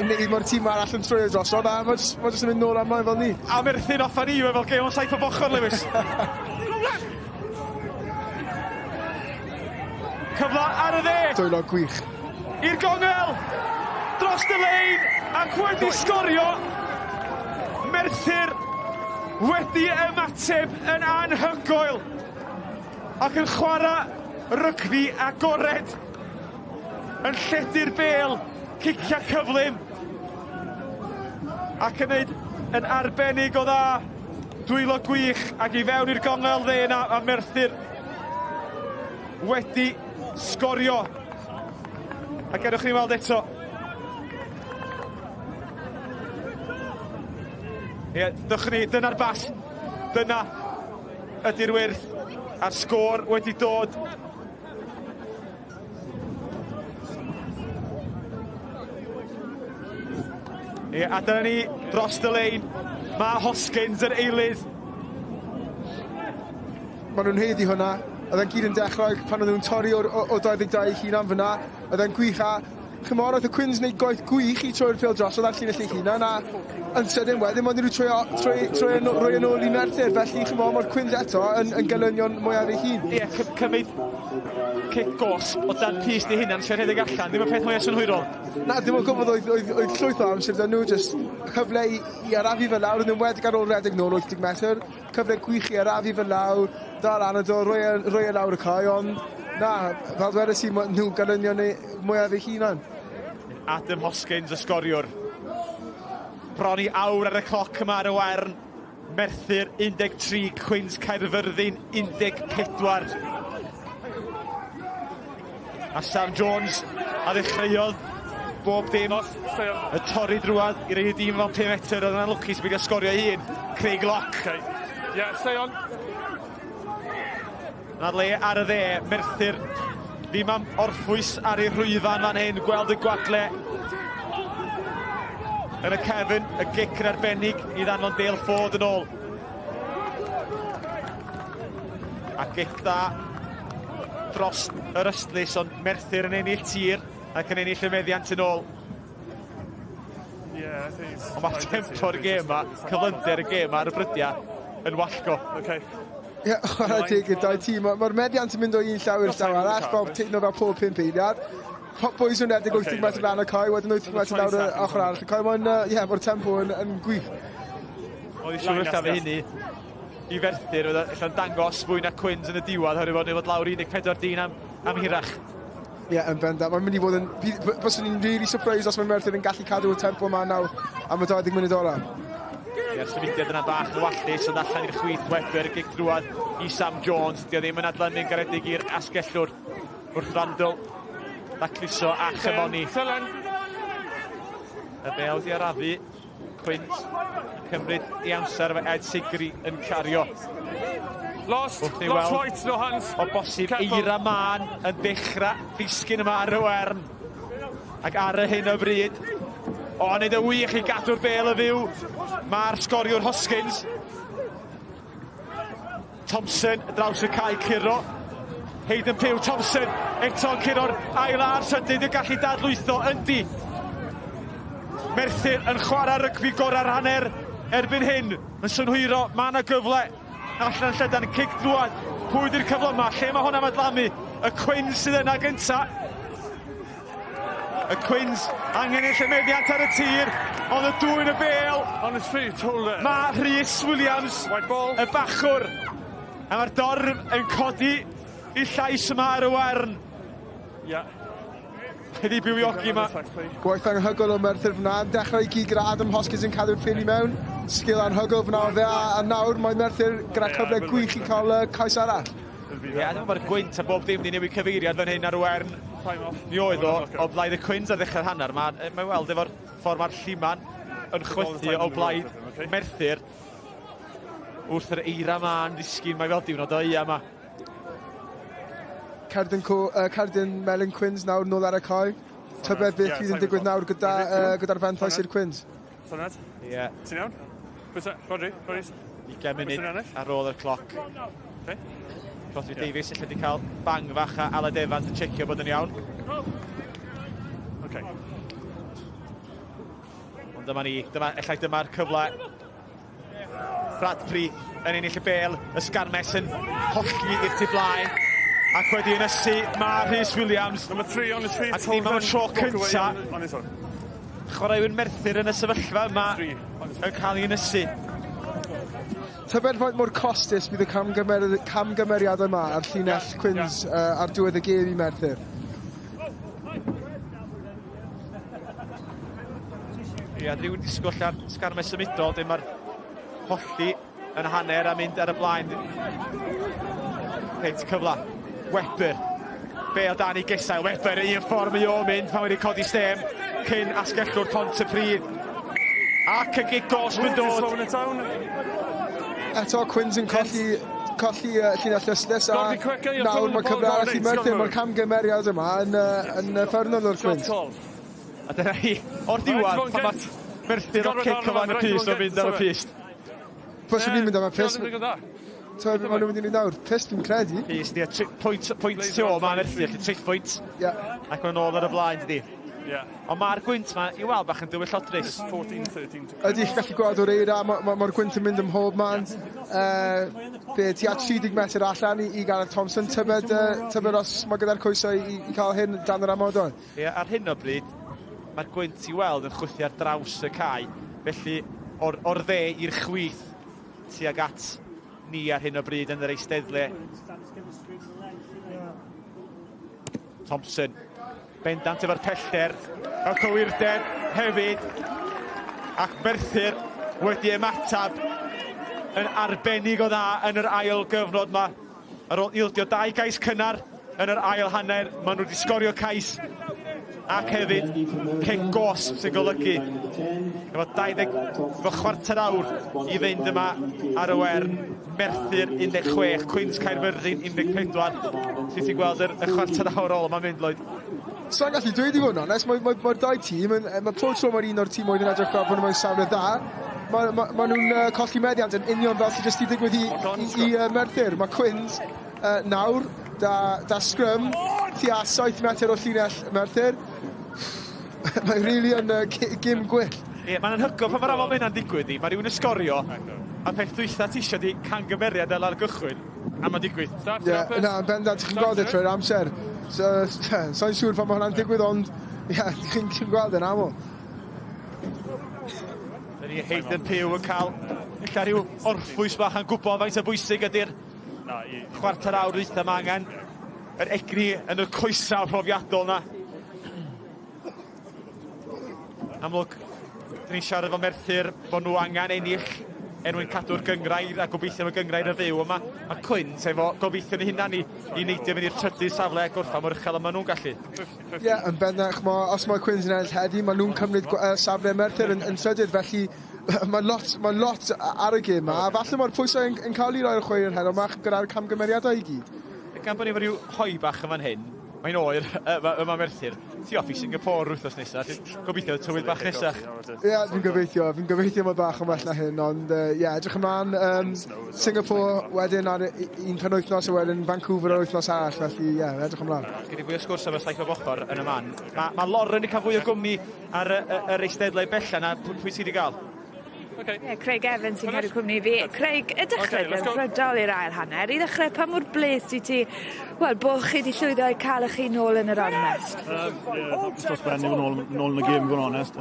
neu mae'r tîm arall yn troi o drosodd, a mae jyst, ma jyst yn mynd nôl amlaen fel ni. A Merthyr off ni, fel gêm o saith o bochor, Lewis. Cyfle ar y dde. Dwylo gwych. I'r gongel, dros y lein, ac wedi sgorio. Merthyr wedi ymateb yn anhygoel ac yn chwarae rygbi agored yn lledu'r bêl, cicia cyflym ac yn neud yn arbennig o dda. Dwylo gwych ac i fewn i'r gongel dde yna a Merthyr wedi sgorio. A gadewch ni weld eto. Ie, dych ni, dyna'r bas. Dyna ydy'r wyrth. A'r sgôr wedi dod. Ie, a dyna ni dros y lein. Mae Hoskins yr eilydd. Maen nhw'n haeddu hwnna. Oedd e'n gyd yn dechrau pan oedden nhw'n torri o'r, o, o 22 eu hunan fyna. Oedd e'n gwych a chymor, oedd y Cwins wneud gwaith gwych i troi'r pêl drosodd ar llinell ei hunan a yn sydyn wedyn mae nhw troi, troi, troi, troi, roi yn ôl i Merthyr. Felly chymor, mae'r Cwins eto yn, yn gelynion mwyaf ei hun. Ie, cymryd cic gosb o dan pys di hunan, sy'n rhedeg allan. Ddim y peth mwyaf synhwyrol. Na, dim ond gwybod oedd, oedd, oedd llwyth o amser 'da nhw, jyst cyfle i, i arafu fe lawr, yn enwedig ar ôl redeg nôl 80 metr, cyfle gwych i arafu fe lawr, dal anadl, roi, e, roi e lawr y cae, ond na, fel dwedais i, ma' nhw'n gelynion mwyaf eu hunan. Adam Hoskins, y sgoriwr. Bron i awr ar y cloc yma ar y Wern. Merthyr 13, Cwins Caerfyrddin 14. A Sam Jones a ddechreuodd bob dim y torri drwad i rei dîm fel 5 metr, oedd yna'n lwcus beidio sgorio un. Craig Locke. Okay. Yeah, stay on. Na'r le ar y dde, Merthyr ddim am orffwys ar ei rhwyfan fan hyn, gweld y gwagle yn y cefn, y gic yn arbennig i ddanfon Dale Ford yn ôl. A gic dda dros yr ystlys, ond Merthyr yn ennill tir ac yn ennill y meddiant yn ôl. Yeah, I think it's Ond mae tempo'r gêm ma, cyflymder y gêm ar y brydiau yn wallgo. Okay. Ie, chwarae teg i'r dau tîm. Mae'r meddiant yn mynd o un llaw i'r llaw arall, fel teimlo fel pob 5 eiliad. Pop boys yn redeg 80 metr lan y cae, wedyn 80 metr lawr y ochr arall y cae. Mae'n, ie, mae'r tempo yn, yn gwych. Oedd i siŵr allan fe hynny. i Ferthyr, oedd allan dangos fwy na Cwins yn y diwedd, oherwydd fod fod lawr 14 dyn am, am hirach. Ie, yeah, yn bendant. Mae'n mynd i fod yn... Byswn i'n really surprised os mae Merthyr yn gallu cadw y tempo yma nawr am y 20 munud ola. Ie, symudiad yna bach yn wallus, ond allan i'r chwith Webber, gic drwad i Sam Jones. Dio ddim yn adlynu'n garedig i'r asgellwr wrth Randall. Dacluso a chymoni. Y bel di arafu, Quint yn cymryd ei amser efo Ed Sigri yn cario. Lost, lost white, no hands. O bosib Eira Man yn dechrau disgyn yma ar y wern. Ac ar y hyn o bryd, o, wneud y wych i gadw'r bel y fyw. Mae'r sgoriwr Hoskins. Thompson draws y cae curo. Hayden Pugh, Thompson eto'n curo'r ail a'r trydydd yn gallu dadlwytho yndi. Merthyr yn chwarae rygbi gorau'r hanner erbyn hyn yn synhwyro, mae yna gyfle allan llydan, cic drwad, pwy di'r cyfle yma, lle mae hwnna'n adlamu, y Cwins sydd yna gynta. Y Cwins angen eich meddiant ar y tir, ond y dwy'n y bel. On his feet, hold it. Mae Rhys Williams, White ball. y bachwr, a mae'r dorf yn codi i llais yma ar y wern. Yeah. Wedi bywiogi yma. Gwaith anhygoel o Merthyr fyna. Dechrau i gyd gyda Adam Hoskins yn cadw'r ffyn i mewn. Sgil anhygoel fyna o fe, a nawr mae Merthyr gyda cyfle gwych i cael cais arall. Ie, yeah, mae'r gwynt a bob dim wedi newid cyfeiriad fan hyn ar y wern. Mi oedd o, o blaid y Cwins ar ddechrau'r hanner. Mae mae weld efo'r ffordd mae'r lliman yn chwythu o blaid Merthyr. Wrth yr eira ma'n ddisgyn, mae fel diwrnod o ia yma. Cerdyn, cerdyn Melyn Cwins nawr nôl ar y cae. Tybed beth fydd yn digwydd nawr gyda'r gyda fantais i'r Cwins. Syniad? Ie. Ti'n iawn? Rodri, Rodri. 20 munud ar ôl y cloc. Okay. Rodri yeah. Davies lle wedi cael bang fach a Aled Evans yn checio bod yn iawn. Okay. Ond dyma ni, dyma, ellai dyma'r cyfle. Bradbury yn ennill y bel, y sgarmes yn hollti i'r tu blaen. Ac wedi ynysu, mae Rhys Williams. Number three on his feet. Ac ddim am y tro cynta. Chwaraewyr Merthyr yn y sefyllfa yma yn cael ei ynysu. Tybed faint mor costus bydd y camgymer camgymeriadau yma ar llinell Cwins ar diwedd y gêm i Merthyr? Ia, rhywun disgwyl allan sgarmes symudol, dim mae'r hollti yn hanner a mynd ar y blaen. Reit, cyfle. Webber. Bale dan i gesail. Webber, un ffordd mae o'n mynd pan wedi codi stem cyn asgellwr Pont y Pryd. Ac y gig gosb yn dod. Eto, Quins yn colli colli llinell ystlys a nawr mae cyfle arall i Merthyr. Mae'r camgymeriad yma yn, yn uffernol o'r Quins. A dyna hi, o'r diwedd, pan mae Merthyr o'r cic o fan y pyst o'n mynd am y pyst. Fyswn i'n mynd am y pyst. Ti'n beth maen nhw'n mynd i wneud nawr? Pyst fi'n credu. Pyst, ie. Pwynt, pwynt tu ôl mae Merthyr, felly triphwynt. Ie. Ac maen nhw'n ôl ar y blaen, dydi. Yeah. Ond mae'r gwynt ma i weld bach yn dywyllodrus. 14-13. Ydy, chi'n gallu gweld o'r eira, mae'r ma, ma, ma gwynt yn mynd ym mhob man. Be, tua 30 metr allan i, i Gareth Thompson. Tybed, tybed os mae gyda'r coesau i, i cael hyn dan yr amodau. Ie, ar hyn o bryd, mae'r gwynt i weld yn chwythu ar draws y cae. Felly, o'r, or dde i'r chwith tuag at ni ar hyn o bryd yn yr eisteddle. Thompson, bendant efo'r pellter, y cywirdeb hefyd, ac Merthyr wedi ymateb yn arbennig o dda yn yr ail gyfnod yma. Ar ôl ildio dau gais cynnar yn yr ail hanner, maen nhw wedi sgorio cais ac hefyd cic gosb sy'n golygu efo 20, efo chwarter awr i fynd yma ar y wern. Merthyr 16, Cwins Caerfyrddin 14. Sut ti'n gweld yr, y chwarter awr ôl yma'n mynd, Lloyd? Sa'n gallu dweud i fod yn onest, mae'r mae, mae dau tîm, yn, mae pob tro mae'r un o'r tîm oedd yn edrych fel bod nhw mewn safle dda, mae ma, ma nhw'n colli meddiant yn union fel sy'n jyst i digwydd i, i, i Merthyr. Mae Cwins nawr, da, da scrum, tua 7 metr o llinell Merthyr. Mae'n rili yn gym gwyllt. Ie, mae'n anhygoel pan mae'r aml mae hynna'n digwydd i. Mae rhywun yn sgorio, a peth dwytha ti eisiau di cangymeriad fel ar gychwyn, a mae'n digwydd. Ie, yeah, na, yn bendant, chi'n gweld e trwy'r amser. So, sa'n siŵr pan mae hwnna'n digwydd, ond ie, yeah, chi'n chi gweld e'n aml. Dyna ni Hayden Pugh yn cael ella rhyw orffwys bach yn gwybod faint o bwysig ydy'r chwarter awr dwytha. Mae angen yr egni yn y coesau profiadol na. Amlwg, dyn ni'n siarad efo Merthyr bod nhw angen ennill er mwyn cadw'r gynghrair a gobeithio am y gynghrair y fyw yma. Mae Cwins efo gobeithio yn hunan i, i neidio fynd i'r trydydd safle a gorffan mor uchel y maen nhw'n gallu. Ie, yeah, yn bennach, ma, os mae Cwins yn ennill heddi, maen nhw'n cymryd safle Merthyr yn trydydd, felly mae lot ar y gêm yma, a falle mae'r pwysau yn cael ei roi ar chwaraewyr heno yma gyda'r camgymeriadau i gyd. Gan bod ni efo rhyw hoi bach yn fan hyn, mae'n oer yma Merthyr. Ti off i Singapore wythnos nesaf, gobeithio tywydd bach nesaf. Ie, yeah, fi'n gobeithio, fi'n gobeithio mae bach yn well na hyn, ond ie, yeah, edrych ymlaen, Singapore wedyn ar un penwythnos a wedyn Vancouver ar wythnos arall, felly ie, yeah, edrych ymlaen. Gen i fwy o sgwrs efo saith o ochr yn y man. Mae Lauren wedi cael fwy o gwmni ar yr eisteddle bella na pwy sydd wedi gael. Okay. Yeah, Craig Evans sy'n cadw cwmni fi. Craig, y dechrau okay, delfrydol i'r ail hanner. I ddechrau, pa mor bles i ti, wel, bod chi wedi llwyddo i cael eich hun nôl yn yr ornest? Yeah, dros ben i fod nôl yn y gêm, fod yn onest. I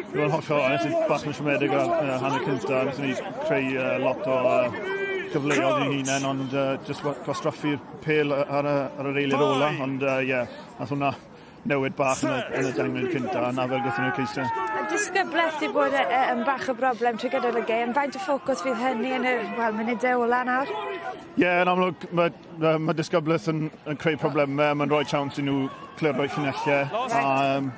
fod yn hollol onest, bach yn siomedig ar hanner cyntaf. Wnaethon ni creu lot o gyfleoedd i'n hunain, ond just gwastraffu'r pêl ar yr eiliad ola. Ond ie, yeah, nath hwnna newid bach yn y 10 munud cynta, a na fel gaethon nhw'r ceisiau. A disgyblaeth di bod yn bach o broblem trwy gydol y gêm. Faint o ffocws fydd hynny yn y, wel, munudau ola nawr? Ie, yeah, yn amlwg mae disgyblaeth yn creu problemau, mae'n rhoi chance i nhw clirio'u llinellau.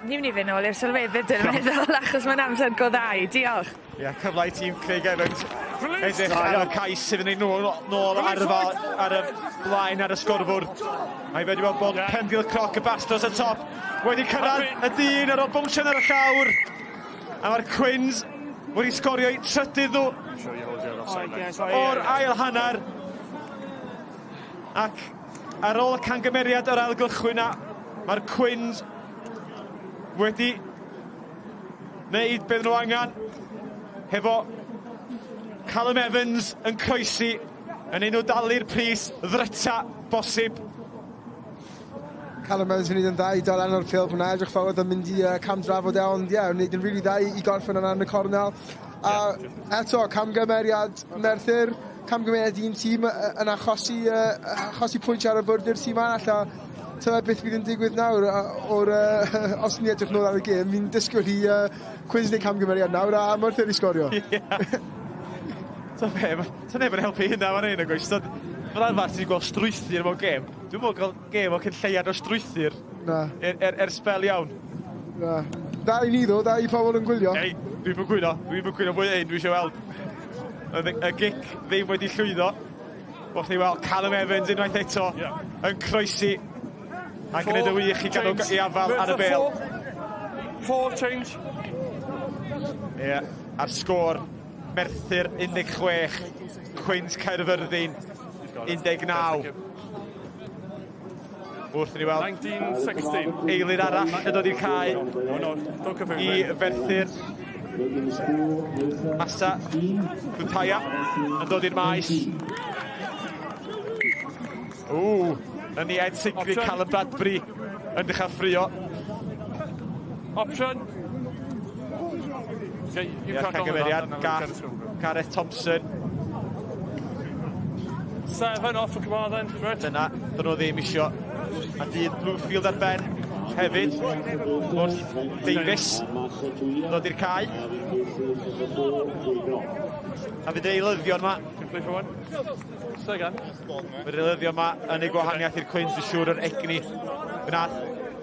Ni'n mynd i fynd nôl i'r sylwebydd, dwi'n meddwl, achos mae'n amser go dda i. Diolch. Ie, yeah, cyfle i tîm Craig Evans edrych ar y cais sydd yn ei nôl ar y blaen ar y sgorfwrdd. Mae wedi weld bod pendil croc y bastos y top wedi cyrraedd y dyn ar ôl bownsio ar y llawr. A mae'r Cwins wedi sgorio eu trydydd nhw o'r ail hanner. Ac ar ôl y cangymeriad o'r ail gychwyn na, mae'r Cwins wedi wneud beth nhw angen hefo Callum Evans yn croesi yn ein nhw dalu'r pris ddryta bosib. Callum Evans yn gwneud yn dda i dal lan o'r pêl fyna, edrych fel oedd yn mynd i cam drafod e, ond ie, yeah, wneud yn rili dda i gorffen yn y cornel. A eto, camgymeriad Merthyr, camgymeriad un tîm yn achosi pwynt ar y fwrdd i'r tîm arall, a tyma beth fydd yn digwydd nawr o'r, os ni'n edrych nôl ar y gêm, fi'n disgwyl i Cwins wneud camgymeriad nawr a Merthyr i sgorio. Ta be, ta neb yn helpu hynna fan hyn, oes. Fel arfer ti'n gweld strwythur mewn gêm. Dwi'n meddwl cael gêm o cyn lleiad o strwythur. Na. Er sbel iawn. Na. Da i ni ddo, da i pobl yn gwylio. Ei, dwi'n fy gwyno, dwi'n fy gwyno fwy un, dwi eisiau weld. Y gic ddim wedi llwyddo. Wrth i weld Callum Evans unwaith eto yn croesi a gwneud y wych i gadw i afal ar y bêl. Four change. Ie, yeah, a'r sgôr Merthyr 16, Cwins Caerfyrddin 19. Wrth i ni weld 19-16. Eilydd arall yn dod i'r cae i Ferthyr. Masa Cwtaia yn dod i'r maes. Ww, yn ei Ed Sigri, Callum Bradbury yn dechrau ffrio. Option. Okay, you crack on with that. Gareth Thompson. 7 off for Carmarthen. Right. Dyna, dyn nhw ddim isio. A dyn Bluefield ar ben hefyd. Wrth Davies ddod i'r cae. A fydd eilyddion yma. Fydd eilyddion yma yn ei gwahaniaeth i'r Cwins, dwi'n siŵr o'r egni. Fyna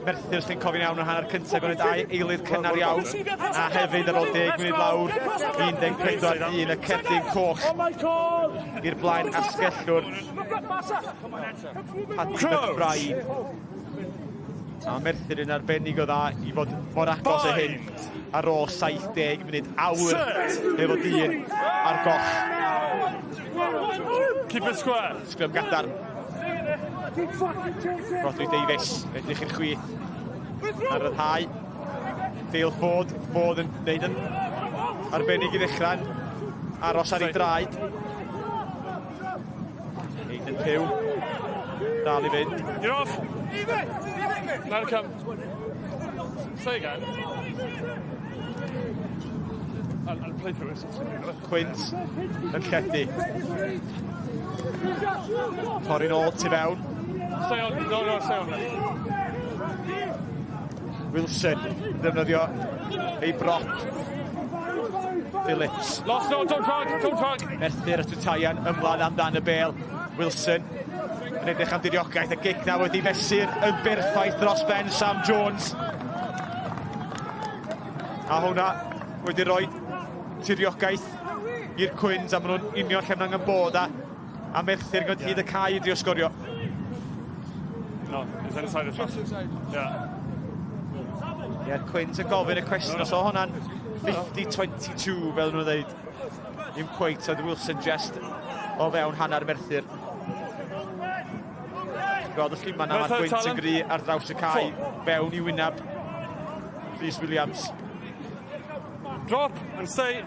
Merthyr, os chi'n cofio'n iawn, yn hanner cyntaf, gwneud dau eilydd cynnar iawn. A hefyd ar ôl 10 munud lawr, 14-1, y cerdyn coch i'r blaen asgellwr. Paddy McBride. A Merthyr yn arbennig o dda i fod mor agos y hyn ar ôl 70 munud awr efo dyn ar goll. Keep it square. Sgrym gadarn. Rodri Davies, edrych i'r chwith. Ar ryddhau. Dale Ford, Ford yn neud yn arbennig i ddechrau. Aros ar ei draed. Aidan Pugh. Dal i fynd. You're off. Let it come. Say again. Cwins yn lledu. Torri'n ôl tu fewn. Stay on, no, no, stay on. Wilson yn defnyddio ei brop. Phillips. Lost, no, don't drag, don't drag. Merthyr a Tutaian ymlaen amdan y bel. Wilson yn edrych am diriogaeth. Y gic na wedi fesur yn berffaith dros ben Sam Jones. A hwnna wedi rhoi tiriogaeth i'r Cwins a maen nhw'n union lle maen nhw'n bod a, a Merthyr yn gwneud hyd y cae i drio sgorio. No, it's inside the trap. Yeah. Ie, yeah, Cwins yn gofyn y cwestiwn os o hwnna'n 50-22 fel nhw'n dweud. Ddim cweit, oedd Wilson just o fewn hanner Merthyr. Gweld y llun yna, mae'r gwynt yn gry ar draws y cae, fewn i wyneb Rhys Williams. Drop and stay.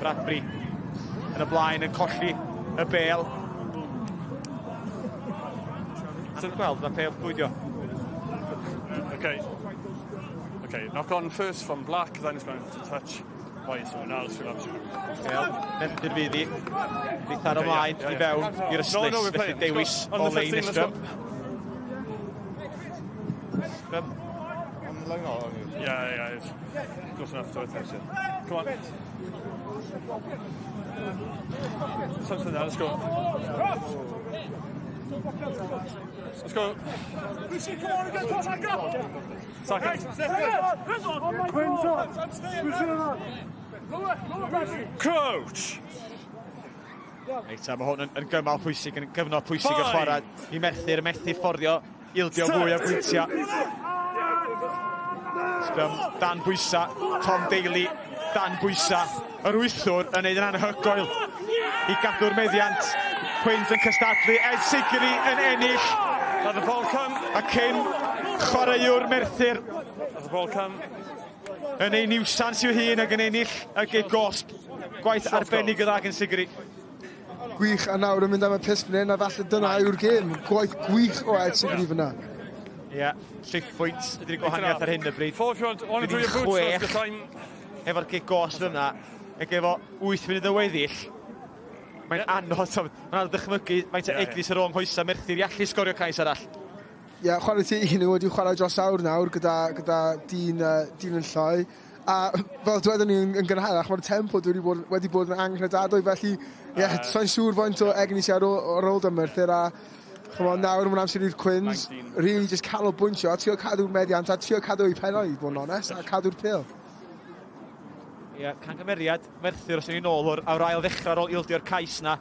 Bradbury yn y blaen yn colli y bel. Ti'n gweld, mae pêl bwydio. Okay. Okay, knock on first from Black, then it's going to touch by someone else. We'll have to... Bel, Merthyr fydd hi. Rith ar ymlaen i fewn i'r ystlys. No, no, Felly dewis o lein Scrum. Scrum. On the line or on you? Yeah, it's close enough to it. Come on. Something there, let's go. Let's go. Second. Crouch! Reit, mae hwn yn, yn gymal pwysig, yn gyfnod pwysig y chwarae i Merthyr, methu fforddio ildio fwy o bwyntiau. Scrum dan bwysa, Tom Daly dan bwysa, yr wythwr yn neud yn anhygoel i gadw'r meddiant. Quins yn cystadlu, Ed Sigri yn ennill. Let the ball come. A cyn chwaraewr Merthyr Let the ball come. yn ei niwsans i'w hun ac yn ennill y gig gosb. Gwaith arbennig y dda gan Sigri. Gwych, a nawr yn mynd am y pist fan hyn, a falle dyna yw'r gêm. Gwaith gwych o Ed Sigri fyna. Ie, yeah, 6 pwynt ydy'r gwahaniaeth ar hyn y bryd. Four if you want, want to do your boots, that's the time. Efo'r gig gosb yna, ac efo 8 munud o weddill, mae'n anodd, mae'n anodd dychmygu faint o egni sy'n rhwng hoesa Merthyr i allu sgorio cais arall. Ie, yeah, chwarae ti un nhw wedi chwarae dros awr nawr gyda, gyda dyn, dyn yn llai. A fel dwedon ni yn, yn gynharach, mae'r tempo wedi bod, wedi bod yn anghredadwy, felly ie, yeah, sa'n siŵr faint o egni sy'n ar ôl, ar ôl da Merthyr a chymod, nawr mae'n amser i'r Cwins, really just canolbwyntio a trio cadw'r meddiant a trio cadw eu pennau, i fod yn onest, a cadw'r pêl. Ie, yeah, cangymeriad Merthyr os ni'n ôl o'r, o'r ail ddechrau ar ôl ildio'r cais na.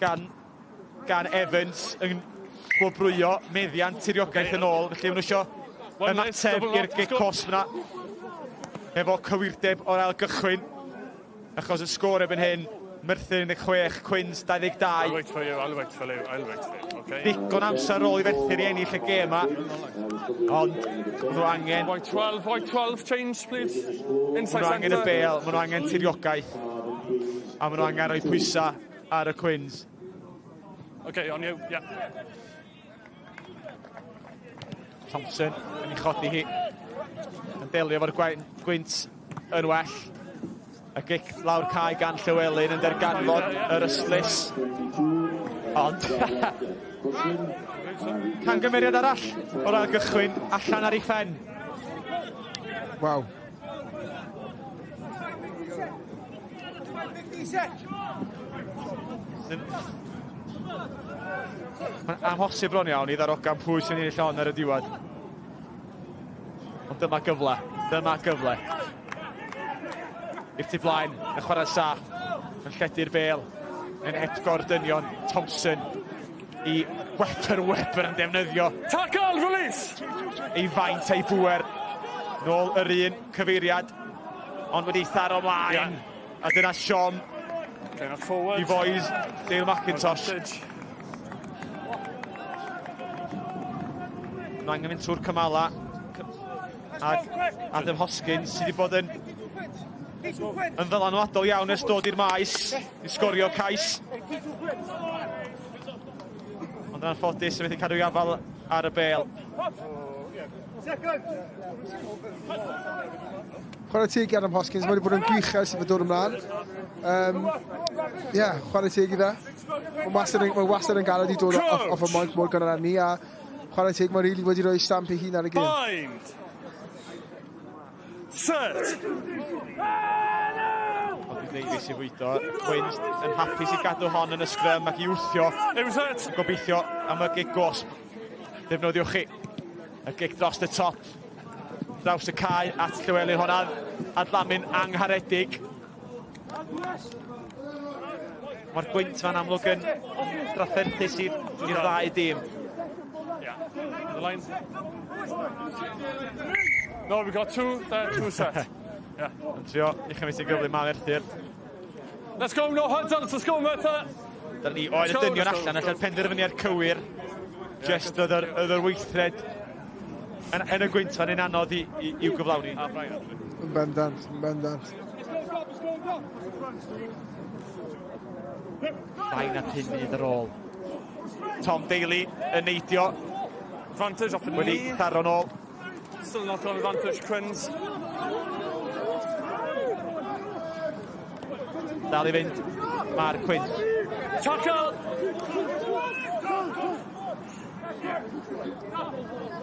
Gan, gan Evans yn gwobrwyo meddiant tiriogaeth yn ôl, felly maen nhw isio ymateb i'r gic cosb na efo cywirdeb o'r ail gychwyn, achos y sgôr erbyn hyn, Merthyr 16, Cwins 22. I'll wait for you, I'll wait for you, I'll wait for you, okay? Digon amser ar ôl i Ferthyr i ennill y gêm ma, ond maen nhw angen... White 12, white 12, change please. Inside Maen nhw angen y centre. bêl, maen nhw angen tiriogaeth, a maen nhw angen rhoi pwysau ar y Cwins. Okay, on you, yeah. Thompson yn ei chodi hi, yn delio efo'r gwynt yn well. Y gic lawr cae gan Llywelyn yn derganfod yr ystlys. Ond cangymeriad arall o'r ail gychwyn allan ar ei phen. Waw. Mae'n amhosib bron iawn i ddarogan pwy sy'n ennill hon ar y diwedd. Ond dyma gyfle, dyma gyfle. I'r tu blaen, yn chwarae saff, yn lledu'r bêl, yn hepgor dynion, Thompson i Webber, Webber yn defnyddio. Tackle, release! Ei faint a'i bŵer, nôl yr un cyfeiriad, ond wedi tharo ymlaen. Yeah. A dyna siom Okay, now forward. i fois Dale McIntosh. Advantage. Mae'n angen mynd trwy'r cymala. Ac Adam Hoskins sydd wedi bod yn yn ddylanwadol iawn ers dod i'r maes i sgorio cais. Ond yn anffodus yn methu cadw i afal ar y bêl. Chwarae teg i Adam Hoskins, mae wedi bod yn gwych ers i fe dod ymlaen. Um, yeah, chwarae teg i fe. Mae wastad yn, mae wastad yn galed i dod off, off y moink mor gynnar â ni, a chwarae teg, mae really wedi rhoi stamp ei hun ar y gêm. Bind! Set! Obi Davies i fwydo. Quins yn hapus i gadw hon yn y sgrym ac i wthio. Gobeithio am y gig gosb. Defnyddiwch chi y gic dros y top. Draws y cae at Llywelyn hwnna. Adlamu'n angharedig. Mae'r gwynt fan amlwg yn drafferthus i'r ddau dîm. Yeah. The line. No, we got two, there, two set. Yeah. Yn trio i chymryd sy'n gyflym am Merthyr. Let's go, no huddles, let's go Merthyr! Dyna ni, oedd y dynion allan, allan penderfyniad cywir. Just oedd yr, oedd yr weithred yn, yn y gwynt fan un anodd i, i, i'w gyflawni. Yn bendant, yn bendant. Llai na 5 munud ar ôl. Tom Daly yn neidio. Advantage off the Wedi knee. taro nôl. Still not on advantage, Quins. Dal i fynd. Mae'r Quins. Tackle!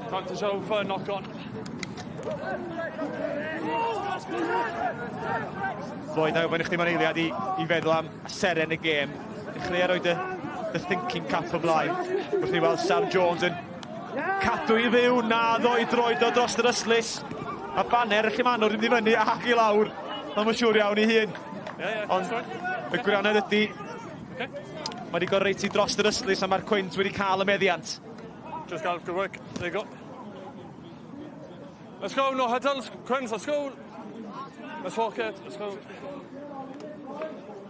Advantage over, knock on. Lloyd, na gofyn i chdi mewn eiliad i, i feddwl am seren y gêm. Dechrau roed y, the thinking cap ymlaen. Wrth ni weld Sam Jones yn cadw i fyw, na ddo i droed o dros yr ystlys. A baner y Llumanwr yn mynd i fyny ac i lawr. Mae'n siŵr iawn i hun. Ond y gwirionedd ydy, mae wedi gorau reit i dros yr ystlys a mae'r Cwins wedi cael y meddiant. Just got good work. There you go. Let's go, no huddles. Quins, let's go. Let's walk it. Let's go.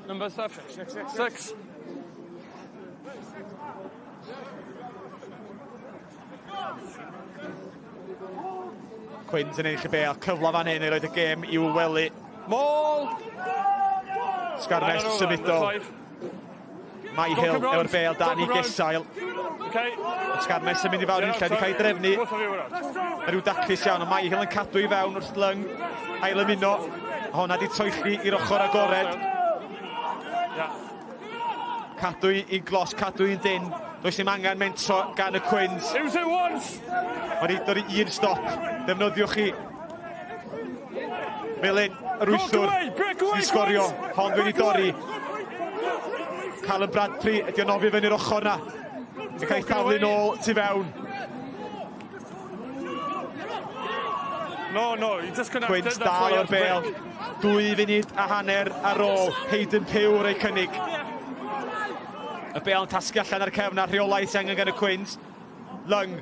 Number seven. Six. Quins yn ennill y bel, cyfle fan hyn i roed y gêm i'w wely. Maul! Sgarmes symudol. Mai Hill efo'r bel dan i gesail. Okay. Sgarmes yn mynd i fewn i'r lle, wedi cael ei drefnu. Mae rhyw daclus iawn, ond Mai Hill yn cadw i fewn wrth Lyng. Ail ymuno. Honna di toelli i'r ochr agored. Cadw i glos, cadw i'n dyn. Does dim angen mentro gan y Quins. Use it once! Mae wedi dod i un stop. Defnyddiwch chi. Melyn, yr wythwr, sy'n sgorio. Hon wedi dorri. Callum Bradbury, ydy o'n nofio fyny'r ochr na. Yn cael ei thaflu nôl tu fewn. No, no, he disconnected. Quins dal o'r bel. 2 funud a hanner ar ôl Hayden Pugh rei cynnig. Y bel yn tasgu allan ar cefn a rheolaeth angen gan y Quins. Lung.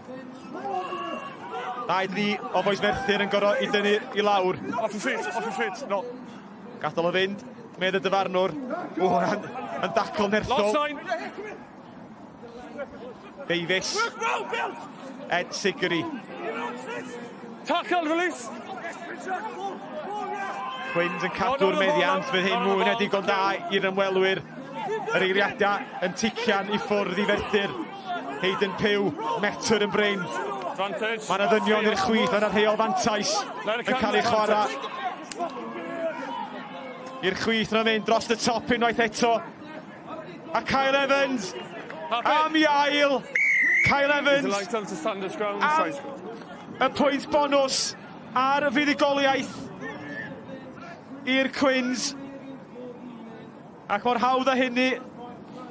2-3 o Fois Merthyr yn gorfod i dynnu i lawr. Off your feet, off your feet, no. Gadael o fynd, medd y dyfarnwr. O, yn, yn dacl nerthol. Lost nine. Davies. Ed Siggery. Tackle, release. Quins yn cadw'r meddiant, fydd hyn mwy na digon da i'r ymwelwyr. Yr eiriadau yn tician i ffwrdd i Ferthyr. Hayden Pugh, metr yn brin. Mae yna ddynion i'r chwith, mae yna rheol fantais yn cael ei chwarae. I'r chwith yna mynd dros y top unwaith eto. A Kyle Evans am i ail. Kyle Evans am y pwynt bonws ar y fuddugoliaeth i'r Cwins. Ac mor hawdd â hynny,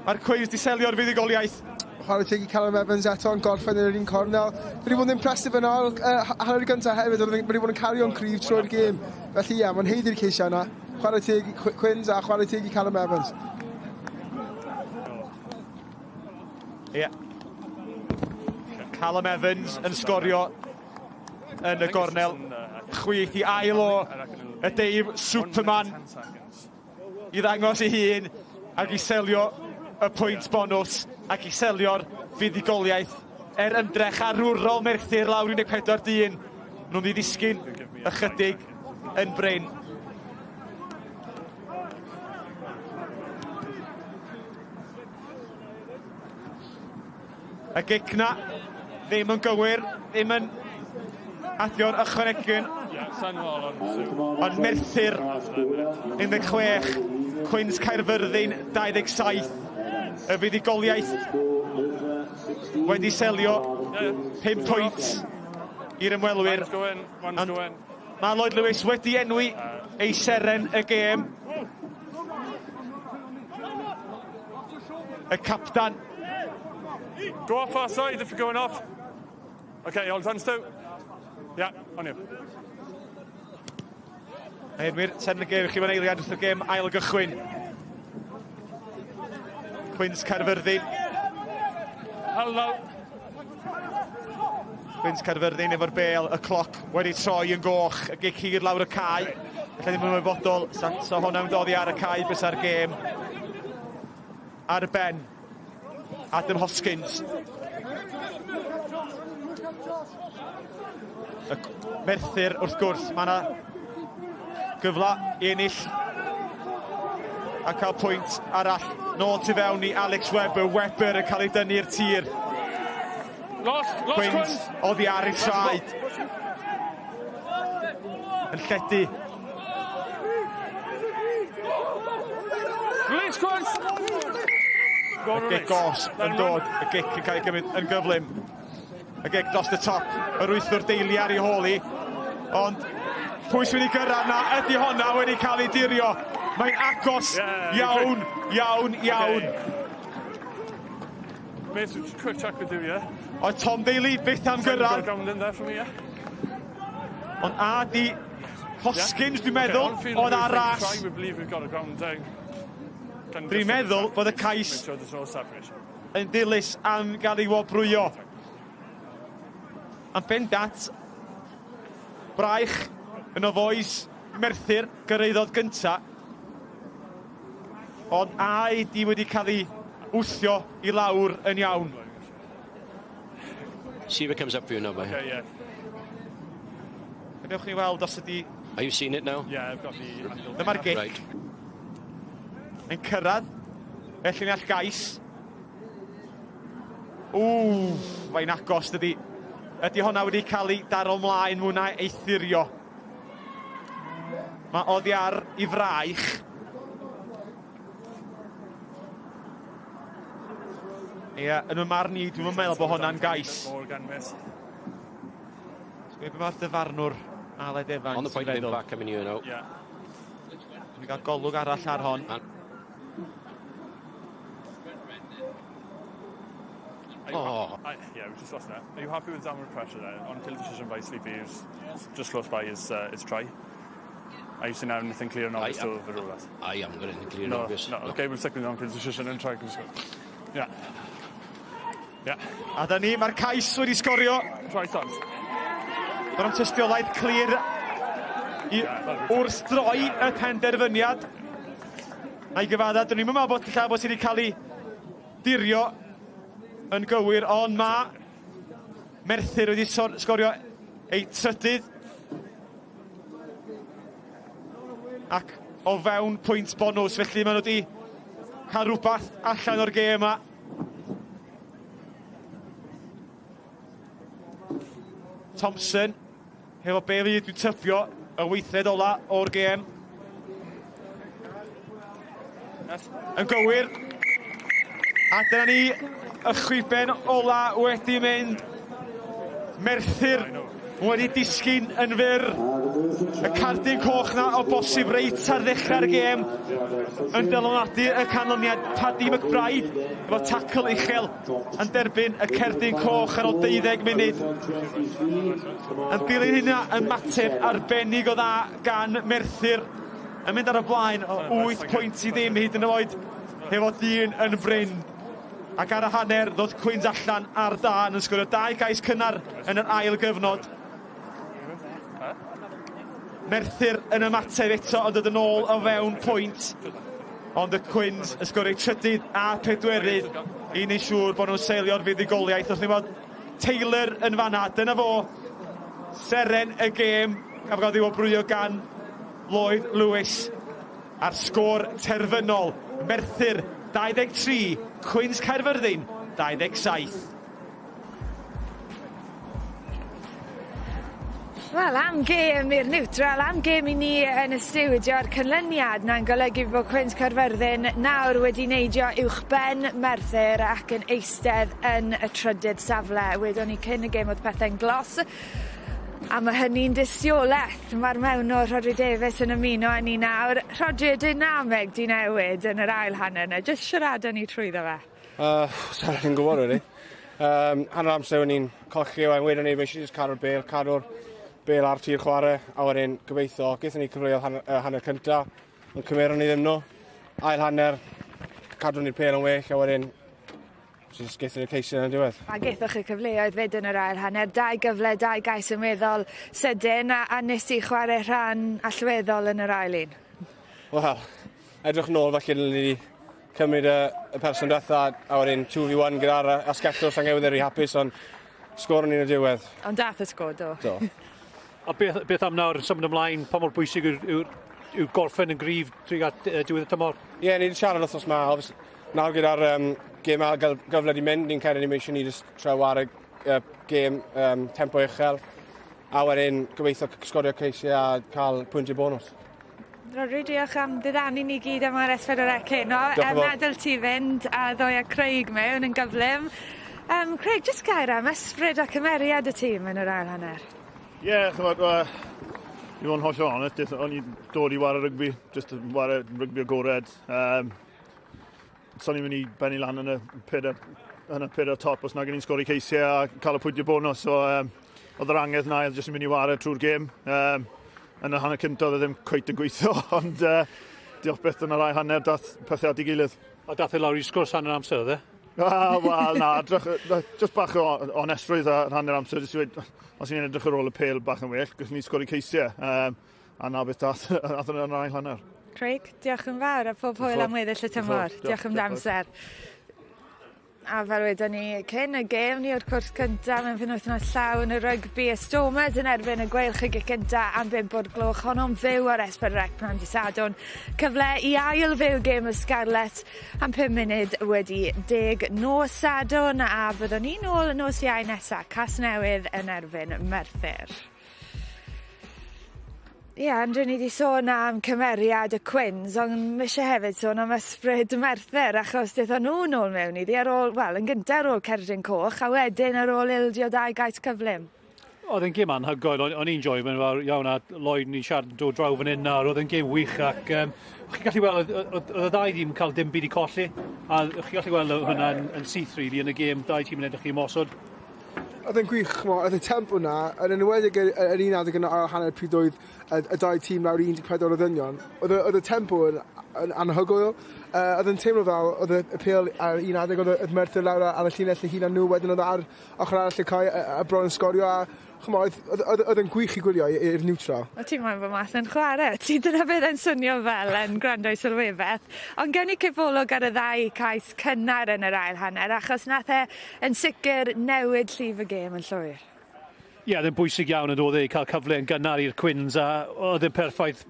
mae'r Cwins di selio'r fuddugoliaeth. Chwarae teg i Callum Evans eto yn gorffen yn yr un cornel. Fi wedi bod yn impressive yn ôl hanner y gyntaf hefyd, ond wedi bod yn cario'n cryf trwy'r gêm. Felly ie, yeah, mae'n haeddu'r ceisiau yna. Chwarae teg i Quins a chwarae teg i Callum Evans. Ie. Yeah. Callum Evans yn sgorio yn y gornel. Chwith i ail o y Dave Superman i ddangos ei hun ac i selio y pwynt bonws ac i selio'r fuddugoliaeth er ymdrech arwrol Merthyr lawr 14 dyn. Nhw'n mynd i ddisgyn ychydig yn brin. Y gic na ddim yn gywir, ddim yn adio'r ychwanegyn. Ond Merthyr 16, Cwins Caerfyrddin 27. Y fuddugoliaeth wedi selio 5 pwynt i'r ymwelwyr. Ond mae Lloyd Lewis wedi enwi ei seren y gêm. Y captan. Go off our side if you're going off. Okay, all done, Stu. Yeah, on you. A enwi'r seren y gêm i chi mewn eiliad wrth y gêm ail gychwyn. Cwins Caerfyrddin. Hello. Cwins Caerfyrddin efo'r bel, y cloc wedi troi yn goch, y gic hir lawr y cae. Alla ddim yn ymwybodol, so, so hwnna'n dod ar y cae bysa'r gêm. Ar y ben, Adam Hoskins. Y Merthyr, wrth gwrs, mae yna gyfle i ennill a cael pwynt arall. Nôl tu fewn i Alex Webber. Webber yn cael ei dynnu i'r tir. Lost, lost Quins oddi ar ei traed. Yn lledu. Release, Quins! Y gic gosb yn dod, y gic yn cael ei gymryd yn gyflym. Y gic dros y top, yr wythwr deulu ar ei hôl hi. Ond pwy sy'n wedi gyrraedd na, ydy honna wedi cael ei dirio. Mae'n agos iawn, iawn, iawn. Okay. Mate, just quick check with you, yeah? Oedd Tom Daly byth am gyrraedd. Ground in there for me, yeah? Ond a di Hoskins, dwi'n meddwl, oedd ar ras. Dwi'n meddwl bod y cais yn dilys am gael ei wobrwyo. Am bendant, braich yn o fois Merthyr gyrraeddodd gynta. Ond a ydi wedi cael ei wthio i lawr yn iawn. See if it comes up for you now, boy. Okay, yeah. Gadewch ni weld os ydi... Are you seeing it now? Yeah, I've got the angle. Dyma'r gic. Right. Yn cyrraedd y llinell gais. Ww, mae'n agos dydi. Ydy honna wedi cael ei daro mlaen mwy na ei thirio. Mae oddi ar i fraich. Ie, yn y marn i, dwi'n meddwl bod hwnna'n gais. Be mae'r dyfarnwr Aled Evans On the point of impact coming here now. Yeah. Dwi'n cael golwg arall ar hon. Oh. Yeah, we just lost that. Are you happy with downward pressure there? On-field decision by Sleepy, who's just close by his try. Are you seeing anything clear and obvious to overrule that? I haven't got anything clear and no, obvious. No, okay, we'll stick with the on-field decision and try. Yeah. Yeah. A da ni, mae'r cais wedi sgorio. Try starts. Do'n am tystiolaeth clir i wrth droi y penderfyniad. A'i gyfadda, dyn ni'n meddwl bod lla bod sydd wedi cael ei dirio yn gywir, ond mae Merthyr wedi sgorio ei trydydd. Ac o fewn pwynt bonws, felly maen nhw wedi cael rhywbeth allan o'r gêm yma. Thompson, hefo be fydd dwi'n tybio, y weithred ola o'r gêm. Yn gywir. A dyna ni, y chwiben ola wedi mynd. Merthyr wedi disgyn yn fyr. Y cardyn coch na o bosib reit ar ddechrau'r gêm yn dylanwadu y canlyniad. Paddy McBride efo tackle uchel yn derbyn y cerdyn coch ar ôl 12 munud. Yn dilyn hynna ymateb arbennig o dda gan Merthyr yn mynd ar y blaen o 8 pwynt i ddim hyd yn oed hefo dyn yn brin. Ac ar y hanner ddod Cwins allan ar dân yn sgorio 2 gais cynnar yn yr ail gyfnod. Merthyr yn ymateb eto ond dod yn ôl o fewn pwynt. Ond y Cwins yn sgorio trydydd a pedwerydd i wneud siŵr bod nhw'n seilio'r fuddugoliaeth. Wrth ni fod Taylor yn fanna, dyna fo, seren y gêm, gafodd ei wobrwyo gan Lloyd Lewis. A'r sgôr terfynol, Merthyr 23, Cwins Caerfyrddin 27. Wel, am gêm i'r niwtral, am gêm i ni yn y stiwdio, a'r canlyniad 'na'n golygu bod Cwins Caerfyrddin nawr wedi neidio uwchben Merthyr ac yn eistedd yn y trydydd safle. Wedon ni cyn y gêm o'dd pethe'n glos, a ma' hynny'n dystioleth. Ma'r mewnwr Rhodri Davies yn ymuno â ni nawr. Rhodri, y dynameg 'di newid yn yr ail hanner 'na, jyst siarada ni trwyddo fe. Sa i'n gwybod really. Hanner amser o'n i'n colli, wedyn ni, mae eisiau just cadw'r bêl, cadw'r bêl ar tir chwarae, a wedyn gobeithio, gaethon ni cyfleoedd hanner cynta, ond cymeron ni ddim nhw. Ail hanner, cadwn ni'r pêl yn well, a wedyn jyst gaethon ni'r ceisiau yn y diwedd. A gaethoch chi cyfleoedd fyd yn yr ail hanner, dau gyfle, dau gais yn weddol sydyn, a nes i chwarae rhan allweddol yn yr ail un. Wel, edrych nôl falle dylen ni cymryd y person diwetha, a wedyn 2v1 gyda'r asgellwr Llangewydd yn rhy hapus, ond sgoron ni yn y diwedd. Ond dath y sgôr, do? Do. A beth am nawr, symud ymlaen, pa mor bwysig yw gorffen yn gryf tuag at diwedd y tymor? Ie, yeah, ni wedi siarad wythnos 'ma, obviously, nawr gyda'r gêm ail gyfle di mynd, ni'n credu ni eisiau ni jyst trio ware gêm tempo uchel, a wedyn gobeithio sgorio ceisiau a cael pwyntiau bonws. Rhodri, diolch am ddiddanu ni gyd am ar S4C heno. Diolch yn fawr. Adael ti fynd a ddoi â Craig mewn yn gyflym. Craig, jyst gair am ysbryd ac cymeriad y tîm yn yr ail hanner. Ie, yeah, ch'mod, i fod yn hollol onest, o'n i'n dod i ware rygbi, just ware rygbi agored. So ni'n mynd i bennu lan yn y pedair top os nag o'n i'n sgori ceisiau a cael y pwyntiau bonus. So, oedd yr angerdd 'na, oedd jyst yn mynd i ware trwy'r gêm. Yn y hanner cyntaf oedd e ddim cweit yn gweithio, ond diolch byth yn yr ail hanner dath pethau at ei gilydd. A dath e lawr i sgwrs hanner amser, oedd e? Ah, wel, na, edrych, just bach o onestrwydd ar hanner amser, jyst i weud, os ni'n edrych ar ôl y pêl bach yn well, gallwn ni sgori ceisiau. A na beth dath yn yr ail hanner. Craig, diolch yn fawr a pob hwyl am weddill y tymor. Diolch am dy amser. A fel wedon ni cyn y gêm ni o'r cwrs cyntaf mewn penwythnos llawn y rygbi, y Stormers yn erbyn y Gweilch y gic cynta am 5 o'r gloch, honno'n fyw ar S4C pnawn dy Sadwrn. Cyfle i ail fyw gêm y Scarlets am 10:05 nos Sadwrn a byddwn ni nôl nos Iau nesa, Casnewydd yn erbyn Merthyr. Ie, yeah, Andrew, ni wedi sôn am cymeriad y Cwins, ond mae eisiau hefyd sôn am ysbryd Merthyr, achos daethon nhw nôl mewn iddi ar ôl, wel, yn gyntaf ar ôl cerdyn coch, a wedyn ar ôl ildio dau gais cyflym. Oedd e'n gêm anhygoel, o'n i'n joio fe'n fawr iawn a Lloyd ni'n siarad yn dod draw fan hyn nawr, oedd e'n gêm wych ac chi'n gallu weld, oedd y ddau dîm cael dim byd i colli, a chi'n gallu weld hwnna yn syth really yn y gêm, dau tîm yn edrych i ymosod. Oedd e'n gwych, chmo, oedd y tempo na, yn enwedig yr un adeg yn ail hanner pryd oedd y dau tîm lawr 14 o ddynion, oedd y tempo yn anhygoel. Oedd yn teimlo fel, oedd y pêl ar un adeg, oedd Merthyr lawr ar y llinell eu hunan nhw, wedyn oedd ar ochr arall y cae a bron yn sgorio, a chmo, oedd yn gwych i gwylio i'r neutral. O, ti'n moyn bod mas yn chwarae. Ti dyna beth yn swnio fel yn gwrando i sylwebaeth. Ond gewn ni cipolwg ar y ddau cais cynnar yn yr ail hanner, achos nath e yn sicr newid llif y gêm yn llwyr. Ie, yeah, oedd e'n bwysig iawn yn dod e i cael cyfle yn gynnar i'r Cwins a oedd e'n perffaith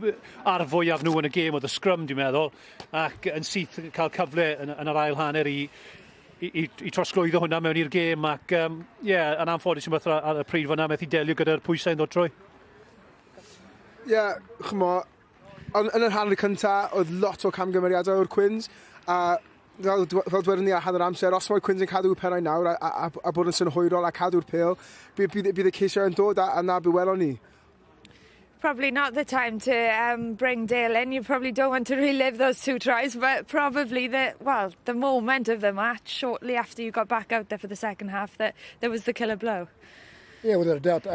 ar fwyaf nhw yn y gêm, oedd y scrum dwi'n meddwl, ac yn syth cael cyfle yn yr ail hanner i trosglwyddo hwnna mewn i'r gêm ac yeah, yn anffodus yn ar y pryd fyna methu delio gyda'r pwysau yn dod trwy. Ie, yeah, chmo, ond yn yr hanner cynta oedd lot o camgymeriadau o'r Cwins, a fel dwedon ni ar hanner amser, os mae'r Cwins yn cadw'r pennau nawr a bod yn synhwyrol a cadw'r pêl, bydd y ceisiau yn dod a na be welon ni. Probably not the time to bring Dale in. You probably don't want to relive those two tries, but probably the, well, the moment of the match shortly after you got back out there for the second half that there was the killer blow. Yeah, without a doubt.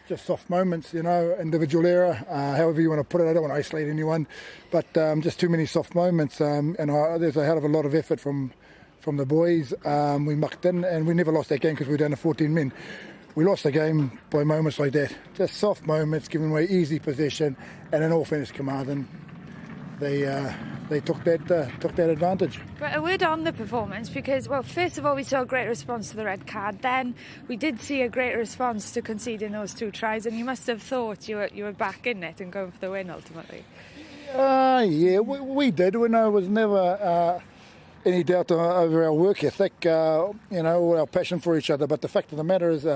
Just soft moments, individual error, however you want to put it. I don't want to isolate anyone, but just too many soft moments. And there's a hell of a lot of effort from the boys. We mucked in, and we never lost that game because we were down to 14 men. We lost the game by moments like that. Just soft moments, giving away easy possession, and in all fairness, Carmarthen, they took that advantage. But a word on the performance because, well, first of all, we saw a great response to the red card. Then we did see a great response to conceding those two tries, and you must have thought you were back in it and going for the win ultimately. Yeah, we did. We know it was never any doubt over our work ethic, our passion for each other. But the fact of the matter is,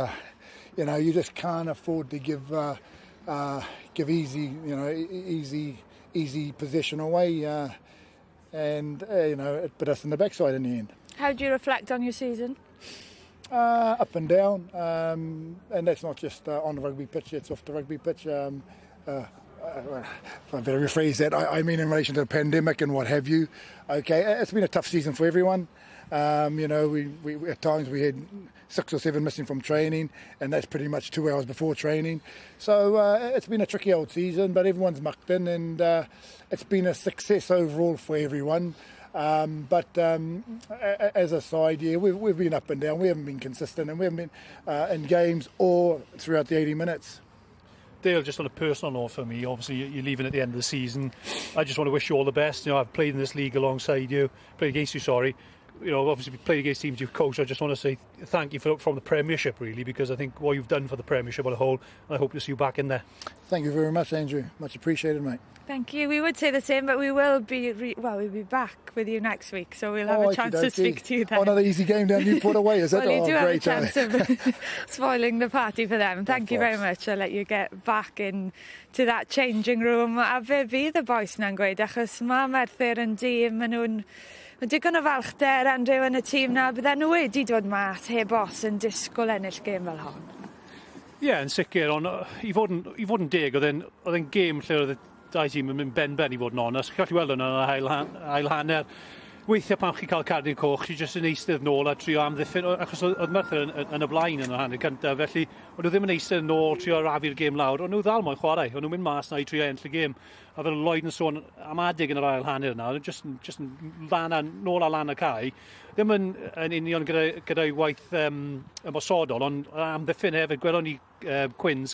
You just can't afford to give easy, you know, easy, easy possession away, and it bit us in the backside in the end. How do you reflect on your season? Up and down, and that's not just on the rugby pitch; it's off the rugby pitch. I better rephrase that. I mean in relation to the pandemic and what have you. Okay, it's been a tough season for everyone. We at times we had six or seven missing from training, and that's pretty much 2 hours before training. So it's been a tricky old season, but everyone's mucked in, and it's been a success overall for everyone. But as a side, yeah, we've been up and down. We haven't been consistent, and we haven't been in games or throughout the 80 minutes. Dale, just on a personal note for me, obviously you're leaving at the end of the season. I just want to wish you all the best. I've played in this league alongside you, played against you, sorry. Obviously played against teams you've coached. I just want to say thank you from the Premiership, really, because I think what you've done for the Premiership on a whole, and I hope to see you back in there. Thank you very much, Andrew. Much appreciated, mate. Thank you. We would say the same, but we will be, well, we'll be back with you next week, so we'll have a chance to speak to you then. Oh, another easy game down Newport away, is it? Well, you Oh, do have a great, chance of spoiling the party for them. Thank you very much. I'll let you get back in to that changing room. A fe fydd y bois na'n gweud, achos mae Merthyr yn dîm, maen nhw'n. Mae digon o falchder, Andrew, yn y tîm na, bydden nhw wedi dod mas heb os yn disgwyl ennill gêm fel hon. Ie, yeah, yn sicr, ond i fod yn deg, oedd e'n gêm lle oedd y dau tîm yn mynd ben-ben i fod yn onest. Chi'n gallu weld hwnna yn yr ail hanner. Weithiau pan chi'n cael cardyn coch, chi jyst yn eistedd nôl a trio amddiffyn, achos oedd Merthyr yn y blaen yn y hanner cyntaf, felly o'n nhw ddim yn eistedd nôl, trio arafu'r gêm lawr, o'n nhw ddal moyn chwarae, o'n nhw'n mynd mas na i trio ennill y gêm. A fel Lloyd yn sôn am adeg yn yr ail hanner yna, o'n nhw just yn lan a, nôl a lan y cae. Ddim yn union gyda'i waith ymosodol, ond amddiffyn hefyd, gwelon ni Quins